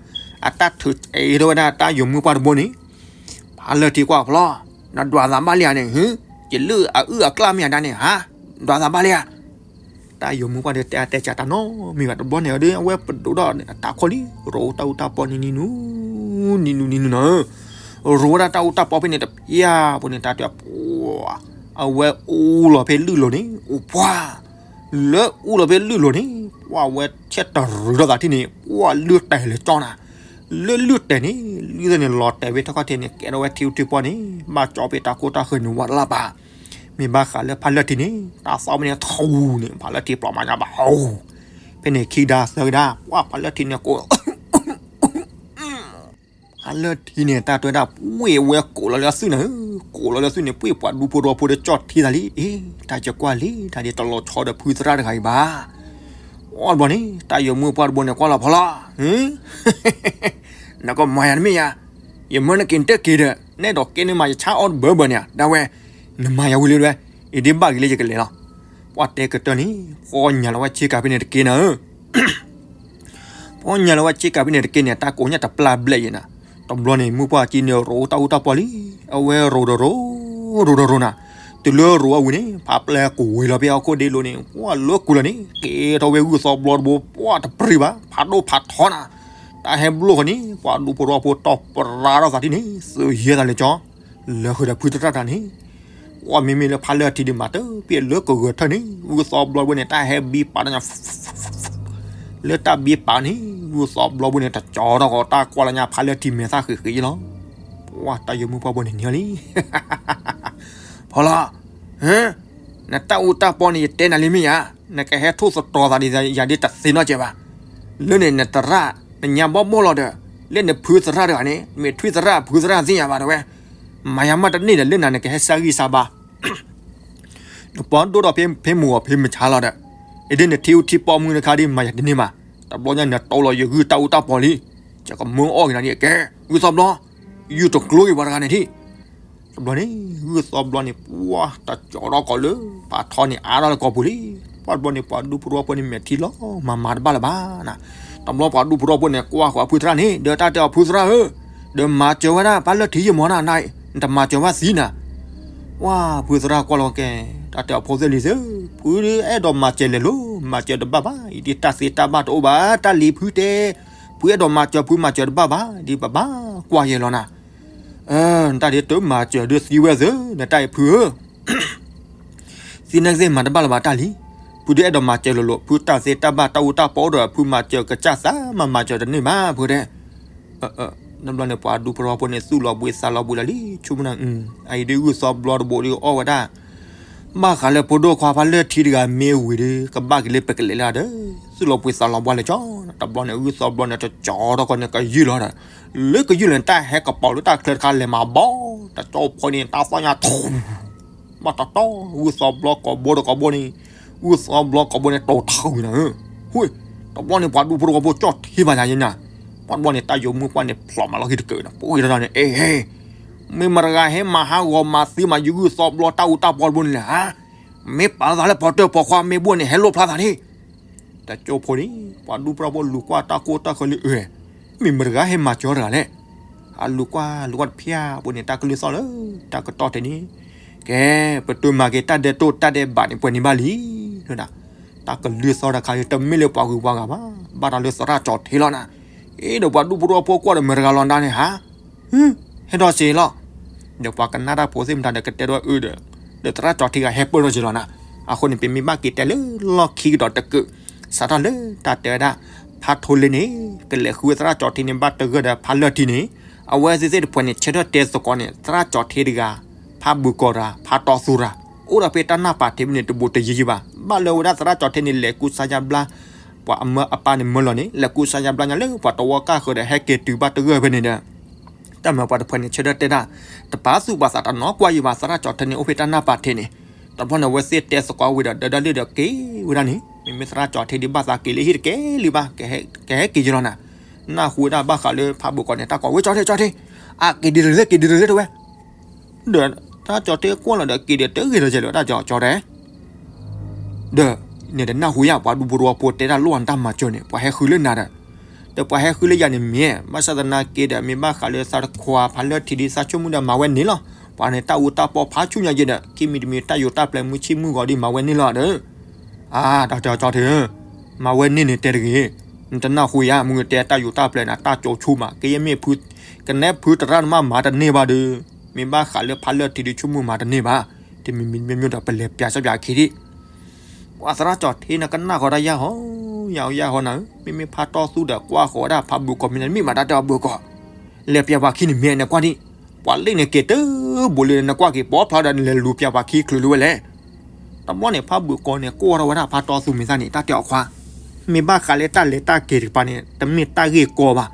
အတၢ်ထုးအဲၣ်ထီၣ်ဝဲဒၣ်တၢ်ယိၤမုၣ်ပှၢ်တဘိန့ၣ်, ဖးလၢထံးကွၢ်ဖျီ, နဒွးသးဘၣ်လံဧါန့ၣ်, ယလုၢ်အအုၣ်အကျၢ်မ့ၢ်အဒၣ်န့ၣ်ဧါ, ဒွးသးဘၣ်လံဧါ. တၢ်ယိၤမုၣ်ပှၢ်ဒီးတဲအါတဲကၢ်တၢ်နီတမံၤဘၣ် တဘျီန့ၣ်ဒီး အဝဲပဒိၣ်ဒီးအတၢ်ခီၣ်လံ, ရိၣ်တၢ်အူတၢ်ပီၢ်န့ၣ် နံၤနူ နံၤနူနံၤနူနီၤ, ရိၣ်ဝဲဒၣ်တၢ်အူတၢ်ပီၢ်ဖဲန့ၣ်တဖျၢၣ်ဖိန့ၣ် တၢ်တဲပှၤ, အဝဲအူလီၤဖဲလုၢ်လိၤန့ၣ် အိၣ်ပှၢ်, လၢအူလီၤဖဲလုၢ်လိၤန့ၣ်, ပှၤဝဲဆဲးတရူးထီၣ်သးထံၣ်န့ၣ် ပှၤလုၢ်တဲာ်လၢကၠီနၤ, လၢလုၢ်တဲာ်န့ၣ် လုၢ်သ့ၣ်န့ၣ် လီၤတဲာ်ဝဲထီၣ်ခီၣ်ထံးန့ၣ် ကဲထီၣ်ဝဲထံအူထံပီၢ်န့ၣ် ဘၣ်ကၠီဖဲတၢ်ခိၣ်တၢ်ဃၢၤန့ၣ် ဝးတလၢ်ပာ် မ့ၢ်ဘၣ်ဃးလၢဖးလၢထံးန့ၣ် တၢ်သီဖဲန့ၣ်ထူန့ၣ် ဖးလၢထံးပျီမၤညါဘၣ်ဟူ, ဖဲန့ၣ်ခံကဒါသၢကဒါ ပှၤဖးလၢထံးန့ၣ်ကိး, ဖးလၢထံးန့ၣ် တၢ်တဲဝဲဒၣ် ပှ့ၢ်ဝဲကိးလီၤလၢအသွံၣ်န့ၣ်, ကိးလီၤလၢအသွံၣ်န့ၣ် ပှ့ၢ်ပှၤဒူဖိသဝီဖိဒီးကၠီထံသးလံ, အ့ တၢ်ယကွၢ်လံ တၢ်ဒ်တလီၤဆီဒီးဖုသရၣ်တဂၤအံၤဘၣ်. အီၣ်တဘျီန့ၣ် တၢ်ယိၤမုၣ်ပှၢ်တဘိန့ၣ် ကွၢ်လီၤဖီလာ်, နကမၤယၤတမ့ၢ်ယၤ, ယမၢနက့ၤတက့ၤဒီး နဲဒိးကဲန့ၢ်မးယဆါအီၣ်တဘၢဘၢန့ၣ် ဒၣ်ဝဲ, နမၤယၤဝံၤလံဝဲ, အံၤဒ်ဘၣ်ဂ့ၤလၢယကလဲၤလီၤ. ပှၤတဲကတၢၢ်န့ၣ် ဖီညါလီၤဝဲဆ့ကၤဖဲန့ၣ်တက့ၢ်နၤဧၢ ဖီညါလီၤဝဲဆ့ကၤဖဲန့ၣ်တက့ၢ်န့ၣ် တၢ်ကိးညါတပျၢ်ဘျဲၣ်ယဲနၤ, တဘျီန့ၣ် မုၣ်ပှၢ်ကံန့ၣ် ရိၣ်တၢ်အူတၢ်ပီၢ်လံ, အဝဲရိၣ်ဒီးရိၣ်, ရိၣ်ဒီးရိၣ်နၤ, တုၤလၢရိၣ်အဝံၤန့ၣ် ဖးပျဲၢ်ကွံာ်ဝဲလီၤဖဲဟီၣ်ခိၣ်ဒ့လိၤန့ၣ် ပှၤလၢကွံာ်လီၤန့ၣ် ကဲထီၣ်ဝဲဂုၢ်သီဘျီတဘိ ပှၤတပြံဘၣ် ဖးဒိၣ်ဖးထီနၤ, တၢ်ဟဲဘျိၣ်ဃီန့ၣ် ပှၤဒူဖိသဝီဖိတီၢ်ပရၤထီၣ်သးထံၣ်န့ၣ် သုးယဲၢ်သးလၢကၠီ လၢဃုာ်ဒီးဖုသရၣ်တၢ်န့ၣ် ပှၤမ့မ့ၢ်လၢဖးလၢထံးဒံးမးတပ့ၢ်လၢကဂၢၤထၢၣ်န့ၣ် ဂုၢ်သီဘျီဘိန့ၣ် တၢ်ဟဲဘံပာ်တၢ်ညါ လၢတၢ်ဘံပာ်န့ၣ် ဂုၢ်သီဘျီဘိန့ၣ် တကၠီထီၣ်ကီးတၢ်ကွၢ်လၢညါဖးလၢထံးမဲာ်သၣ်ဃ့ဃ့လီၤ. ပှၤတၢ်ယိၤမုၣ်ပှၢ်ဘိန့ၣ်န့ၢ်လံ ဖီလာ်, နတၢ်အူတၢ်ပီၢ်န့ၣ် ယတဲနၤလံမ့ၢ်ယၤ, နကဟဲထိၣ်သတြီၤသးဒ်ယၤဒ်တသ့နီတစဲးဘၣ်. လၢန့ၣ်နသရၣ် နညါဘီၣ်ဘီၣ်လီၤဒီး လၢနဖုသရၣ်တဂၤန့ၣ် မ့ၢ်ထွံၣ်သရၣ်ဖုသရၣ်သ့ၣ်ညါဘၣ်တဝဲ, မၤယၤမးတန့ၢ်ဒီး လၢနၤနကဟဲစၢ်ဂံၢ်စၢ်ဘါ နပီၢ်ဒိၣ်ထီၣ်ဖဲမုၢ်ဂီၤဖဲမုၢ်ဆါလီၤဒီး, အဒ်နထံအူထံပီၢ်မုၢ်တခါဒ်မၤယၤတန့ၢ်ဘၣ်, တဘျီညါနတီလီၤယဂုၢ်တၢ်အူတၢ်ပီၢ်လံ, ယကမၢအီၣ်က့ၤနၤဒ်အကဲ, ဂုၢ်သီဘျီ, ယုၢ်တကျိၤက့ၤပှၤတဂၤန့ၣ်ထံၣ် တဘျီန့ၣ် ဂုၢ်သီဘျီန့ၣ် ပှၤတကၠီထီၣ်ကီးလၢ ပှၤထီန့ၣ်အါထီၣ်လၢကီၢ်ပူၤလံ. ပှၤတဘျီန့ၣ် ပှၤဒူဖိသဝီဖိန့ၣ်မဲာ်ထံလီၤမၤမၤတဘၣ်လၢၤဘၣ်နၤ. တဘျီပှၤဒူဖိသဝီဖိန့ၣ် ကွၢ်ဃီၤဖုသရၣ်န့ၣ် ဒီးတၢ်တဲအီၤဖုသရၣ်ဧၢ, ဒီးမၤစၢၤဝဲဒၣ် ဖးလၢထံးယမီၤနၤ, နတမၤစၢၤဝဲသံနၤ. ပှၤဖုသရၣ်ကွၢ်လီၤကဲ, တၢ်တဲအီၤဖိသ့ၣ်လံၤသ့ၣ်, ဖုအဲၣ်ဒိးမၤစၢၤလဲၤလိၤ, မၤစၢၤတဘၣ်ဘၣ်, အံၤဒ်တၢ်သ့တၢ်ဘၣ်တအိၣ်ဘၣ်, တၢ်လံၤဖုတဲ, ဖ ဖုအဲၣ်ဒိးမၤစၢၤ ဖုမၤစၢၤတဘၣ်ဘၣ် ဒ်ပဘၣ်ကွၢ်ယဲလီၤနၤ. နတၢ်ဒ်တမၤစၢၤဒုးသံဝဲသ့ နတၢ်အံၤဖုဧၢ, သံနာ်က့မၤတဘၣ်လၢၤဘၣ်တၢ်လံ. ဖုဒုးအဲၣ်ဒိးမၤစၢၤလိၤလိၤ ဖုတၢ်သ့တၢ်ဘၣ်တၢ်အူတၢ်ပီအိၣ်ဒီး ဖုမၤစၢၤကစၢ်သးမၤမၤစၢၤတန့ၢ်ဘၣ် ဖုတဲ တဘျီန့ၣ် ပှၤဒူဖိတဝီဖိန့ၣ် သူၣ်လီၤဘှံးသးလီၤဘှံးလီၤလံ ဆိကမိၣ်နၤ, အအံၤဒ်ဂုၢ်သီဘျီတဘိးဒ်အီၣ်ဝဲဒၣ် ဘၣ်ဃးလၢဖိဒိၣ်ခွါဖါလၢၢ်ထံတဂၤမ့ၢ်ဝံၤဒီး ကဘၣ်က့ၤလၢပကလဲၤလၢဒီး သူၣ်လီၤဘှံးသးလီၤဘှါလၢၤကၠီ, တဘျီန့ၣ် ဂုၢ်သီဘျီန့ၣ် တကၠီထီၣ်ကီးန့ၣ် ကယုၢ်လီၤဒီး လၢကယုၢ်လီၤန့ၣ် တၢ်ဟဲကပီၤလၢတၢ်ချၢတခါလဲၤမၤဘီ တကၠီဖိန့ၣ် တၢ်သီၣ်ညါထူ ဘၣ်တတီ ဂုၢ်သီဘျီကိာ်ဘိတကိာ်ဘိန့ၣ် ဂုၢ်သီဘျီကိာ်ဘိန့ၣ် တိာ်ထီၣ်ဝံၤနၤဧၢ, ဟူ, တဘျီန့ၣ် ပှၤဒူဖိတဝီဖိကၠီၣ်ထံဘၣ်ယၤယဲနၤ, ပှၤတဘျီန့ၣ် တၢ်ယိၤမုၣ်ပှၢ်န့ၣ် ဖျိးမးလီၤခံတကၢၢ်ဒီး ပှၤဝံၤတတီန့ၣ် အ့ မ့ၢ်မတဂၤဟဲမၤဟးဂီၤမၤသံမး ယဂုၢ်သီဘျီတၢ်အူတၢ်ပီတဘိန့ၣ်လဲၣ်ဧါ, မ့ၢ်ပာ်လီၤသးလၢပိာ်တၢၢ်ပိာ်ခွါမ့ၢ်ဘိၣ်န့ၣ် ဟဲလိၣ်ဖျါသးန့ၣ် တကၠိဖိန့ၣ် ပှၤဒူဖိတဝီဖိလူၤကွၢ်တၢ်ကိၢ်တၢ်ဂီၤလံဧၢ, မ့ၢ်မတဂၤဟဲမၤစၢၤတဂၤလဲၣ်, အလူၤကွၢ်လူၤကွၢ်တဖၣ်ဘိန့ၣ် တၢ်ကလုၢ်သီၣ်လၢ တၢ်ကတီၢ်ထဲန့ၣ်, ကဲ, ပတိၢ်မၤက့ၤတၢ်ဒဲးတိၢ်တၢ်ဒဲးဘးန့ၣ် ပှဲၤန့ၣ်ဘၣ်လံဝဲဒၣ်, တၢ်ကလုၢ်သီၣ်တခါအံၤ တမ့ၢ်လၢပှၤဂုၤပှၤဂၤဘၣ်, ဘၣ်တၢ်လၢသရၣ်ကၠီၤထ့လီၤနၤ, အ့ဒီးပှၤဒူဖိတဝီဖိကွၢ်ဒီးမတဂၤလီၤနၤန့ၣ်ဟါ ဟဲထီၣ်စ့လီၤ, ဒီးပှၤကနၣ်တၢ်ဖိသ့ၣ်မတၤဒီးကတဲဒိအုဒီး, ဒီးသရၣ်ကၠီၤထ့ဂၤဟဲပၢၢ်ထီၣ်စ့လီၤနၤ, အဃိန့ၣ် ပမ့ၢ်ဘၣ်က့ၤတဲလၢလီၢ်ခံကဒီးတကုး, စးထီၣ်လၢတၢ်တဲဝဲဒၣ်, ဖါထိလ့န့ၣ်, ကလဲၤဃုဝဲသရၣ်ကၠီၤထ့န့ၣ် ဘၣ်တဂၢၢ်ဒီးဖါလၢၢ်ထံန့ၣ်, အဝဲသ့ၣ်သ့ၣ်တဖၣ်န့ၣ် ဆၢထၢၣ်တဲသကိးန့ၣ် သရၣ်ကၠီၤထ့တဂၤ, ဖါဘုးကီၤတဂၤ, ဖါတီသူတဂၤ, အိၣ်ဒီးဖဲတၢ်နၢ်ပာ်ထ့ဖဲန့ၣ် တဘူးတယံၤယံၤဘၣ်, ဘၣ်လၢဝဲဒၣ်သရၣ်ကၠီၤထ့န့ၣ် လဲၤကူစါယါဘျါ ပှၤအမၢအပၢ်န့ၣ်မၢလီၤန့ၣ် လဲၤကူစါယါဘျါညါလၢပှၤတဝီကၢ်ဃၢၤဒီး ဟဲက့ၤတုၤဘၣ်တဂၢၢ်ဖဲန့ၣ်ဒီး, တၢ်မၤပှၤတဖၣ်န့ၣ် ဆၢထၢၣ်တဲဒၣ်, တပာ်သူၣ်ပာ်သးတနီၤကွၢ်ယံၤဘၣ် သရၣ်ကၠီၤထ့န့ၣ် အိၣ်ဖဲတၢ်နၢ်ပာ်ထ့န့ၣ်, တဘျီန့ၣ် အဝဲသ့ၣ်တဲသကိးဝံၤဒီး ဒၢဒၢလံဒီးက့ၤဝဲဒၣ်န့ၣ် မ့မ့ၢ်သရၣ်ကၠီၤထ့ဒ်ဘၣ်သးက့ၤလၢဟံၣ်တက့ၢ်လံဘၣ်, ကဟဲက့ၤယလီၤနၤ, နၢ်ဟူဝဲဒၣ်ဘၣ်ဃးလၢဖးဘိးကီၤန့ၣ် တၢ်ကိးဝဲကၠီၤထ့ ကၠီၤထ့, အက့ၤဒ်လဲၣ်က့ၤဒ်လဲၣ်တဲဝဲ ဒီးတၢ်ကၠီၤထ့ကွၢ်လီၤဒီးက့ၤဒီးတဂ့ၤဒီးကဲလၢၤတၢ်ကၠီၤကၠီၤတဲ ဒီး, န့ၣ်ဒီးနၢ်ဟူယါ ပှၤဒူဖိတဝီဖိတဲတၢ်လိၣ်အတၢ်မၤစၢၤန့ၣ် ပှၤဟဲဃုလၢနၤဒီး, ဒီးပှၤဟဲဃုလၢယၤန့ၣ်မ့ၢ်, ဘၣ်ဆၣ်သနာ်က့ဒီး မ့ၢ်ဘၣ်ဃးလၢသးတခွါဖးလၢၢ်ထံဒ်သးဆိကမိၣ်ဒီး မၤဝဲန့ၣ်လီၤ, ပှၤန့ၣ်တၢ်အူတၢ်ပီဖးဆူၣ်ညါယဲဒီး ခံမံၤတမံၤတၢ်ယိၤတၢ်ပျဲၤမုၢ်ဆ့ၣ်မုၢ်ဂီၤဒ်မၤဝဲန့ၣ်လီၤဒီး, အါ, တၢ်တဲကၠီၤထ့ဧၢ, မၤဝဲန့ၣ်န့ၣ်တဲတဂ့ၤ, နတနၢ်ဟူယါ မုၢ်ကတဲတၢ်ယိၤတၢ်ပျဲၤန့ၣ် တၢ်ကၠိဆူၣ်မး ကယဲၢ်မ့ၢ်ဖု, ကနဲဖုသရၣ်န့ၣ်မၤမၤတန့ၢ်ဘၣ်ဒီး, မ့ၢ်ဘၣ်ဃးလၢဖးလၢၢ်ထံဒ်ဆိကမိၣ်မၤတန့ၢ်ဘၣ်, တမံၤမံၤမ့ၢ်မ့ၢ်ဒီး ပလဲၤပျးစၢ်ပျးခံဒံး ပှၤသရၣ်ကၠီၤထ့န့ၣ်ကနၣ်ဃီတၢ်ယၢ်ဟီ, ယၢ်ဟီယၢ်ဟီနၤဧၢ, မ့မ့ၢ်ဖးတီသူဒီးကွၢ်ဃီၤဝဲဒၣ်ဖးဘုးကီၤမ့ၢ်န့ၣ် မ့ၢ်မၤတၢ်တဲအီၤဘုးကီၤ, လဲၤပျးပှၤခံန့ၣ်မ့ၢ်နကွၢ်ဒံး, ပှၤလ့ၣ်န့ၣ်က့ၤတဘိးလၢနကွၢ်က့ၤပိာ်ဖျါဒီးနလဲၤလူၤပျးပှၤခံချုးလၢၤဝဲလဲၣ်. တဘျီန့ၣ် ဖးဘုးကီၤန့ၣ် ကိၢ်ထီၣ်ဝဲဒၣ်ဖးတီသူမံၤသၣ်န့ၣ် တၢ်တဲအီၤခွါ မ့ၢ်ဘၣ်ဃးလၢတၢ်လဲၤတၢ်က့ၤတကပၤန့ၣ် တမ့ၢ်တၢ်ဂ့ၢ်ကီဘၣ်.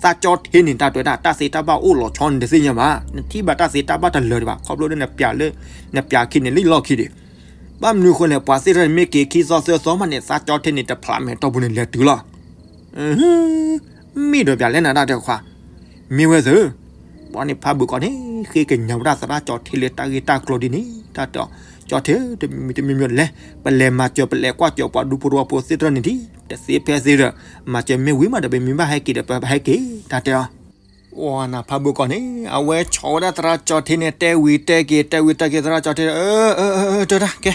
သးကၠီထ့န့ၣ် တၢ်တဲဝဲဒၣ် တၢ်သ့တၢ်ဘၣ်အိၣ်လီၤဆီန့ၣ် တသ့ၣ်ညါဘၣ်. နထံၣ်ဘၣ်တၢ်သ့တၢ်ဘၣ်တလၢာ်ဒံးဘၣ် ခီဖျိလၢနပျးလၢ နပျးခံန့ၣ်လံလီၢ်ခံဒံး. ဘၣ်မနုၤအဃိလဲၣ် ပှၤသ့ၣ်တဖၣ်န့ၣ်မ့ၢ်က့ၤခံသီသၢသီမးန့ၣ် သးကၠီထ့န့ၣ် တဖျးမဲာ်တီၢ်ပူၤန့ၣ် လဲၤတုၤလီၤ မ့ၢ်ဒီးပျးလဲၣ်နၤတၢ်တဲခွါ မ့ၢ်ဝဲသၢ ဘၣ်န့ၣ်ဖးဘုးကီၤန့ၣ် ဃ့ကညးဝဲဒၣ်သရၣ်ကၠီထ့လၢတၢ်ဂ့ၢ်တၢ်ကျိၤဒ်န့ၣ် တၢ်တဲအီၤ ကၠီထ့ တမံၤမံၤလဲၣ် ပလဲၤမၤစၢၤ ပလဲၤကွၢ်စၢၤပှၤဒူဖိတဝီဖိသ့ၣ်တဖၣ်န့ၣ်ဒံး တသ့ဖဲသ့ဒီး မၤစၢၤမ့ၢ်ဝံၤမးဒီး ပမ့ၢ်ဘၣ်ဟဲက့ၤဒီး ပဟဲက့ၤ တၢ်တဲအီၤ အိၣ်နၤဖးဘုးကီၤန့ၣ် အဝဲဆီၣ်ဝဲဒၣ်သရၣ်ကၠီထ့န့ၣ် တဲဝံၤတဲက့ၤ တဲဝံၤတဲက့ၤ သရၣ်ကၠီထ့ အၢ တၢ် ကဲ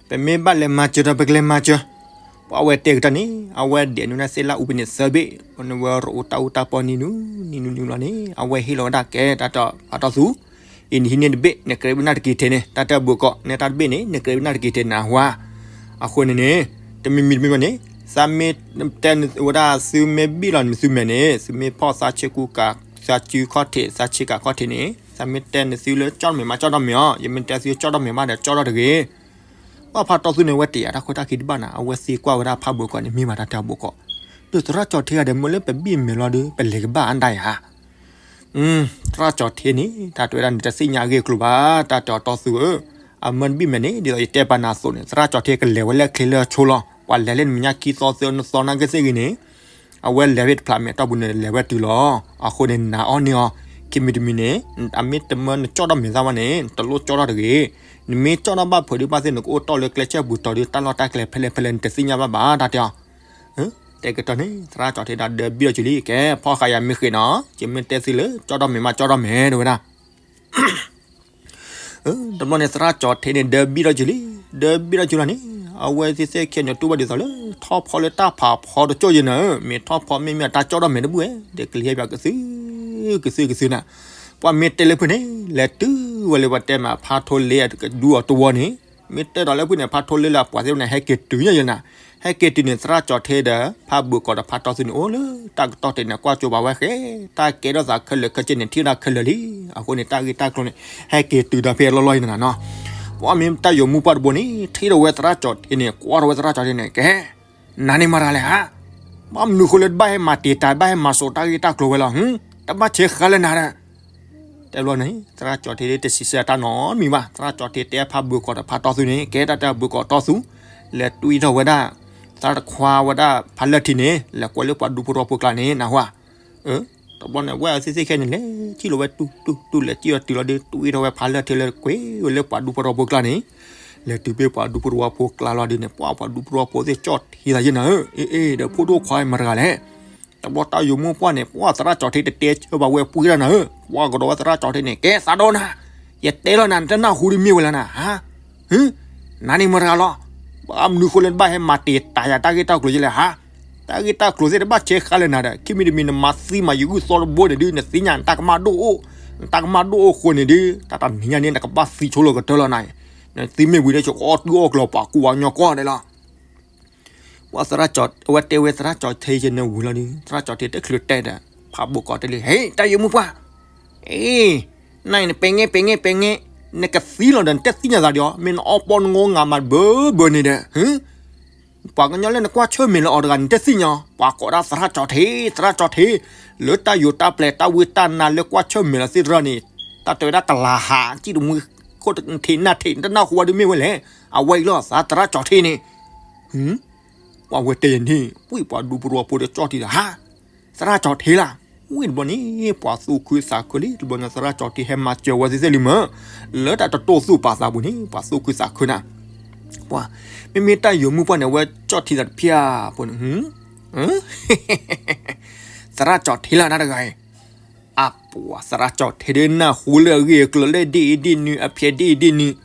ပမ့ၢ်ဘၣ်လဲၤမၤစၢၤဒီး ပကလဲၤမၤစၢၤ ပှၤအဝဲတဲကတၢၢ်န့ၣ် အဝဲဒဲးနုာ်န့ၣ်သ့ၣ်လၢအူပူၤန့ၣ်သၢဘ့ၣ် အဝဲရိးအူတၢ်အူတၢ်ပီနံၤနုာ် နံၤနုာ်နံၤလီၤန့ၣ် အဝဲဟ့ၣ်လီၤဝဲဒၣ်ကဲ တၢ်တီ ဖးတီသူ အံၤနဟံးန့ၢ်တဘ့ၣ် နကြၢးဘၣ်နၢ်တက့ၤထဲန့ၣ် တၢ်တဲဘုးကီၤ နဲတၢ်တဘ့ၣ်န့ၣ် နကြၢးဘၣ်နၢ်တက့ၤထဲန့ၣ်ဟါ အဃိန့ၣ်န့ၣ် တမံၤမံၤတမံၤမံၤန့ၣ် သးမ့ၢ်တဲဝဲဒၣ် သုမ့ၢ်ဘံၣ်လီၤန့ၣ်သုမဲာ်န့ၣ် သုမ့ၢ်ဖီၣ်သးဆ့ကူကၤ သးစုခီၣ်ထံး သးဆ့ကၤခီၣ်ထံးန့ၣ် သးမ့ၢ်တဲန့ၣ်သုလၢကၠီၣ်တမ့ၢ်မးကၠီၣ်ထီၣ်မ့ၢ်အီၤ ယမ့ၢ်တဲသုကၠီၣ်ထီၣ်မ့ၢ်မးဒီးကၠီၣ်ထီၣ်တဂ့ၤ ဘၣ်ဖးတီသူန့ၣ် အဝဲတယာ်တၢ်ခိၣ်တၢ်ခံတဘၣ်နၤ အဝဲသံကွၢ်ဝဲဒၣ်ဖးဘုးကီၤန့ၣ် မ့ၢ်မးတၢ်တဲဘုးကီၤ ဒီးသရၣ်ကၠီထ့ဂၤဒီး မ့ၢ်လၢပဘံၣ်မဲာ်လီၤဒီး ပလဲၤကဘၣ်အါဒၣ်ယၤ သရၣ်ကၠီထ့န့ၣ် တၢ်တဲဝဲဒၣ်န့ၣ် တသ့ၣ်ညါအဂ့ၢ်အကျိၤဘၣ် တၢ်တဲအီၤတီသူဧၢ အမၢတဘံၣ်မဲာ်န့ၣ် ဒ်သိးယတဲပာ်နၤအသိးန့ၣ် သရၣ်ကၠီထ့ကလဲၤဝဲလၢချ့လၢဆိလီၤ ပှၤလဲၤလၢနမဲာ်ညါခံသီသၢသီနာ်က့သ့ၣ်ဂ့ၤန့ၣ် အဝဲလဲၤဝဲတဖျးမဲာ်တီၢ်ပူၤန့ၣ် လဲၤဝဲတုၤလီၤ အဃိန့ၣ် နၤအီၣ်န့ၢ်အီၤ ခံမံၤတမံၤန့ၣ် အမ့ၢ်တမၢနကၠီၣ်ထီၣ်မဲာ်သးဝဲန့ၣ် တလိၣ်ကၠီၣ်ထီၣ်တဂ့ၤ နမ့ၢ်ကၠီၣ်ထီၣ်ဘၣ်ဖုးဒံးဘၣ်သ့ၣ် နကအိၣ်တီၢ်လၢကျဲဆၢပူၤတီၤဒီး တၢ်လီၢ်တၢ်ကျဲဖဲလဲၣ်ဖဲလဲၣ် နတသ့ၣ်ညါဘၣ်ဘၣ် တၢ်တဲအီၤ တဲကတီၢ်န့ၣ် သရၣ်ကၠီထ့ဒၣ်ဒၢဘံၣ်ဒီးကၠူလံ ကဲ ဖီၣ်ဃာ်ယၤမ့ၢ်ဃ့ၢ်နီၤ ယမ့ၢ်တဲသုလၢ ကၠီၣ်ထီၣ်မဲာ်မးကၠီၣ်ထီၣ်မဲာ် တဲဝဲဒၣ် တဘျီန့ၣ် သရၣ်ကၠီထ့န့ၣ် ဒၢဘံၣ်ဒီးကၠူလံ ဒၢဘံၣ်ဒီးကၠူလီၤန့ၣ် အဝဲသ့ၣ်သ့ၣ်ခဲန့ၣ် တူၢ်ဘၣ်ဒ်သိးလၢ ထီၣ်ဖီလၢတၢ်ဖးဖီတကၠိၢ်ယဲနၤဧၢ, မ့ၢ်ထီၣ်ဖီမ့ၢ်မ့ၢ်အတၢ်ကၠီၣ်ဒီးမဲာ်တဘူၣ်ဝဲ ဒီးကလံၤဟဲပၠးကသု ကသုကသုနၤ, ပှၤမ့ၢ်တဲလၢဖုန့ၣ် လဲၤတုၤဝဲလၢပှၤတဲမး ဖါထိလ့အဒူအတဝီန့ၣ်, မ့ၢ်တဲဒီးလၢဖုန့ၣ် ဖါထိလ့လၢအပှၤသ့ၣ်န့ၣ် ဟဲက့ၤတုၤညါယဲနၤ, ဟဲက့ၤတုၤန့ၣ် သရၣ်ကၠီၤထ့ဒီး ဖးဘုးကီးဒီးဖါတီသူန့ၣ် အိၣ်လၢတၢ်ကတီၢ်တ့ၢ်န့ၣ် ကွၢ်ကၠိၤဘၣ်ဝဲဃဲ, တၢ်ကဲထီၣ်သးခဲလၢာ်ခဲဆ့န့ၣ် ထံၣ်ဒၣ်ခဲလၢာ်လံ, အဃိန့ၣ် တၢ်ဂ့ၢ်တၢ်ကျိၤန့ၣ် ဟဲက့ၤတုၤဒီးဖဲအလီၢ်လီၢ်အံၤနၤနီၤ, ပှၤမ့ၢ်တၢ်ယိၤမုၢ်ပှၢ်တဘိန့ၣ် ထံၣ်ထီၣ်ဝဲသရၣ်ကၠီၤထ့န့ၣ် ကွၢ်ထီၣ်ဝဲသရၣ်ကၠီၤထ့န့ၣ် ကဲ နၤန့ၣ်မတၤလဲၣ်ဧါ, ဘၣ်မနုၤဃိလၢတဘၣ်ဟဲမၤတံာ်တာ် ဘၣ်ဟဲမၤစိာ်တၢ်ဂ့ၢ်တၢ်ကျိၤဝဲလီၤ, တဘၣ်ဆဲးဃါလၢနၤဒီး တဲဘျီန့ၣ် သရၣ်ကၠီၤထ့တစံးဆၢတၢ်နီတမံၤဘၣ်, သရၣ်ကၠီၤထ့တဲဖးဘုးကီးဒီးဖါတီသူန့ၣ် ကဲတၢ်တဲဘုးကီးတီသူ, လဲၤတွံၢ်ထီၣ်ဝဲဒၣ် သရၣ်တခွါဝဲဒၣ်ဖးလၢၢ်ထံန့ၣ် လဲၤကွဲးလၢပှၤဒူဖိတဝီဖိကျါန့ၣ် နၢ်ဟူဧါ, တဘျီန့ၣ် ဝဲသ့ၣ်သ့ၣ်ခဲန့ၣ် လဲၤထံၣ်လီၤဝဲတူၢ်တူၢ်တူၢ် လဲၤထံၣ်လီၤတုၤလီၤဒီး တွံၢ်ထီၣ်ဝဲဖးလၢၢ်ထံလၢကွဲးဝဲလၢပှၤဒူဖိတဝီဖိကျါန့ၣ်, လဲၤတုၤဖဲပှၤဒူဖိတဝီဖိကျါလီၤဒ်န့ၣ် ပှၤပှၤဒူဖိတဝီဖိသ့ၣ်ကၠီၣ်ထ့သးယဲနၤဧၢ, အ့ အ့ ဒီးဖိဒိၣ်ခွါမတၤတဂၤလဲၣ် တဘျီတၢ်ယိၤမုၢ်ပှၢ်န့ၣ် ပှၤသရၣ်ကၠီၤထ့တတဲဆၢဘၣ်ဝဲပှံၤတၢ်နၤဧၢ, ပှၤကဒီးဝဲသရၣ်ကၠီၤထ့န့ၣ် ကဲသးဒီနၤ, ယတဲလီၤနၤ နတနၢ်ဟူဒ်မ့ၢ်ဝဲလၢနၤ, ဟါ, နၤန့ၣ်မတၤတဂၤလီၤ, ဘၣ်မနုၤဃိလၢနဘၣ်ဟဲမၤတံာ်တာ်ယၤတၢ်ဂ့ၢ်တၢ်ကျိၤယဲလဲၣ်ဟါ, တၢ်ဂ့ၢ်တၢ်ကျိၤသ့ၣ်တဘၣ်ဆဲးဃါလၢနၤဒီး ခံမံၤတမံၤနမၤသံမၤယဂုၢ်သီတဘိန့ၣ်ဒုး နသ့ၣ်ညါနတၢ်ကမၣ်ဒိၣ်အိၣ်, နတၢ်ကမၣ်ဒိၣ်အိၣ်ဃိန့ၣ်ဒုး တၢ်တနံၤညါန့ၣ် နကဘၣ်သံဆိလၢကတၢၢ်လီၤနၤ, နသံမ့ၢ်ဝံၤဒီး ယကအီၣ်တုအီၣ်ကျၢၤပှၤကူပှၤကညီကီၢ်ဒဲးလီၤ ပှၤသရၣ်ကၠီၤ အဝဲတဲဝဲသရၣ်ကၠီၤထ့ယဲန့ၣ်ဝံၤလီၤဒီး သရၣ်ကၠီၤထ့တချုးတဲဒီး ဖးဘိးကီးတဲလံ ဟ့ တၢ်ယိၤမုၢ်ပှၢ်, အ့ နၤအံၤနပဲာ်ငဲပဲာ်ငဲပဲာ်ငဲ, နကသံလီၤဒီးနတသ့ၣ်ညါသးဒီးအီၤ, မ့ၢ်နအီၣ်ပီနငီငါမးဘၢဘၢန့ၣ်ဒီး ပှၤကညီလၢနကွၢ်ဆၢၣ်မဲာ်လၢအီၤတဂၤ နတသ့ၣ်ညါအီၤ, ပှၤကိးဒၣ်သရၣ်ကၠီၤထ့ သရၣ်ကၠီၤထ့, လၢတၢ်ယိၤတၢ်ပျဲတၢ်ဝံတၢ်နါလၢကွၢ်ဆၢၣ်မဲာ်လီၤသ့ၣ်တဖၣ်န့ၣ်, တၢ်တဲဝဲဒၣ်ကလၤဟး ကံၣ်တမှံခိၣ်ထံးနၢ်ထံး နတနၢ်ဟူဝဲဒ်မ့ၢ်ဝဲလဲၣ်, အဝဲအံၤလီၤ သရၣ်ကၠီၤထ့န့ၣ် ပှၤဝဲတဲယၤန့ၣ် ဝံၣ်ပှၤဒူဖိတဝီဖိဒီးကၠီၣ်ထံဒီး ဟါ, သရၣ်ကၠီၤထ့လၢ်, ဝံၣ်တဘျီန့ၣ် ပှၤသူၣ်ခုသးခုလံ တဘျီန့ၣ် သရၣ်ကၠီၤထ့ဟဲမၤစၢၤဝဲသ့ၣ်သ့ၣ်လံမး, လၢတၢ်တတိၢ်သူၣ်ပာ်သးပူၤန့ၣ် ပှၤသူၣ်ခုသးခုနၤ, ပှၤ, မ့မ့ၢ်တၢ်ယိၤမုၢ်ပှၢ်န့ၣ် အဝဲကၠီၣ်ထံသးတဖၣ်အပူၤန့ၣ် သရၣ်ကၠီၤထ့လၢ်တၢ်တဂၤအံၤ, အပှၤသရၣ်ကၠီၤထ့ဒ်နၢ်ဟူလၢအဂ့ၢ်အကျိၤလၢဒ်အံၤဒ်နုၤ အဖျဲးဒ်အံၤဒ်နုၤ,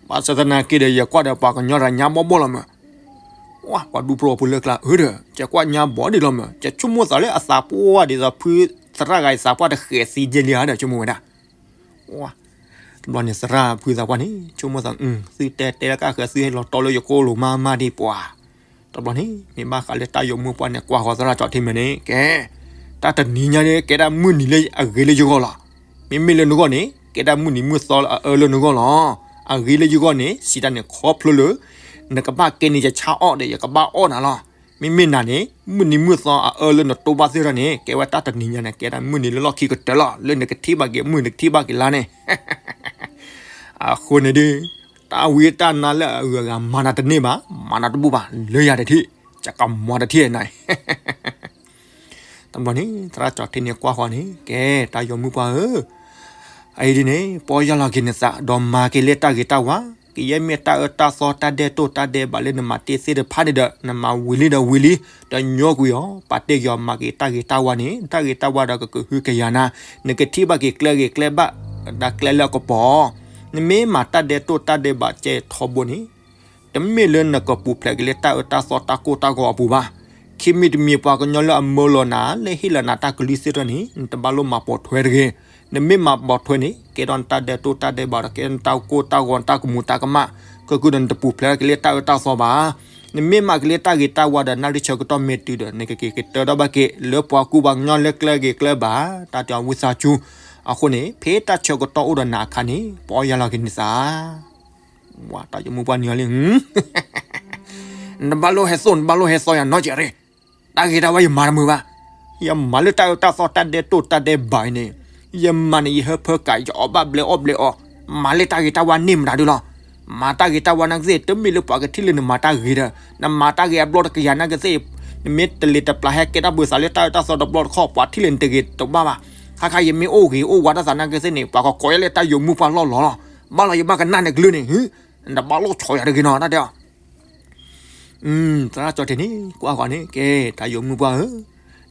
ဘၣ်ဆၣ်သနာ်က့ဒီးယကွၢ်ဒီးပှၤကညီတဂၤညါဘီဘီလီၤမး ဝဲ ပှၤဒူဖိတဝီဖိလၢကျါဧၢဒီး ယကွၢ်ညါဘီဒ်လီၤမး ယဆိကမိၣ်သးလၢအသးပှၢ်ဒ်သိးဖုသရၣ်ဂၤအံၤသးပှၢ်တဃဲးသံယဲလံဧါဒီး ဆိကမိၣ်ဝဲဒၣ် တဘျီန့ၣ်သရၣ်ဖုသးပှၢ်န့ၣ် ဆိကမိၣ်သး သုတဲတဲလၢကၢ်ဃၢၤ သုဟဲလီၤတီလၢယကိၣ်လိၤမးမးဒံးပှၤ, တဘျီန့ၣ် မ့ၢ်ဘၣ်ဃးလၢတၢ်ယိၤမုၢ်ပှၢ်န့ၣ် ကွၢ်ဃီၤသရၣ်ကၠီၤထ့မ့ၢ်န့ၣ် ကဲ တၢ်တနံၤညါန့ၣ် ကဲဒၣ်မုၢ်နံၤလၢအဂ့ၤလၢယဂီၢ်လီၤ. မ့မ့ၢ်လၢနဂီၢ်န့ၣ် ကဲဒၣ်မုၢ်နံၤမုၢ်သီလၢအအၢလၢနဂီၢ်လီၤ. အဂ့ၤလၢယဂီၢ်န့ၣ် စံးတၢ်န့ၣ်ခီဖျိလၢ နကဘၣ်ကဲန့ၣ်ယဆါအီၣ်ဒီး ယကဘၣ်အီၣ်နၤလီၤ. မ့မ့ၢ်နၤန့ၣ် မုၢ်နံၤမုၢ်သီအအၢလၢနတိၢ်ဘၣ်သ့ၣ်တဖၣ်န့ၣ် ကဲဝဲတၢ်တနံၤညါန့ၣ် ကဲဒၣ်မုၢ်နံၤလၢလီၢ်ခံကတၢၢ်လီၤ. လၢနကထံၣ်ဘၣ်က့ၤမုၢ် နကထံၣ်ဘၣ်က့ၤလါန့ၣ် အဃိန့ၣ်ဒုး တၢ်ဝံတၢ်နါလၢအဂုၤအဂၤမၤနၤတန့ၢ်ဘၣ်, မၤနၤတဘူၣ်ဘၣ်, လၢယၤတထံၣ်, ယကမၤတထံၣ်နၤအံၤ တဘျီန့ၣ် သရၣ်ကၠီၤထ့န့ၣ်ကွၢ်ဃီၤန့ၣ် ကဲ တၢ်ယိၤမုၢ်ပှၢ်ဧၢ, အအံၤဒ်န့ၣ် ပီၢ်ယၢ်လီၤက့ၤနသး ဒီးမၤက့ၤလၢတၢ်ဂ့ၤတၢ်ဝါ, ကယဲၢ်မ့ၢ်တၢ်အၢတၢ်သီတၢ်ဒဲးတိၢ်တၢ်ဒဲးဘးလၢနမၤတ့ၢ်သ့ၣ်တဖၣ်န့ၣ်ဒီး နမၤဝံၤလံဒီးဝံၤလံ, ဒီးညိကွံာ်အီၤ ပာ်တ့ၢ်က့ၤအီၤ မၤက့ၤတၢ်ဂ့ၤတၢ်ဝါန့ၣ် တၢ်ဂ့ၤတၢ်ဝါဒီးကကဟုကယာ်နၤ, နကထံၣ်ဘၣ်က့ၤကျဲဂ့ၤကျဲဘၣ်, ဒီးကျဲလၢအကပီၤ, နမ့ၢ်မၤတၢ်ဒဲးတိၢ်တၢ်ဒဲးဘးကဲထီဘိန့ၣ် တမ့ၢ်လၢနကပူၤဖျဲးက့ၤလၢတၢ်အၢတၢ်သီတၢ်ကိၢ်တၢ်ဂီၤအပူၤဘၣ်. ခံမံၤတမံၤပှၤကညီလၢအမၢလီၤနၤ လၢဟ့ၣ်လီၤနၤတၢ်ကလုၢ်သ့ၣ်တဖၣ်န့ၣ် နတဘၣ်လိၣ်မၤပိာ်ထွဲတဂ့ၤ. နမ့ၢ်မၤပိာ်ထွဲန့ၣ် ကဲထီၣ်နတၢ်ဒဲးတိၢ်တၢ်ဒဲးဘးဒီး ကဲထီၣ်နတၢ်ကိၢ်တၢ်ဂီၤ နတၢ်ကမူၤတၢ်ကမၣ်, ကကုဒီးနတပူၤဖျဲးက့ၤလၢတၢ်အၢတၢ်သီဘၣ်. နမ့ၢ်မၤက့ၤလၢတၢ်ဂ့ၤတၢ်ဝါဒီး နၣ်ရံၣ်ဆၢကတီၢ်မ့ၢ်တုၤဒီး နကက့ၤကတၢၢ်ထီၣ်ဘၣ်က့ၤ လၢပှၤကူပှၤကညီလၢကျဲဂ့ၤကျဲဘၣ် တၢ်တဲအီၤဝံသးစူၤ. အဃိန့ၣ် ဖဲတၢ်ဆၢကတီၢ်အိၣ်ဒီးနၤအခါန့ၣ် ပီၢ်ယၢ်လီၤက့ၤနသး ဝဲတၢ်ယိၤမုၢ်ပှၢ်နံၤအီၤလံ, နဘၣ်လိၣ်ဟဲသိၣ် နဘၣ်လိၣ်ဟဲသီယၤနီတစဲးရ့ၣ်, တၢ်ဂ့ၤတၢ်ဝါယမၤတမုာ်ဘၣ်. ယမၤလၢတၢ်အၢတၢ်သီတၢ်ဒဲးတိၢ်တၢ်ဒဲးဘးအံၤန့ၣ်, ယမၤန့ၣ် ယဟၢဖၢကး ယအီၣ်ဘၣ်ဘျဲးအီၣ်ဘျဲးအီ, မၤလၢတၢ်ဂ့ၤတၢ်ဝါန့ၢ်မတၤဒုလီၤ. မၤတၢ်ဂ့ၤတၢ်ဝါနာ်ကသ့ၣ် တမ့ၢ်လၢပှၤကထံၣ်လၢနမၤတၢ်ဂ့ၤဒီး နမၤတၢ်ဂ့ၤအဘျီတကယၤနာ်ကသ့ၣ်, နမ့ၢ်တလ့ၤတပျၢ်ဟဲကဲတၢ်ဘၣ်သးလၢတၢ်အၢတၢ်သီတဘျီတခီၣ် ပှၤထံၣ်လၢနတဂ့ၤတဘၣ်ဘၣ်. ခါခါယမ့ၢ်အိၣ်ဂ့ၤအိၣ်ဝါတၢ်သးနာ်ကသ့ၣ်န့ၣ် ပှၤကကိးယၤလၢတၢ်ယိၤမုၢ်ပှၢ်လီၢ်လီၤလီၤ. ဘၣ်လီၤယဘၣ်ကနၣ်နကလုၢ်န့ၣ်, နတဘၣ်လိၣ်ဆီယၤတဂ့ၤနီၤ တၢ်တဲအီၤ သရၣ်ကၠီၤထ့န့ၣ် ကွၢ်ဃီၤန့ၣ် ကဲ တၢ်ယိၤမုၢ်ပှၢ်ဧၢ,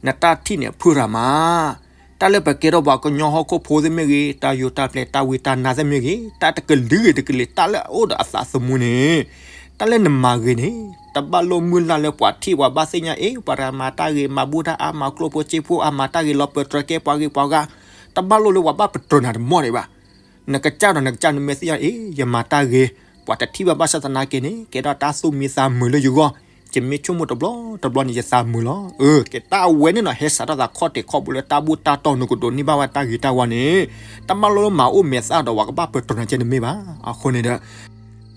နတၢ်ထံၣ်န့ၣ်ဖုၣ်ရၤမး, တၢ်လၢပကဲထီၣ်ပှၤကညီဟီၣ်ခိၣ်ဖိသ့ၣ်မ့ၢ်ဂ့ၤ, တၢ်ယိၤတၢ်ပျဲတၢ်ဝံတၢ်နါသ့ၣ်မ့ၢ်ဂ့ၤ, တၢ်တကလုာ်ဂ့ၤတကလုာ် တၢ်လၢအအိၣ်ဒီးအသးသမူန့ၣ်, တၢ်လၢနမၤဂ့ၤန့ၣ် တဘၣ်လိၣ်မုၢ်လၢ်လၢပှၤထံၣ်ပှၤဘၣ်သ့ၣ်ညါ အ့ ပှၤတဂၤမၤတၢ်ဂ့ၤ မၤဘူၣ်တၢ်အါ မၤကျိၣ်ဖိစ့ဖိအါ မၤတၢ်ဂ့ၤလီၤပၢၤတြီၤကဲပှၤဂ့ၤပှၤဂၤ, တဘၣ်လိၣ်လၢပှၤဘၣ်ပတြၢၤနၤတမီၢ်ဒံးဘၣ်. နကစၢ်ဒီးနကစၢ်နမ့ၢ်သ့ၣ်ညါ အ့ ယမၤတၢ်ဂ့ၤ ပှၤတထံၣ်ဘၣ်ဘၣ်ဆၣ်သနာ်က့န့ၣ် ကဲထီၣ်တၢ်သူၣ်မံသးမုာ်လၢယဂီၢ်, ယမ့ၢ်ဆိကမိၣ်တဘျီတဘျီန့ၣ် ယသးမုာ်လီၤ. အၢ ကဲတၢ်အဝဲန့ၣ်နီၤ ဟဲစးထီၣ်သးခီၣ်ထံးခီၣ်ဘိလၢတၢ်ဘူၣ်တၢ်တီၢ် နကဒိးန့ၢ်ဘၣ်ဝဲတၢ်ဂ့ၤတၢ်ဝါန့ၣ် တၢ်မၤလိလၢမၤအိၣ်မဲာ်သၣ်ဒီးပှၤကဘၣ်ပတြၢၤနၤကဲန့ၣ်မ့ၢ်ဘၣ်. အဃိန့ၣ်ဒီး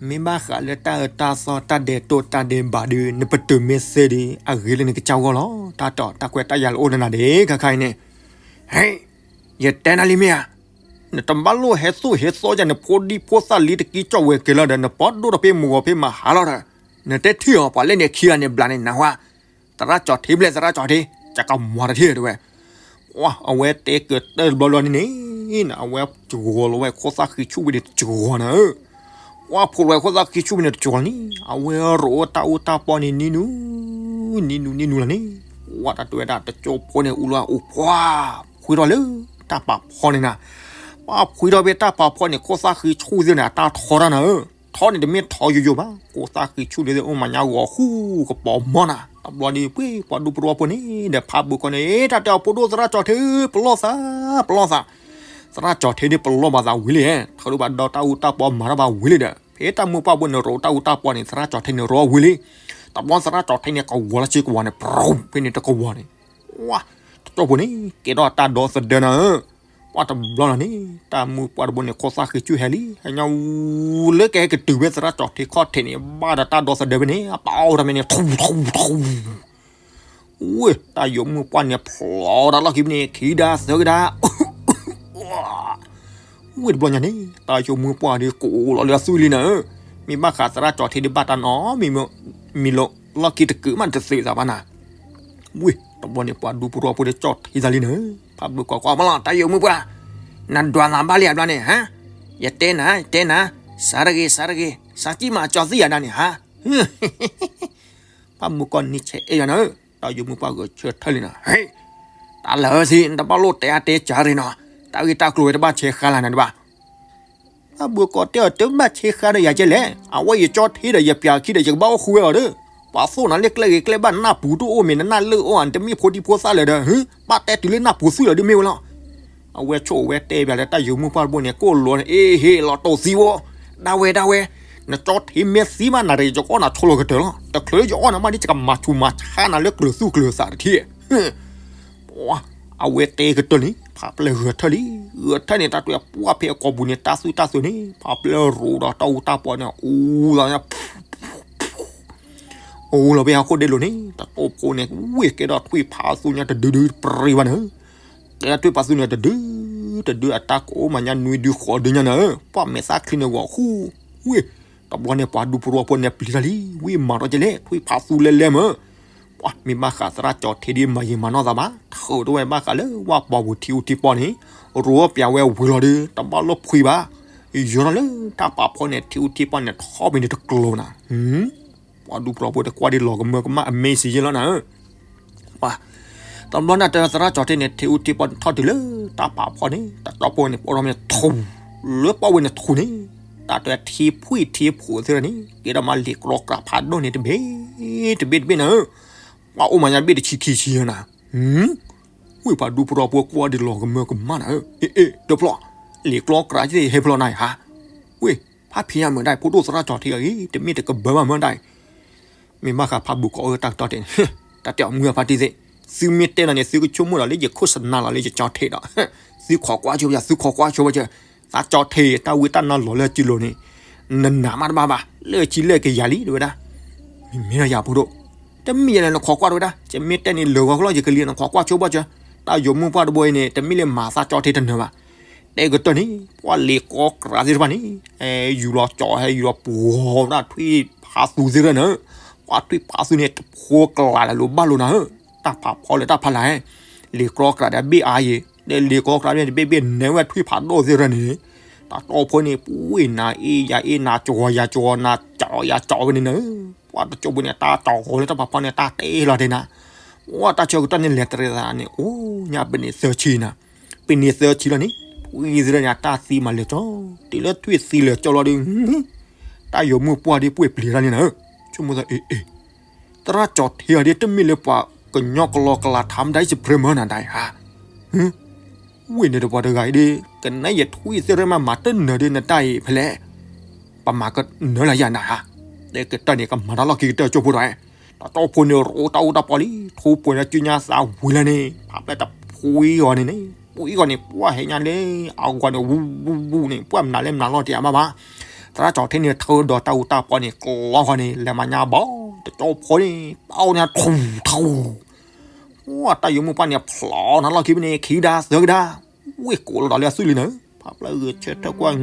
မ့ၢ်ဘၣ်ဃးလၢတၢ်အၢတၢ်သီတၢ်ဒဲးတိၢ်တၢ်ဒဲးဘးဒီး နပတုာ်မ့ၢ်သ့ဒီး အဂ့ၤလၢနကစၢ်ဂီၢ်လီၤ. တၢ်တီၤတၢ်ခွဲးတၢ်ယာ်လၢအိၣ်နၤဒဲးခါခါအံၤန့ၣ် ဟဲ ယတဲနၤလံမ့ၢ်ဧါ, နတဘၣ်လိၣ်ဟဲသိၣ်ဟဲသီယၤ နဖိဒံဖိသၣ်လံတကံကၠီၣ်ဝဲကဲလီၤဒီး နပီၢ်ဒိၣ်ထီၣ်ဖဲမုၢ်ဂီၤဖဲမဟါလီၤဒီး နတဲထံၣ်အီၤ ပှၤလဲၣ်န့ၣ်ခံဂၤန့ၣ်ဘျးန့ၣ်နၢ်ဟူဧါ, သရၣ်ကၠီၣ်ထံဘျဲၣ် သရၣ်ကၠီၣ်ထံ ကကမၤတထံၣ်တဲဝဲ အဝဲတဲကတၢၢ်တဘျီဘျီန့ၣ်န့ၣ် အဝဲစှီၤလီၤဝဲခိၣ်သၣ်ဃံဆူၣ်ဝံၤန့ၣ်တစှီၤနၤဧၢ, ပှၤဖိးလီၤဝဲခိၣ်သၣ်ဃံဆူၣ်ဝံၤန့ၣ်တစှီၤလီၤန့ၣ် အဝဲရိးတၢ်အူတၢ်ပီန့ၣ် နံၤနူ နံၤနူ နံၤနူလီၤန့ၣ်, ဝဲတၢ်တဲဝဲဒၣ်တကၠိဖိန့ၣ် အူလီၤအိၣ်ပှၤ ဖှံထီၣ်လၢ တၢ်ပာ်ဖီန့ၣ်နၤ, ပှၤဖှံထီၣ်ဖဲတၢ်ပာ်ဖီန့ၣ် ခိၣ်သၣ်ဃံဆူၣ်သ့ၣ်န့ၣ် အတၢ်ထီတၢ်နၤဧၢ, ထီန့ၣ်တမ့ၢ်ထီယိယိဘၣ်, ခိၣ်သၣ်ဃံဆူၣ်သ့ၣ် အိၣ်မၤညါဂီၤဃူကပီၤမီၢ်နၤ, တဘျီဒီး ပှၤဒူပရီဖိန့ၣ် ဒီးဖးဘုးကီၢ်န့ၣ် တၢ်တဲအီၤဖိဒိၣ်သရၣ်ကၠီၣ်ထံ ပလီၢ်သး ပလီၢ်သး, သရၣ်ကၠီၣ်ထံန့ၣ်ပလီၢ်ဘၣ်သးဝံၤလံ, ထီဒိၣ်ဘၣ်ဒီးတၢ်အူတၢ်ပီမၤထီၣ်ဘၣ်ဝံၤလံဒီး ဖဲတၢ်မုၢ်ပှၢ်ဘိန့ၣ် ရိးတၢ်အူတၢ်ပီန့ၣ် သရၣ်ကၠီၣ်ထံန့ၣ်ရိးဝံၤလံ, တဘျီသရၣ်ကၠီၣ်ထံန့ၣ် ကဝီၤလၢစ့ကဝီၤန့ၣ် ပြူၤ ဖဲန့ၣ်တကဝီၤန့ၣ် ဝါ, တကၠိဖိန့ၣ် ကဲထီၣ်တၢ်ဒီသဒၢနၤဧၢ, ပှၤတဘျီလီၤန့ၣ် တၢ်မုၢ်ပှၢ်တဘိန့ၣ် ခိၣ်သၣ်ဃံဆူၣ်ဟဲလံ, ဟဲညီလၢကဟဲကတုၤဖဲသရၣ်ကၠီၣ်ထံခီၣ်ထံးန့ၣ် ဘၣ်ဒီးတၢ်ဒီသဒၢဖဲန့ၣ် အပာ်အီၣ်တၢ်ဖဲန့ၣ် ထူထူထူ ဝ့ၢ် တၢ်ယိၤမုၢ်ပှၢ်န့ၣ် ဖျိးတၢ်လီၢ်ခံဖဲန့ၣ် ခံဒါသၢကဒါ ဝ့ၢ်တဘျီညါန့ၣ် တၢ်ယိၤမုၢ်ပှၢ်ဒီး ကိးလီၤလၢအသွံၣ်လံနၤဧၢ, မ့ၢ်ဘၣ်ဃးသရၣ်ကၠီၣ်ထံဒ်ဘၣ်တၢ်နီတမံၤ မံၤလီၤ လီၢ်ခံတကုာ်မးတသ့သးဘၣ်နၤ, ဝ့ၢ် တဘျီန့ၣ် ပှၤဒူပရီဖိဒီးကၠီၣ်ထံသးလံနၤဧၢ, ဖးဘုးကီၢ်ကွၢ်မးလီၤ တၢ်ယိၤမုၢ်ပှၢ်, နဒွးသးဘၣ်လံဧါဘျီန့ၣ် ဟါ, ယတဲနၤ ယတဲနၤ, စးတဂ့ၤ စးတဂ့ၤ စးကံၣ်မးကၠီသံၣ်ယၤဒၣ်န့ၣ် ဟါ ဖးဘုးကီၢ်နံၤဆဲးအဲၣ်ယၤနၤဧၢ, တၢ်ယိၤမုၢ်ပှၢ်ဂဲၤဆၢထၢၣ်လံနၤ, ဟဲ, တၢ်လၢာ်ဆံ နတဘၣ်လိၣ်တဲအါတဲကၢ်ရ့ၣ်နီၤ, တၢ်ဂ့ၢ်တၢ်ကျိၤဝဲတဘၣ်ဆဲးဃါလၢနၤဒံးဘၣ်, ဖးဘုးကီၢ်တဲအီၤတဘၣ်ဆဲးဃါဒီးယၤကဲလဲၣ်, အဝဲယကၠီထံဒီးယပျးခံဒီး ယကဘၣ်အိၣ်ဃူဝဲလီၤဒီး, ပှၤသိၣ်နၤလၢကျဲဂ့ၤကျဲဘၣ် နၢ်ပူၤတအိၣ်မ့ၢ် နနၢ်လၢၢ်အိၣ်ဧါ နတမ့ၢ်ဖိဒံဖိသၣ်လၢၤဒီး, ဘၣ်တဲတုၤလၢနၢ်ပူၤသွံၣ်လီၤဒ်မ့ၢ်ဝဲလီၤ အဝဲဆိၣ်ဝဲတဲဘၣ်လၢတၢ်ယိၤမုၢ်ပှၢ်တဘိန့ၣ် ကိၣ်လီၤန့ၣ် အ့ဟ့ၣ်လီၤတိၢ်သံဝဲ, ဒၣ်ဝဲဒၣ်ဝဲ, နကၠီထံမ့ၢ်သံမးနၤတဂ့ၤ ယကအီၣ်နၤဆိလီၤကတၢၢ်လီၤ, တချုးလၢယအီၣ်နၤမးဒ်ယကမၤဆူးမၤဆါနၤလၢကျၢၤသူၣ်ကျၢၤသးတထံၣ်, အဝဲတဲကတၢၢ်န့ၣ် ဖးပျဲၢ်ဂဲၤထၢၣ်လံ, ဂဲၤထၢၣ်န့ၣ် တၢ်တွဲပှၢ်ဖဲအကိာ်ပူၤန့ၣ် တၢ်သူၣ်တၢ်သွဲၣ်န့ၣ် ဖးပျဲၢ်ရိးဒီးတၢ်အူတၢ်ပီန့ၣ် အူလီၤ အူလီၤဖဲဟီၣ်ခိၣ်ဒ့လိၤန့ၣ် တၢ်တိၢ်ဖိန့ၣ် ဝ့ၢ်ကဲဒီးထွံၣ်ဖးသူညါတဒုဒုတပြံၤဘၣ်န့ၣ်, ကဲဒီးထွံၣ်ဖးသူန့ၣ်တဒု, တဒုအတၢ်ကအိၣ်မၤညါနွံဒုဃိးဒုညါန့ၣ်, ပှၤမဲာ်သၣ်ချံန့ၣ်ဂီၤဃူ, ဝ့ၢ်, တဘျီန့ၣ်ပှၤဒူပရီဖိန့ၣ်ပျံၤတၢ်လံ, ဝ့ၢ်မၤထီၣ်ကဲလဲၣ် ထွံၣ်ဖးသူလဲလဲမ့ၢ်, ပှၤမ့ၢ်ဘၣ်ဃးသရၣ်ကၠီထံဒ်မၤယံၤမၤနီၢ်သးဘၣ်, ထုးထီၣ်ဝဲဘၣ်ဃးလၢဝၣ်ပီပူၤထံအူထံပီန့ၣ်, ရိပျးဝဲဝံၤလီၤဒီး တဘၣ်လိၣ်ဖှံဘၣ်, ယီၤထီၣ်လၢတၢ်ပာ်ဖီန့ၣ် ထံအူထံပီန့ၣ် ထီၣ်ဖဲန့ၣ်တကျိၤနၤ ပှၤဒူပရီဖိတကွၢ်ဒ်လီၤကမၢကမၣ် amazing ယဲလီၤနၤဧၢ, ပှၤ, တဘျီန့ၣ်တၢ်သရၣ်ကၠီထံန့ၣ် ထံအူထံပီန့ၣ်ထီၣ်တုၤလၢတၢ်ပာ်ဖီန့ၣ် တၢ်ကၠီဖိန့ၣ် ပီၣ်ထီၣ်မ့ၢ်ထူ, လၢပီၣ်ဝဲန့ၣ်ထူန့ၣ်, တၢ်တဲထံဖှံထံဖှိးသ့ၣ်န့ၣ် ကဲဒီးမၤလံာ်ကြီကြးဖးဒိၣ်န့ၣ်တဘ့ၣ်, တဘ့ၣ်တဘ့ၣ်နၤဧၢ, ပှၤအိၣ်မၤညါဘ့ၣ်တဆံခံဆံနၤ ဝ့ၢ်ပှၤဒူပရီဖိကွၢ်ဒ်လီၤကမၢကမၣ်နၤဧၢ, အ့ အ့ တဖျီၣ်, လံာ်ကြီကြးသ့ၣ်ဟဲဖျီနၤဧါ, ဝ့ၢ်, ဖးဖံးညါမုာ်ဒၣ် ဖိဒိၣ်သရၣ်ကၠီထံအံၤ တမ့ၢ်တကဘၢဘၣ်မုာ်ဒၣ်အံၤ, မ့ၢ်ဘၣ်ဃးဖးဘုးကီၢ်အၢတၢ်ကတီၢ်တဲန့ၣ်, တၢ်တဲအီၤမုၢ်အဖါတံၢ်သ့ၣ်, သုမ့ၢ်တဲနၤန့ၣ် သုကဆိကမိၣ်ဒီးလၢယခိၣ်စနါလီၤလၢယကၠီထံဒီး, သုခိးကွၢ်ဆိဘၣ်စၢၤ သုခိးကွၢ်ဆိဘၣ်စၢၤ, သးကၠီထံတၢ်ဝံတၢ်နါလီၤလၢစုလိၤန့ၣ်, နနာ်မးတဘၣ်ဘၣ်, လၢခံလၢကယၤလံ တဲဝဲဒၣ် မ့ၢ်မ့ၢ်ဒီးယၤဖိဒိၣ်, တမ့ၢ်ယၤလဲၣ် နခိးကွၢ်တဝဲဒၣ်, ယမ့ၢ်တဲန့ၣ်လၢာ်ဂီၤကလီၢ်ယကလံၤ နခိးကွၢ်ဆိဘၣ်စၢၤ, တၢ်ယိၤမုၢ်ပှၢ်တဘိအံၤန့ၣ် တမ့ၢ်လၢမၤသးကၠီထံတနၢၤဘၣ်, တဲကတၢၢ်န့ၣ် ပှၤလံာ်ကြီကြးသ့ၣ်တဖၣ်န့ၣ်, ယူၤလီၤကၠီၤဟဲ ယူၤလီၤပှီၤဒၣ်ထွံၣ်ဖးသူသ့ၣ်တဖၣ်န့ၣ်, ပှၤထွံၣ်ဖးသူန့ၣ် တဖိကလးလၢလိၤဘၣ်လိၤနၤဧၢ, တၢ်ဖးဖီလၢတၢ်ဖးလၢ်ဟဲ, လံာ်ကြီကြးဒီးဘ့ၣ်အါယံၤ, ဒီးလံာ်ကြီကြးန့ၣ်တဘ့ၣ်ဘ့ၣ် နဲဝဲထွံၣ်ဖးဒိၣ်သ့ၣ်တဖၣ်န့ၣ်, တၢ်တီၢ်ဖိန့ၣ် ပှၤနၤအ့ၣ်ယၤအ့ၣ် နၤကၠီၤယၤကၠီၤ နၤကၠီၤယၤကၠီၤဝဲန့ၣ်နၤဧၢ, ပှၤတကၠိဖိန့ၣ် တၢ်ကၠီၤဃီလၢတၢ်ဖးဖီန့ၣ် တၢ်တဲလီၤတဲနၤ, ပှၤတၢ်ဆၢကတီၢ်န့ၣ်လဲၤတရံးသးန့ၣ် အိၣ်ညါပနံးသၢဆံနၤ, ပနံးသၢဆံလီၤန့ၣ်, ထွံၣ်သ့ၣ်တဖၣ်န့ၣ် တၢ်သံမးလဲၤကၠီၤ, တုၤလၢထွံၣ်သံလဲၤကၠီၤလီၤဒီး တၢ်ယိၤမုၣ်ပှၢ်ဒ်ပှ့ၤပျံၤတၢ်န့ၣ်နၤဧၢ, ဆိကမိၣ်သးအ့ၣ်အ့ၣ်, သရၣ်ကၠီၤထ့အီၤဒ်တမ့ၢ်လၢပှၤကညီကလီကလီထါမတၤ ယစပရ့မၢနၤဒၣ်ဧါ, ဝ့ၢ်န့ၣ်တပှၤတဂၤအံၤဒ် ကနဲယထွံၣ်သ့ၣ်ရၢမး မၤတနၢၤဒ်နတၢ်အံၤဖဲလဲၣ်, ပမၤကနၢၤလၢယၤနၤဧါ, တဲကတၢၢ်န့ၣ် ကမၤတၢ်လီၢ်ခံကတၢၢ်ကၠိဖိတဂၤ, တၢ်ကၠိဖိန့ၣ်ရိးတၢ်အူတၢ်ပီလံ, ထိပှဲၤလၢကၠူညါသးဝံၤလၢန့ၣ် ဖးဖျဲၣ်တဖှံဂီၤန့ၣ်န့ၣ် ဖှံဂီၤန့ၣ် ပှၢ်ဟဲညါလၢအဂီၢ်န့ၣ် ဝူဝူဝူန့ၣ် ပှၢ်မနုၤလၢမနုၤလီၤတယၤဘၣ်ဘၣ်, သရၣ်ကၠီၤထ့န့ၣ် ထၢဒီးတၢ်အူတၢ်ပီန့ၣ် ကျီဃီန့ၣ် လဲၤမၤညါဘီ တကၠိဖိန့ၣ် ပၢ်အိၣ်န့ၣ်ထူၣ်ထူၣ် ပှၢ်တၢ်ယိၤမုၣ်ပှၢ်န့ၣ် ဖျိးနၤလီၢ်ခံဖဲန့ၣ် ခံဒါသၢကဒါ, ဝ့ၢ်ကိးလီၤဒီးလၢအသွံၣ်လံနၤ, ဖးဖျဲၣ်ဂဲၤဆၢထၢၣ်ကွၢ်,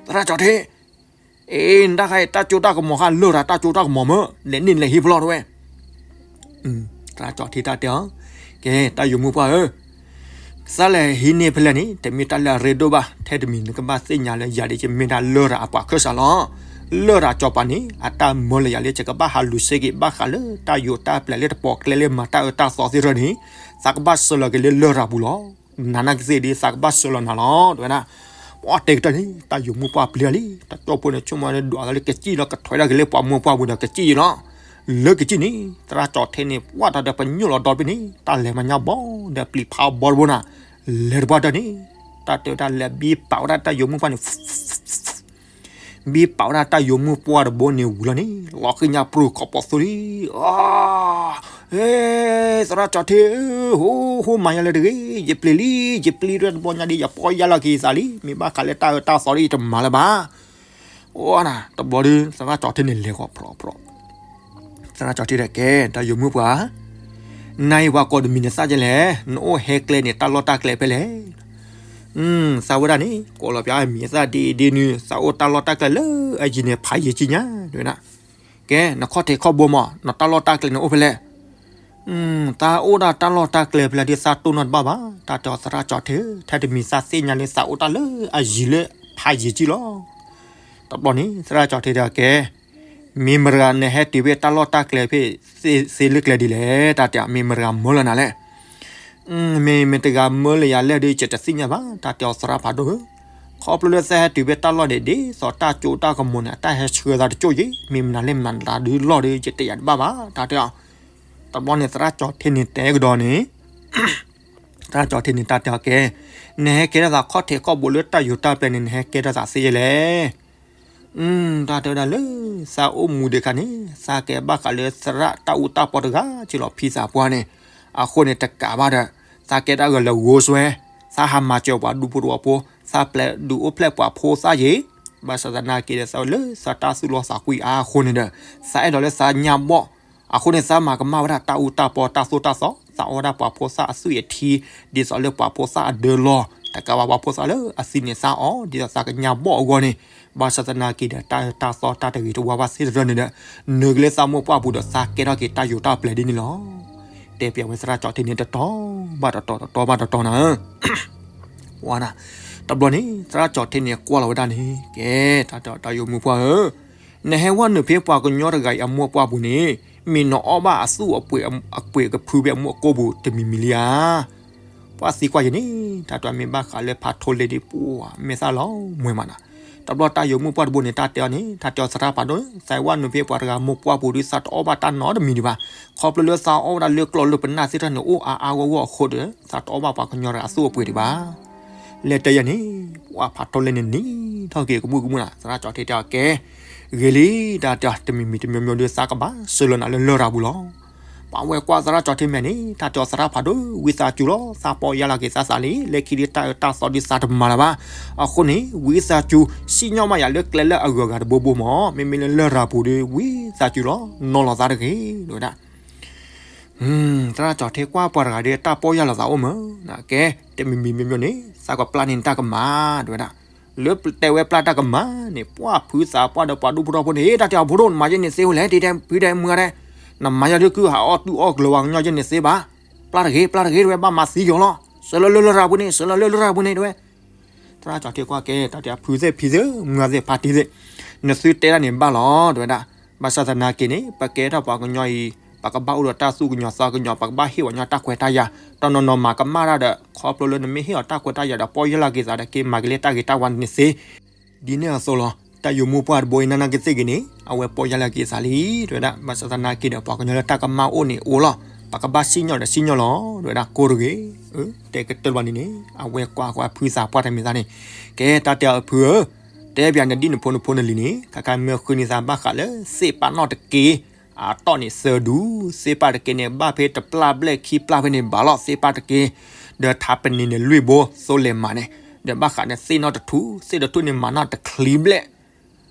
သရၣ်ကၠီၤထ့, အ့ နတၢ်ခါအံၤ တၢ်ကၠိတၢ်ကမီၤဃာ်လၢၢ်တၢ် တၢ်ကၠိတၢ်ကမီၤမၢ, လဲၤန့ၢ်လဲၤဟံၣ်ဖျီၣ်တဝဲ သရၣ်ကၠီၤထ့တၢ်တဲအီၤ, ကဲ တၢ်ယိၤမုၣ်ပှၢ်ဧၢ, သးလဲၤဟံးန့ၢ်ဖဲလဲၣ်န့ၣ် တမ့ၢ်တၢ်လၢအရ့ဒိၣ်ဘၣ်, ထဲတမံၤနကဘၣ်သ့ၣ်ညါလၢယၤဒ်ယမ့ၢ်ဒၣ်လၢၢ်တၢ်အပှၤခၢၣ်စးလီၤ. လၢၢ်တၢ်စီၤပၤန့ၣ် အတၢ်မၢလၢယၤလၢယကဘၣ်ဟးလူၤဆှၢက့ၤဘၣ်ဃးလၢတၢ်ယိၤတၢ်ပျဲၤလၢတပိာ်ကျဲလၢမၤတၢ်အၢတၢ်သီသ့ၣ်တဖၣ်န့ၣ်, သးကဘၣ်ဆှၢလီၤက့ၤလၢလၢၢ်တၢ်ပူၤလီၤ. နၤနာ်က့သ့ၣ်ဒ်သးကဘၣ်ဆှၢလီၤနၤလီၤ တဲဝဲဒၣ်. ပှၤတဲကတၢၢ်န့ၣ် တၢ်ယိၤမုၣ်ပှၢ်ပျံၤတၢ်လံ, တၢ်ကၠိဖိန့ၣ် ဆိကမိၣ်န့ၣ်ဒွးသးလၢကစံၣ်လီၤ ကထွဲဒၣ်က့ၤလၢပှၤမိၢ်ပှၢ်ပူၤဒီးကစံၣ်လီၤ. လၢကစံၣ်န့ၣ် သရၣ်ကၠီၤထ့န့ၣ် ပှၢ်တၢ်ဒီးပညိၣ်လီၤဒီဖဲန့ၣ် တၢ်လဲၤမၤညါဘီဒီးပျံၤဖးဘီတဘိနၤ, လဲၤတပှၢ်တၢၢ်န့ၣ် တၢ်တဲဝဲဒၣ်လဲၤဘံပာ်ဝဲဒၣ်တၢ်ယိၤမုၣ်ပှၢ်န့ၣ် ဘံပာ်ဝဲဒၣ်တၢ်ယိၤမုၣ်ပှၢ်တဘိန့ၣ်ဝံၤလီၤန့ၣ် လီၤဃံၤညါပြူၤခီၣ်ပီၣ်သိလံ. အ့ သရၣ်ကၠီၤထ့ဧၢ, ဟိ ဟိ မၤယၤလၢတဂ့ၤ, ယပျံၤလံ, ယပျံၤတၢ်တဘီညါဒ် ယပီၢ်ယၢ်လီၤက့ၤသးလံ, မ့ၢ်ဘၣ်ဃးလၢတၢ်အၢတၢ်သီဒ်ယတမၤလၢၤဘၣ်. အိ နၤ တဘျီဒုး သရၣ်ကၠီၤထ့န့ၣ်လဲၤဂီၤဖျိးဖျိး သရၣ်ကၠီၤထ့ဒီးကဲ တၢ်ယိၤမုၣ်ပှၢ်, နၤအံၤပှၤကိးတမံၤနသၣ်ကဲလဲၣ်, နအိၣ်ဟဲကျဲန့ၣ် တၢ်လီၢ်တၢ်ကျဲဖဲလဲၣ်. သးဝဲဒၣ်န့ၣ် ကိးလီၤပျၢ်မံၤအသၣ်ဒ်အံၤဒ်နုၤ, သးအိၣ်တၢ်လီၢ်တၢ်ကျဲလၢအယံၤန့ၣ် ဖးယံၤကံညါ တဲဝဲဒၣ်. ကဲ နခီၣ်ထံးခီၣ်ဘိမး နတၢ်လီၢ်တၢ်ကျဲန့ၣ်အိၣ်ဖဲလဲၣ်. သးအိၣ်ဒၣ်တၢ်လီၢ်တၢ်ကျဲဖဲလဲၣ်ဒ်သးတိၢ်နီၣ်တဘၣ်ဘၣ်, တၢ်တဲအီၤသရၣ်ကၠီၤထ့ဧၢ, ထဲတမံၤသးသ့ၣ်ညါလၢသးအိၣ်တၢ်လၢအယံၤလၢဖးယံၤကံလီၤ. တဘျီန့ၣ် သရၣ်ကၠီၤထ့ဒီးကဲ မ့ၢ်မတၤတဂၤနဟဲတုၤဖဲတၢ်လီၢ်တၢ်ကျဲဖဲ သ့လၢကျဲဒ်လဲၣ်, တၢ်တဲအီၤ မ့ၢ်မတၤတဂၤမၢလၢနၤလဲၣ်. မ့ၢ်မတၤတဂၤမၢလၢယၤလဲၣ်ဒီး ယတသ့ၣ်ညါဘၣ်, တၢ်တဲအီၤသရၣ်ဖးဒိၣ်ဧၢ, ခီဖျိလၢသးဟဲတုၤဖဲတၢ်လီၢ်န့ၣ် ဒ်သိးတၢ်ကၠိတၢ်ကမီၤန့ၣ် အတၢ်ဟဲဆှၢသးတကၠိၢ်ယ့ၣ်, မ့ၢ်မနုၤလဲၣ်မနုၤတၢ်ဒုးလီၢ်ဒီး ယတယာ်တဘၣ်ဘၣ်, တၢ်တဲအီၤ. တဘျီန့ၣ် သရၣ်ကၠီၤထ့န့ၣ်တဲကဒီးန့ၣ် သရၣ်ကၠီၤထ့န့ၣ် တၢ်တဲအီၤကဲ, နဟဲကဲထီၣ်သးခီၣ်ထံးခီၣ်ဘိလၢတၢ်ယိၤတၢ်ပျဲန့ၣ် နဟဲကဲထီၣ်သးသ့ယဲလဲၣ်. တၢ်တဲဝဲဒၣ်လၢ သးအိၣ်မူဒံးခါန့ၣ် သးကဲဘၣ်ဃးလၢသရၣ်တၢ်အူတၢ်ပီတဂၤက့လီၤ ဖံသးပှၢ်န့ၣ်, အဃိန့ၣ်တကးဘၣ်ဒီး သးကဲတၢ်ဂၤလၢဂိၢ်စွဲ, သးဟးမၤစၢၤပှၤဒူဖိတဝီဖိ, သးပျဲဒုးအိၣ်ဖျဲၣ်ပှၤဖိသၣ်ယ့ၣ်, ဘၣ်ဆၣ်သနာ်က့ဒီးသးလၢသးတၢ်သူၣ်လီသးကွံအါအဃိန့ၣ်ဒီး သးအဲၣ်ဒိးလၢသးညါဘီၣ် အဃိန့ၣ် သးမၤကမၣ်ဝဲဒၣ်တၢ်အူတၢ်ပီတၢ်သိၣ်တၢ်သီ, သးအီၣ်ဝဲဒၣ်ပှၤဖိသၣ်အသွံၣ်အထံ, ဒ်သိးလၢပှၤဖိသၣ်အဒၢလီၢ်, တကးဘၣ်ပှၤဖိသၣ်လၢအသံန့ၣ်သးအီၣ်, ဒ်သိးသးကညါဘီၣ်အဂီၢ်န့ၣ်, ဘၣ်ဆၣ်သနာ်က့ဒီး တၢ်အၢတၢ်သီတၢ်တဂ့ၤတဝါဘၣ်သ့ၣ်တဖၣ်န့ၣ်ဒီး, နုာ်က့ၤလၢသးမိၢ်ပှၢ်ပူၤဒီးသးကဲထီၣ်က့ၤတၢ်ယိၤတၢ်ပျဲဒ်န့ၣ်လီၤ. တဲပျးဝဲသရၣ်ကၠီၤထ့န့ၣ် တတီၤဘၣ်တတီၤ တတီၤဘၣ်တတီၤနၤဧၢ ဝါနၤ, တဘျီန့ၣ် သရၣ်ကၠီၤထ့န့ၣ် ကွၢ်လီၤဝဲဒၣ်န့ၣ် ကဲ, တၢ်တၢ်ယိၤမုၣ်ပှၢ်ဧၢ, နဟဲဝဲနုာ်ဖဲပှၤကညီတဂၤအံၤအမိၢ်ပှၢ်ပူၤန့ၣ်, မ့ၢ်နအီၣ်ဘၣ်အသွံၣ်အပှ့ၤအကဖုဖဲအမိၢ်အကိၢ်ပူၤတမံၤမံၤလံဧါ. ပှၤသံကွၢ်ယဲန့ၣ် တၢ်တမ့ၢ်ဘၣ်ဃးလၢဖးထိလ့ဒ်ပှၤမဲာ်သၣ်လီၤမွဲမးနၤ, တဘျီတၢ်ယိၤမုၣ်ပှၢ်တဘိန့ၣ် တၢ်တဲအီၤန့ၣ် တၢ်တဲအီၤသရၣ်ဖးဒိၣ်, သးဝဲနုာ်ဖဲပှၤတဂၤမိၢ်ပှၢ်ပူၤဒီး သးတအီၣ်ဘၣ်တၢ်နီတမံၤဒံးဘၣ်, ခီဖျိလၢသးအီၣ်ဝဲဒၣ်လၢကျီၢ်လၢပနၢ်သ့ၣ်တဖၣ်န့ၣ် အိၣ်အါအါဂီၢ်ဂီၢ်အဃိဒီး သးတအီၣ်ဘၣ်ပှၤကညီတဂၤအသွံၣ်အပှ့ၤဒံးဘၣ်. လဲၤတဲယဲန့ၣ် ပှၤဖးထိလ့န့ၣ်နံၤထီၣ်က့ၤကမူၣ်ကမူၣ်နၤ, သရၣ်ကၠီၤထ့တဲအီၤကဲ, ဂ့ၤလံ, တၢ်တဲအီၤတမံၤမံၤတမံၤမံၤဒီး သးကဘၣ်ဆှၢလီၤနၤလၢလရာ်ပူၤလီၤ. ပှၤဝဲကွၢ်သရၣ်ကၠီၤထ့မဲာ်န့ၣ် တၢ်တဲအီၤသရၣ်ဖးဒိၣ် ဝံသးစူၤလီၤ, သးပီၢ်ယၢ်လီၤက့ၤသးသးလံ, လၢခံဒ်တၢ်အၢတၢ်သီဒ်သးတမၤလၢၤဘၣ်. အဃိန့ၣ် ဝံသးစူၤ စံၣ်ညီၣ်မးယၤလၢကျဲလၢအဂုၤအဂၤတဘိဘိမး, မ့မ့ၢ်လၢလရာ်ပူၤဒီး ဝံသးစူၤလီၤ, နီၤလီၤသးတဂ့ၤ တဲဝဲဒၣ်. သရၣ်ကၠီၤထ့ကွၢ်ပှၤတဂၤဒီး တၢ်ပီၢ်ယၢ်လီၤသးအိၣ်မး, ကဲ, တမံၤမံၤမံၤမံၤန့ၣ် သးကပျၢ်န့ၢ်တၢ်ကမၣ် တဲဝဲဒၣ်. လၢတဲဝဲပျၢ်တၢ်ကမၣ်န့ၣ် ပှၤဖုသးပှၢ်ဒီးပှၤဒူၣ်ဖိထီဖိန့ၣ် တၢ်တဲအီၤဖိဒိၣ် နမၤယဲန့ၣ်သ့ဝဲလဲၣ်, တဲဖုတဲမုၢ်ဂၤဒဲး, နမၤယဲဒုးကုဟးအီၣ်တူၢ်အီၣ်ကျၢၤဝဲကညီယဲန့ၣ်သ့ဘၣ်, ပျၢ်တဂ့ၤ ပျၢ်တဂ့ၤ တဲဝဲ ဘၣ်မၤသံယီၤလီၤ, ဆှၢလီၤလၢလရာ်ပူၤန့ၣ် ဆှၢလီၤလၢလရာ်ပူၤန့ၣ် တဲဝဲ. သရၣ်ကၠီၤထ့ကွၢ်ကဲ တၢ်တဲအီၤဖုသ့ၣ်ဖံသ့ၣ် မုၢ်ဂၤသ့ၣ်ဖါတံၢ်သ့ၣ်, နသုတဲဒၣ်န့ၣ်ဘၣ်လီၤ တဲဝဲဒၣ်. ဘၣ်ဆၣ်သနာ်က့န့ၣ် ပကဲထီၣ်ပှၤကညီအံၤ ပကဘၣ်အိၣ်ဒီးတၢ်သူၣ်ကညီၤသးကညီၤ ပကဘၣ်ဟ့ၣ်ပှၤကညီတၢ်ခွဲးတၢ်ယာ်, တနီၤနီၤမၤကမၣ်တၢ်ဒီး ခီဖျိလၢနမ့ၢ်ဟ့ၣ်အီၤတၢ်ခွဲးတၢ်ယာ်ဒီး ပီၢ်ယၢ်လီၤက့ၤသးဒီး က့ၤမၤက့ၤလၢတၢ်ဂ့ၤတၢ်ဝါန့ၣ်သ့ ဒ်န့ၣ်အသိးလီၤ. တၢ်ယိၤမုၣ်ပှၢ်တဘိအံၤ နနာ်က့သ့ၣ်ဂ့ၤန့ၣ် အဝဲပီၢ်ယၢ်လၢက့ၤသးလံ တဲဝဲဒၣ်. ဘၣ်ဆၣ်သနာ်က့ဒီး ပှၤကညီလၢတၢ်ကမၣ်အိၣ်န့ၣ်အိၣ်လီၤ. ပကဘၣ်စံၣ်ညီၣ်ဒီးစံၣ်ညီၣ်လီၤ တဲဝဲဒၣ် ကိၢ်တဂ့ၤ. တဲကတၢၢ်ဘၣ်န့ၣ်န့ၣ် အဝဲကွၢ်ဃီၤဖုသးပှၢ်တမံၤသးန့ၣ်, ကဲတၢ်တဲအီၤဖုဧၢ, တဲပၠးနဒံၣ်နဖိနဖိနလံၤန့ၣ် ခါခါမ့ၢ်ဃုန့ၢ်သးဘၣ်ဃးလၢသ့ၣ်ပာ်နီၣ်တက့ၢ် အတီၢ်န့ၣ်သၢဒူ, သ့ၣ်ပာ်တက့ၢ်န့ၣ် ဘၣ်ဖဲတပျၢ်ဘျဲၣ်ခံပျၢ်ဖဲန့ၣ်ဘၣ်လီၤ သ့ၣ်ပာ်တက့ၢ်, ဒီးထးပနံၤန့ၣ်လွံၢ်ဘိ သိလ့ၣ်မးန့ၣ်, ဒီးဘၣ်ဃးန့ၣ်သ့ၣ်နီၣ်တထူၣ်, သ့ၣ်တထူၣ်န့ၣ် မၤနီၣ်တချံဘျဲၣ်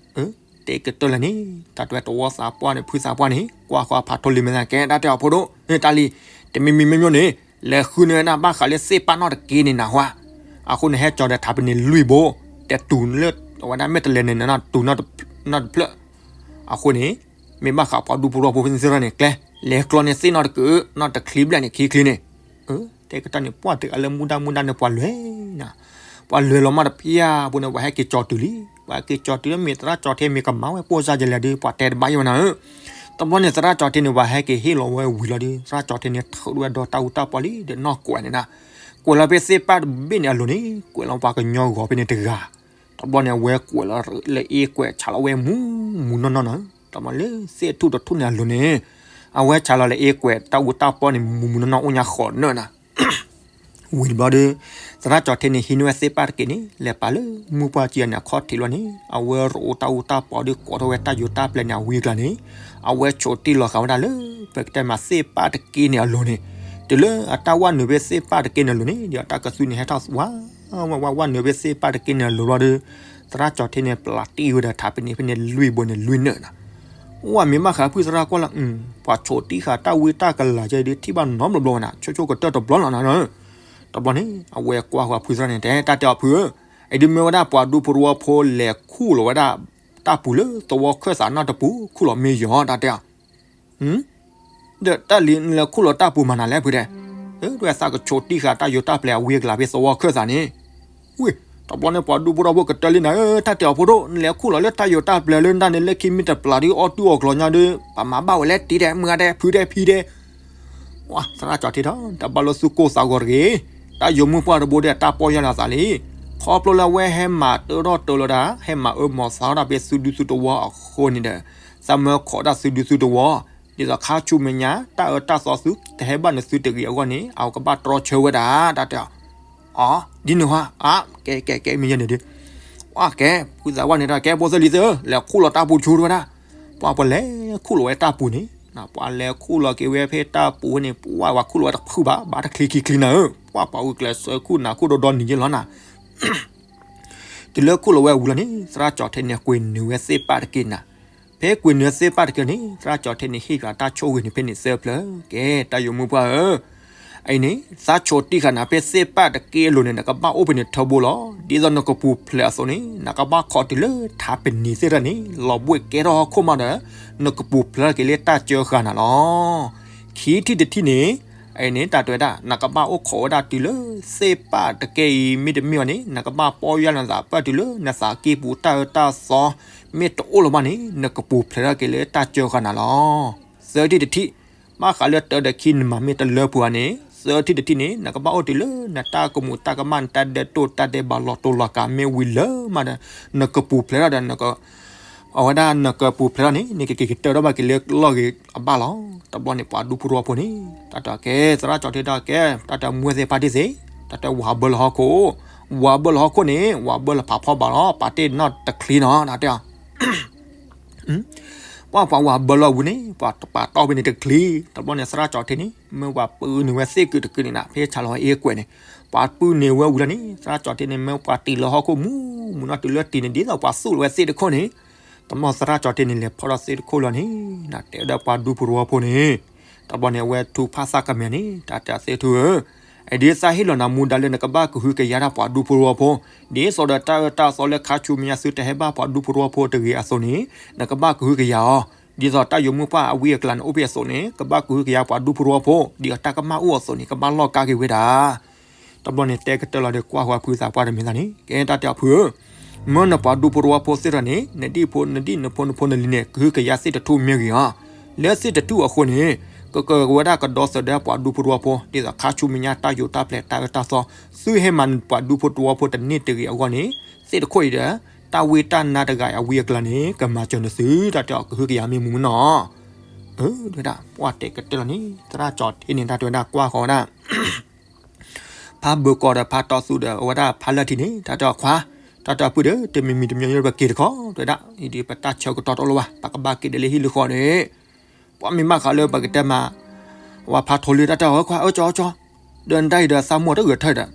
တဲကတၢၢ်လၢာ်န့ၣ် တၢ်တဲဝဲတဝီသးပှၢ်န့ၣ် ဖုသးပှၢ်န့ၣ် ကွၢ်ဃီၤဖးထိလံၤမ့ၢ်သး ကဲတၢ်တဲအီၤဖိဒိၣ် တၢ်လံၤ တမံၤမံၤမ့ၢ်မ့ၢ်န့ၣ် လဲၤဃုန့ၢ်ဝဲဒၣ်ဘၣ်ဃးလၢသ့ၣ်ပာ်နီၣ်တက့ၢ်န့ၣ်နၢ်ဟူဧါ. အဃိန့ၣ် ဟဲကၠီၤဒီးထးပနံၤလွံၢ်ဘိ တဲတူၢ်လၢအဝဲဒၣ်မဲာ်တလဲၤန့ၣ် တူၢ်နီၣ်တဖျၢၣ်. အဃိန့ၣ် မ့ၢ်ဘၣ်ဃးပှၤဒူဖိတဝီဖိဖဲန့ၣ်သ့ၣ်တဖၣ်န့ၣ် ကျဲ လဲၤကျီန့ၢ်သ့ၣ်နီၣ်တက့ၢ် နီၣ်တချံဘျဲၣ်န့ၣ် ခံချံန့ၣ် တဲကတၢၢ်န့ၣ် ပှၢ်တဂၤလၢမူဒါမူဒါန့ၣ် ပှၤလဲၤနၤ, ပှၤလဲၤလီၤမးတဖၣ်အပူၤန့ၣ် ပှၤဟဲက့ၤကၠီၤတုၤလံ, ပှၤဟဲက့ၤကၠီၤတုၤလၢမ့ၢ်သရၣ်ကၠီၤထ့မ့ၢ်ကမၤဝဲပိၢ်စၢ်ယဲလဲၣ်ဒီး ပှၤတဲတဘၣ်ယဲဝဲနၤဧၢ. တဘျီန့ၣ် သရၣ်ကၠီၤထ့န့ၣ် ပှၤဟဲက့ၤဟ့ၣ်လီၤဝဲဝံၤလီၤဒီး သရၣ်ကၠီၤထ့န့ၣ် ထုးထီၣ်ဝဲဒီးတၢ်အူတၢ်ပီလံ ဒီးနီၢ်ကွဲးန့ၣ်နၤ, ကွဲးလီၤဖဲသ့ၣ်ပာ်တဘ့ၣ်န့ၣ်အလိၤန့ၣ် ကွဲးလီၤပှၤကညီဂီၤဖဲန့ၣ်တဂၤ တဘျီန့ၣ် အဝဲကွဲးလီၤလၢအ့ကွဲးဆးလီၤဝဲမူမူနီၢ်နီၢ်နၤ, တဘျီလၢသ့ၣ်ထူၣ်တထူၣ်န့ၣ်အလိၤန့ၣ် အဝဲဆးလီၤလၢအ့ကွဲးတၢ်အူတၢ်ပီန့ၣ် မူမူနီၢ်နီၢ်အိၣ်ညါဃီးနၢၣ်နၤ. ဝံၤတဘျီဒီး သရၣ်ကၠီၤထ့န့ၣ် ဟံးန့ၢ်ဝဲသ့ၣ်ပာ်တက့ၢ်န့ၣ် လဲၤပာ်လၢမုၢ်ပှၢ်ကံအန့ၣ်အခီၣ်ထံးလီၤန့ၣ် အဝဲရိးအိၣ်တၢ်အူတၢ်ပီဒီး ကိးထီၣ်ဝဲတၢ်ယိၤတၢ်ပျဲၢ်န့ၣ် အဝံအကျါန့ၣ် အဝဲဆိးတံၢ်လီၤဃာ်ဝဲဒၣ်လၢ ပကတဲမးသ့ၣ်ပာ်တက့ၢ်န့ၣ်အလိၤန့ၣ်, တုၤလၢအတၢ်ဝဲနုာ်ဖဲသ့ၣ်ပာ်တက့ၢ်န့ၣ်အလိၤန့ၣ် ဒီးတၢ်ကသူန့ၣ်ဟဲထီၣ်ဝဲ ဝဲဝဲဝဲနုာ်ဖဲသ့ၣ်ပာ်တက့ၢ်န့ၣ်အလိၤလီၤဒီး သရၣ်ကၠီၤထ့န့ၣ် ပျၢ်တံၢ်ဝဲဒီးထးပနံၤဖဲန့ၣ်လွံၢ်ဘိန့ၣ်လွံၢ်နၢၣ်နၤ. ဝဲမ့ၢ်ဘၣ်ဃးဖုသရၣ်ကွၢ်လၢ ပှၤဆိးတံၢ်ဃာ်တၢ်ဝံတၢ်ကလၤကဲဒီး ထံၣ်ဘၣ်နီတဘျီဘျီဝဲနၤ ဆိဆိကတၢၢ်တဘျီလီၤနၤ. တဘျီန့ၣ် အဝဲကွၢ်ဃီၤဖုသရၣ်န့ၣ် တဲတၢ်တဲအီၤဖုဧၢ, အံၤဒုးမ့ၢ်ဝဲဒၣ်ပှၤဒူဖိတဝီဖိလဲၤခူၣ်လီၤဝဲဒၣ်တၢ်ပူၤလၢသဝီခၢၣ်သးနီတပူၤ ခူၣ်လီၤမ့ၢ်ယီၤတၢ်တဲအီၤ ဒီးတၢ်လံၤနလဲၤခူၣ်လီၤတၢ်ပူၤမၤနၤလဲၣ်ဖုတဲ, ဒ်ဝဲသးကဆိးတံၢ်ဃာ်တၢ်ယိၤတၢ်ပျဲၢ်အဝံအကျါဖဲသဝီခၢၣ်သးန့ၣ်, ဝံၤ တဘျီန့ၣ်ပှၤဒူဖိတဝီဖိကတၢၢ်လံနၤဧၢ, တၢ်တဲအီၤဖိဒိၣ် နလဲၤခူၣ်လီၤလၢတၢ်ယိၤတၢ်ပျဲၢ်လၢနတၢ်န့ၣ် လၢခံမ့ၢ်တပျၢ်ဒီးအီၣ်တူၢ်အီၣ်ကျီၤညါဒီး ပမၤဘၣ်ဝဲလဲၣ်တံၤဒဲး မုၢ်ဂၤဒဲး ဖုဒဲး ဖံဒဲး ဝဲသရၣ်ကၠီၤထ့ဒီး တဘၣ်လိာ်သူၣ်ကိၢ်သးဂီၤတဂ့ၤ, တၢ်ယိၤမုၢ်ပှၢ်တဘိဒီးတၢ်ပီၢ်ယၢ်လီၤသးလံ, ခီဖျိလၢအဝဲဟဲမၤတၢထီၣ်တၢလီၤတၢ် ဟဲမၤအၢမၤသီတၢ်ဖဲသုဒူသုတဝီအဃိန့ၣ်ဒီး သးမၢခိးတၢ်သုဒူသုတဝီ, ဒ်သိးခါဆူမဲာ်ညါ တၢ်အၢတၢ်သီသုတဟဲဘၣ်နသုတဂ့ၤအဂီၢ်န့ၣ် အကဘၣ်တြီဆၢဝဲဒၣ် တၢ်တဲအီၤ, အ ဒ်န့ၣ်ဟါ အ ကဲကဲကဲမ့ၢ်ယဲန့ၣ်ဒီး ပှၤကဲ ဖုသးပှၢ်န့ၣ်တၢ်ကဲ ဖိသၢလံၤသၢ လဲၤခူၣ်လီၤတၢ်ပူၤဆိတဝဲဒၣ်, ပှၤပှၤလဲၤခူၣ်လီၤဝဲတၢ်ပူၤန့ၣ် ပှၤလဲၤခူၣ်လီၤက့ၤဝဲဖဲတၢ်ပူၤဝဲန့ၣ် ပှၤဝဲခူၣ်လီၤဝဲတဖုဘၣ် ဘၣ်တချံခံချံနၤဧၢ, ပှၤပှၤဂုာ်ကျဲးစၢးခူၣ်နၤခူၣ်ဒီဒီနံၤယဲလီၤနၤ တုၤလၢခူၣ်လီၤဝဲဝံၤလီၤန့ၣ် သရၣ်ကၠီၤထ့န့ၣ် ကွံာ်နုာ်ဝဲသ့ၣ်ပာ်တက့ၢ်နၤ, ဖဲကွံာ်နုာ်သ့ၣ်ပာ်တက့ၢ်န့ၣ် သရၣ်ကၠီၤထ့န့ၣ် ဟ့ၣ်ယွၤတၢ်ဆိၣ်ဂ့ၤန့ၣ်ဖဲန့ၣ်သၢဖျၢၣ်, ကဲ တၢ်ယိၤမုၢ်ပှၢ်ဧၢ, အံၤန့ၣ် သးဆိးတံၢ်ဃာ်နၤဖဲသ့ၣ်ပာ်တက့ၢ်အလိၤန့ၣ် နကဘၣ်အိၣ်ဖဲန့ၣ်ထၢဘိလီၤ, ဒ်သိးနကပူၤဖျဲးအသိးန့ၣ် နကဘၣ်ခိးတုၤလၢထးပနံၤသ့ၣ်တဖၣ်န့ၣ် လီၤဘှံးကဲထီၣ်ဟီၣ်ခိၣ်မးဒီး နကပူၤဖျဲးထီၣ်က့ၤလၢတၢ်စၢဃာ်နၤလီၤ. ခံထံၣ်တထံၣ်န့ၣ် အံၤန့ၣ် တၢ်တဲဝဲဒၣ် နကဘၣ်အိၣ်ခိးဝဲဒၣ်တုၤလၢသ့ၣ်ပာ်တက့ၢ်အံၤ မ့တမ့ၢ်အီၤန့ၣ် နကဘၣ်ပီၢ်ယၢ်လီၤသးပၢၢ်တုၤလၢနသးကံၢ်ပူၤတၢ်အၢတၢ်သီ မ့ၢ်တအိၣ်လၢၤဘၣ်န့ၣ် နကပူၤဖျဲးထီၣ်က့ၤလၢတၢ်စၢဃာ်နၤလီၤ. သၢထံၣ်တထံၣ် ဘၣ်ဃးလၢတၢဒီးခံနမၤမ့ၢ်တလၢပှဲၤအီၤန့ၣ် သၢထံၣ်တထံၣ်န့ၣ် နကဘၣ်အိၣ်တုၤလၢနတၢ်ကမူးတၢ်ကမၣ် နတၢ်ဒဲးတိၢ်တၢ်ဒဲးဘးလီၤတိၤလီၤကးမ့ၢ်ဝံၤလၢမးဒီး နကပူၤဖျဲးထီၣ်ဒီး အဝဲဒၣ်နကပူၤဖျဲးထီၣ်န့ၣ် နကက့ၤကတၢၢ်ထီၣ်ဘၣ်က့ၤလၢလီၢ်ဂ့ၤအဘၣ်လီၤ. တဘျီန့ၣ် ပှၤဒူဖိတဝီဖိန့ၣ် တၢ်တဲကဲ သရၣ်ကၠီၤထ့တၢ်ကဲ တၢ်တဲမူဝဲသ့ၣ်ဖါတံၢ်သ့ၣ် တၢ်တဲဝၤဘၢလီၤဟီၣ်ခိၣ်, ဝၤဘၢလီၤဟီၣ်ခိၣ်န့ၣ် ဝၤဘၢလီၤဖးဖီဘၣ်လီၤ ပာ်တ့ၢ်နီၣ်တချံနီၤ တၢ်တဲ ပှၤပှၤဝၤဘၢလီၤဝံၤန့ၣ် ပှၤပာ်တီၢ်ဖဲန့ၣ်တချံ, တဘျီန့ၣ် သရၣ်ကၠီၤထ့န့ၣ် မ့ၢ်ပှၤပုၢ်န့ၢ်ဝဲသ့ၣ်ကုာ်တကုာ်န့ၣ်နၤ ဖဲဆးလီၤအ့ကွဲးန့ၣ် ပှၤပုၢ်န့ၢ်ဝဲဝံၤလီၤန့ၣ် သရၣ်ကၠီၤထ့န့ၣ် မ့ၢ်ပှၤတံၢ်လီၤဟီၣ်ခိၣ်မူ မူနီၢ်တုၤလၢတံၢ်န့ၣ် ဒ်သိးပှၤသူၣ်လီၤဝဲသ့ၣ်တခိၣ်န့ၣ်, တဘျီသရၣ်ကၠီၤထ့န့ၣ် လဲၤဖီၣ်ထီၣ်သ့ၣ်တခိၣ်လီၤန့ၣ် နတဲဝဲဒၣ်ပှၤဒူဖိတဝီဖိန့ၣ်, တဘျီန့ၣ် အဝဲထုကဖၣ်သးကမဲာ်န့ၣ် တၢ်တဲသ့ၣ်ထူဧၢ အဒ်သးဟ့ၣ်လီၤနၤမူဒါလၢနကဘၣ်ကဟုကယာ်ဒၣ်ပှၤဒူဖိတဝီဖိ, ဒ်သိးဒီးတၢ်အၢတၢ်သီလၢခါဆူမဲာ်ညါသုတဟဲဘၣ်ပှၤဒူဖိတဝီဖိတဂ့ၤအသိးန့ၣ် နကဘၣ်ကဟုကယာ်အီၤ, ဒ်သိးတၢ်ယိၤမုၢ်ပှၢ်အဝံအကျါန့ၣ် အိၣ်ဖဲအသိးန့ၣ် ကဘၣ်ကဟုကယာ်ပှၤဒူဖိတဝီဖိ ဒ်အတၢ်ကမၣ်အိၣ်အသိးန့ၣ် ကဘၣ်လီၢ်ကါက့ၤဝဲဒၣ်. တဘျီန့ၣ် တဲကတၢၢ်လီၤဒီးကွၢ်ဃီၤဖုသးပှၢ်တမံၤသးန့ၣ် ကဲတၢ်တဲအီၤဖုဧၢ မၢနပှၤဒူဖိတဝီဖိသ့ၣ်တဖၣ်န့ၣ် နဒံၣ်ဖိနဒံၣ်နဖိနဖိနလံၤန့ၣ် ကဟုကယာ်သ့ၣ်တထူၣ်မ့ၢ်ဂ့ၤဧါ. လၢသ့ၣ်တထူၣ်အဃိန့ၣ် ကကဝဲဒၣ်ကဒီသဒၢပှၤဒူဖိတဝီဖိ ဒ်သိးခါဆူမဲာ်ညါတၢ်ယိၤတၢ်ပျဲၢ်တၢ်အၢတၢ်သီ သုဟဲမၤနပှၤဒူဖိတဝီဖိတန့ၢ်တဂ့ၤအဂီၢ်န့ၣ် သ့ၣ်တခိၣ်အံၤဒီး တၢ်ဝံတၢ်နါတဂၤအဝံအကျါန့ၣ် ကမၤစၢၤနသု တၢ်တဲအီၤ ကဟုကယာ်မ့ၢ်မူမနီၤ. အၢ တဲဝဲဒၣ် ပှၢ်တဲကတၢၢ်လီၤန့ၣ် သရၣ်ကၠီၤထံန့ၣ် တၢ်တဲဝဲဒၣ် ကွၢ်ဃီၤဝဲဒၣ် ဖါဘၢကီးဒီးဖါတီသူဒီး အဝဲဒၣ်ဖါလၢၢ်ထံန့ၣ် တၢ်တဲအီၤ ခွါ တၢ်တဲအီၤ ပုၢ်ဒီး တမံၤမံၤတမံၤမံၤ ပက့ၤတခီ တဲဝဲဒၣ် အံၤဒ်ပတၢ်ဆၢကတီၢ်တအိၣ်လၢၤဘၣ် ပကဘၣ်က့ၤဒ်လၢဟံၣ်လၢဃီန့ၣ် ပှၤမ့ၢ်ဘၣ်ဃးလၢပကတဲမး ဝဲဖါထိလၢတၢ်တဲအီၤ ခွါ အၢ ကၠီၤ ကၠီၤ ဒီးနတၢ်အံၤဒီးသးမိၢ်တဂဲၤထၢၣ်ဒီး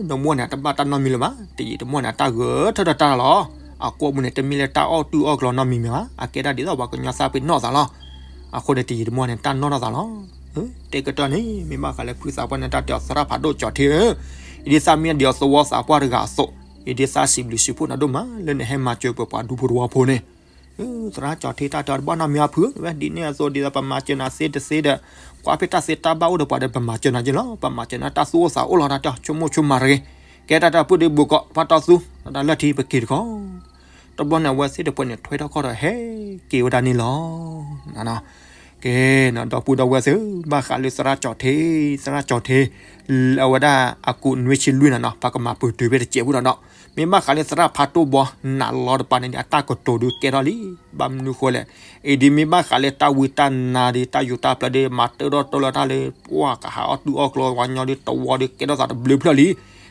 နမိၢ်န့ၣ် တဘၣ်တၢ်နီတမံၤလၢၤဘၣ် တယံာ်တမီၢ်န့ၣ် တၢ်ဂဲၤထၢၣ်ဒီးတၢ်လီၤ. အကိးပူၤန့ၣ် တမ့ၢ်လၢတၢ်အီၣ်တူၢ်အီၣ်ကျီၤနီတမံၤမ့ၢ်ဘၣ် အကဲဒၣ်ဒ်သိးပှၤကညီသးပ့ၤနီၣ်သးလီၤ. အဃိန့ၣ် တယံာ်တမီၢ်န့ၣ် တၢ်နီၢ်ထီၣ်သးလီၤ. တဲကတၢၢ်န့ၣ် မ့ၢ်ဘၣ်ဃးလၢဖုသးပှၢ်န့ၣ် တၢ်တဲအီၤ သရၣ်ဖးဒိၣ်ကၠီၤထံဧၢ, အံၤဒ်သးမ့ၢ်ဒ်အီၤသဝီသးပှၢ်တဂၤအသိး, အံၤဒ်သးစံးဘျုးစံးဖှိၣ်နၤဒိၣ်မး လၢနဟဲမၤစၢၤပပှၤဒူဖိတဝီဖိန့ၣ် သရၣ်ကၠီၤထံ တၢ်တဲအီၤတဘၣ်နီတမံၤအဖုဧၢ, ဝဲဒ်န့ၣ်အသိးဒ်သိးပမၤစၢၤနၤသ့တသ့ဒီး ကွၢ်ဖဲတၢ်သ့တၢ်ဘၣ်အိၣ်ဒီးပှၤဒီး ပမၤစၢၤနၤက့လီၤ. ပမၤစၢၤနၤတၢ်သူၣ်အိၣ်သးအိၣ်လီၤ တၢ်တဲအီၤ ဆိကမိၣ်ဆိကမးတဂ့ၤ. ကဲတၢ်တဲအီၤ ပုၢ်ဒီးဘိးကီး ဖါတီသူ တၢ်လၢထံပက့ၤတခီ တဘျီန့ၣ် အဝဲသ့ၣ်တဖၣ်န့ၣ် ထွဲထီၣ်ခီၣ်ဒီးဟဲက့ၤဝဲဒၣ်န့ၣ်လီၤ. ကဲ ဒီပုၢ်ဒီဝဲၢ်သ့ၣ်ဧၢ, ဘၣ်ဃးလၢသရၣ်ကၠီၤထံ, သရၣ်ကၠီၤထံ အဝဲဒၣ်အကူးနွံဆံလွံၢ်န့ၣ်နီၤ ပကမၤပတုာ်ဖဲတစဲးဖိဒီးနီၤ, မ့ၢ်ဘၣ်ဃးလၢသရၣ်ဖးတိၢ်ဘီ နးလီၤတပၤန့ၣ် အတၢ်ကတိၤဒုးကဲထီၣ်လံ. ဘၣ်မနုၤဃိလဲၣ်, အံၤဒ်မ့ၢ်ဘၣ်ဃးလၢတၢ်ဝံတၢ်နါဒီး တၢ်ယူးတၢ်ပျၢ်ဒီး မၤတၢထီၣ်တၢလီၤတၢ်လၢ ပှၤကဟးအီၣ်တူၢ်အီၣ်ကျီၤ ပှၤကညီဒီး တဝီဒီး ကဲထီၣ်သးတဘျုးဖျၢၣ်လံ.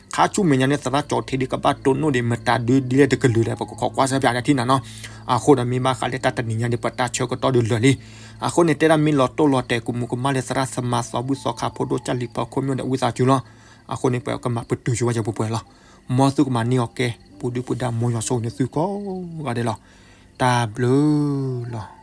ခါဆူမဲာ်ညါန့ၣ် သရၣ်ကၠီၤထံဒီး ကဘၣ်တိၢ်နီၣ်ဒီး မတၤဒုဒ်လဲၣ်တကလုာ်ဒီး ပကခိးကွၢ်ဆၢဖၠးန့ၣ်ထံၣ်နၤနီၤ. အဃိဒီး မ့ၢ်ဘၣ်ဃးလၢတၢ်တနံၤညါဒီး ပတၢ်ဆၢကတီၢ်ဒုးလၢာ်လံ. အဃိန့ၣ် တဲဒၣ်မ့ၢ်လီၤတိၢ်လီၤတဲာ် ကမူးကမၣ်လၢသရၣ်သမါသီဘူၣ်သီခါ ဖိဒိၣ်ကၢ်လံၤဖီခိၣ် မ့ၢ်ဒီးဝံသးစူၤလီၤ. အဃိန့ၣ် ပကမၤပတုာ်ဆိဝဲယပှဲၤပှဲၤလီၤ. မ်သုကမၤန့ၢ်အီၤကဲ ပူၤဒုၣ်ပူၤဒါ မ်ယွၤဆိၣ်ဂ့ၤန့ၢ်သုကိးဂၤဒဲးလီၤ. တၢ်ဘျုးလီၤ.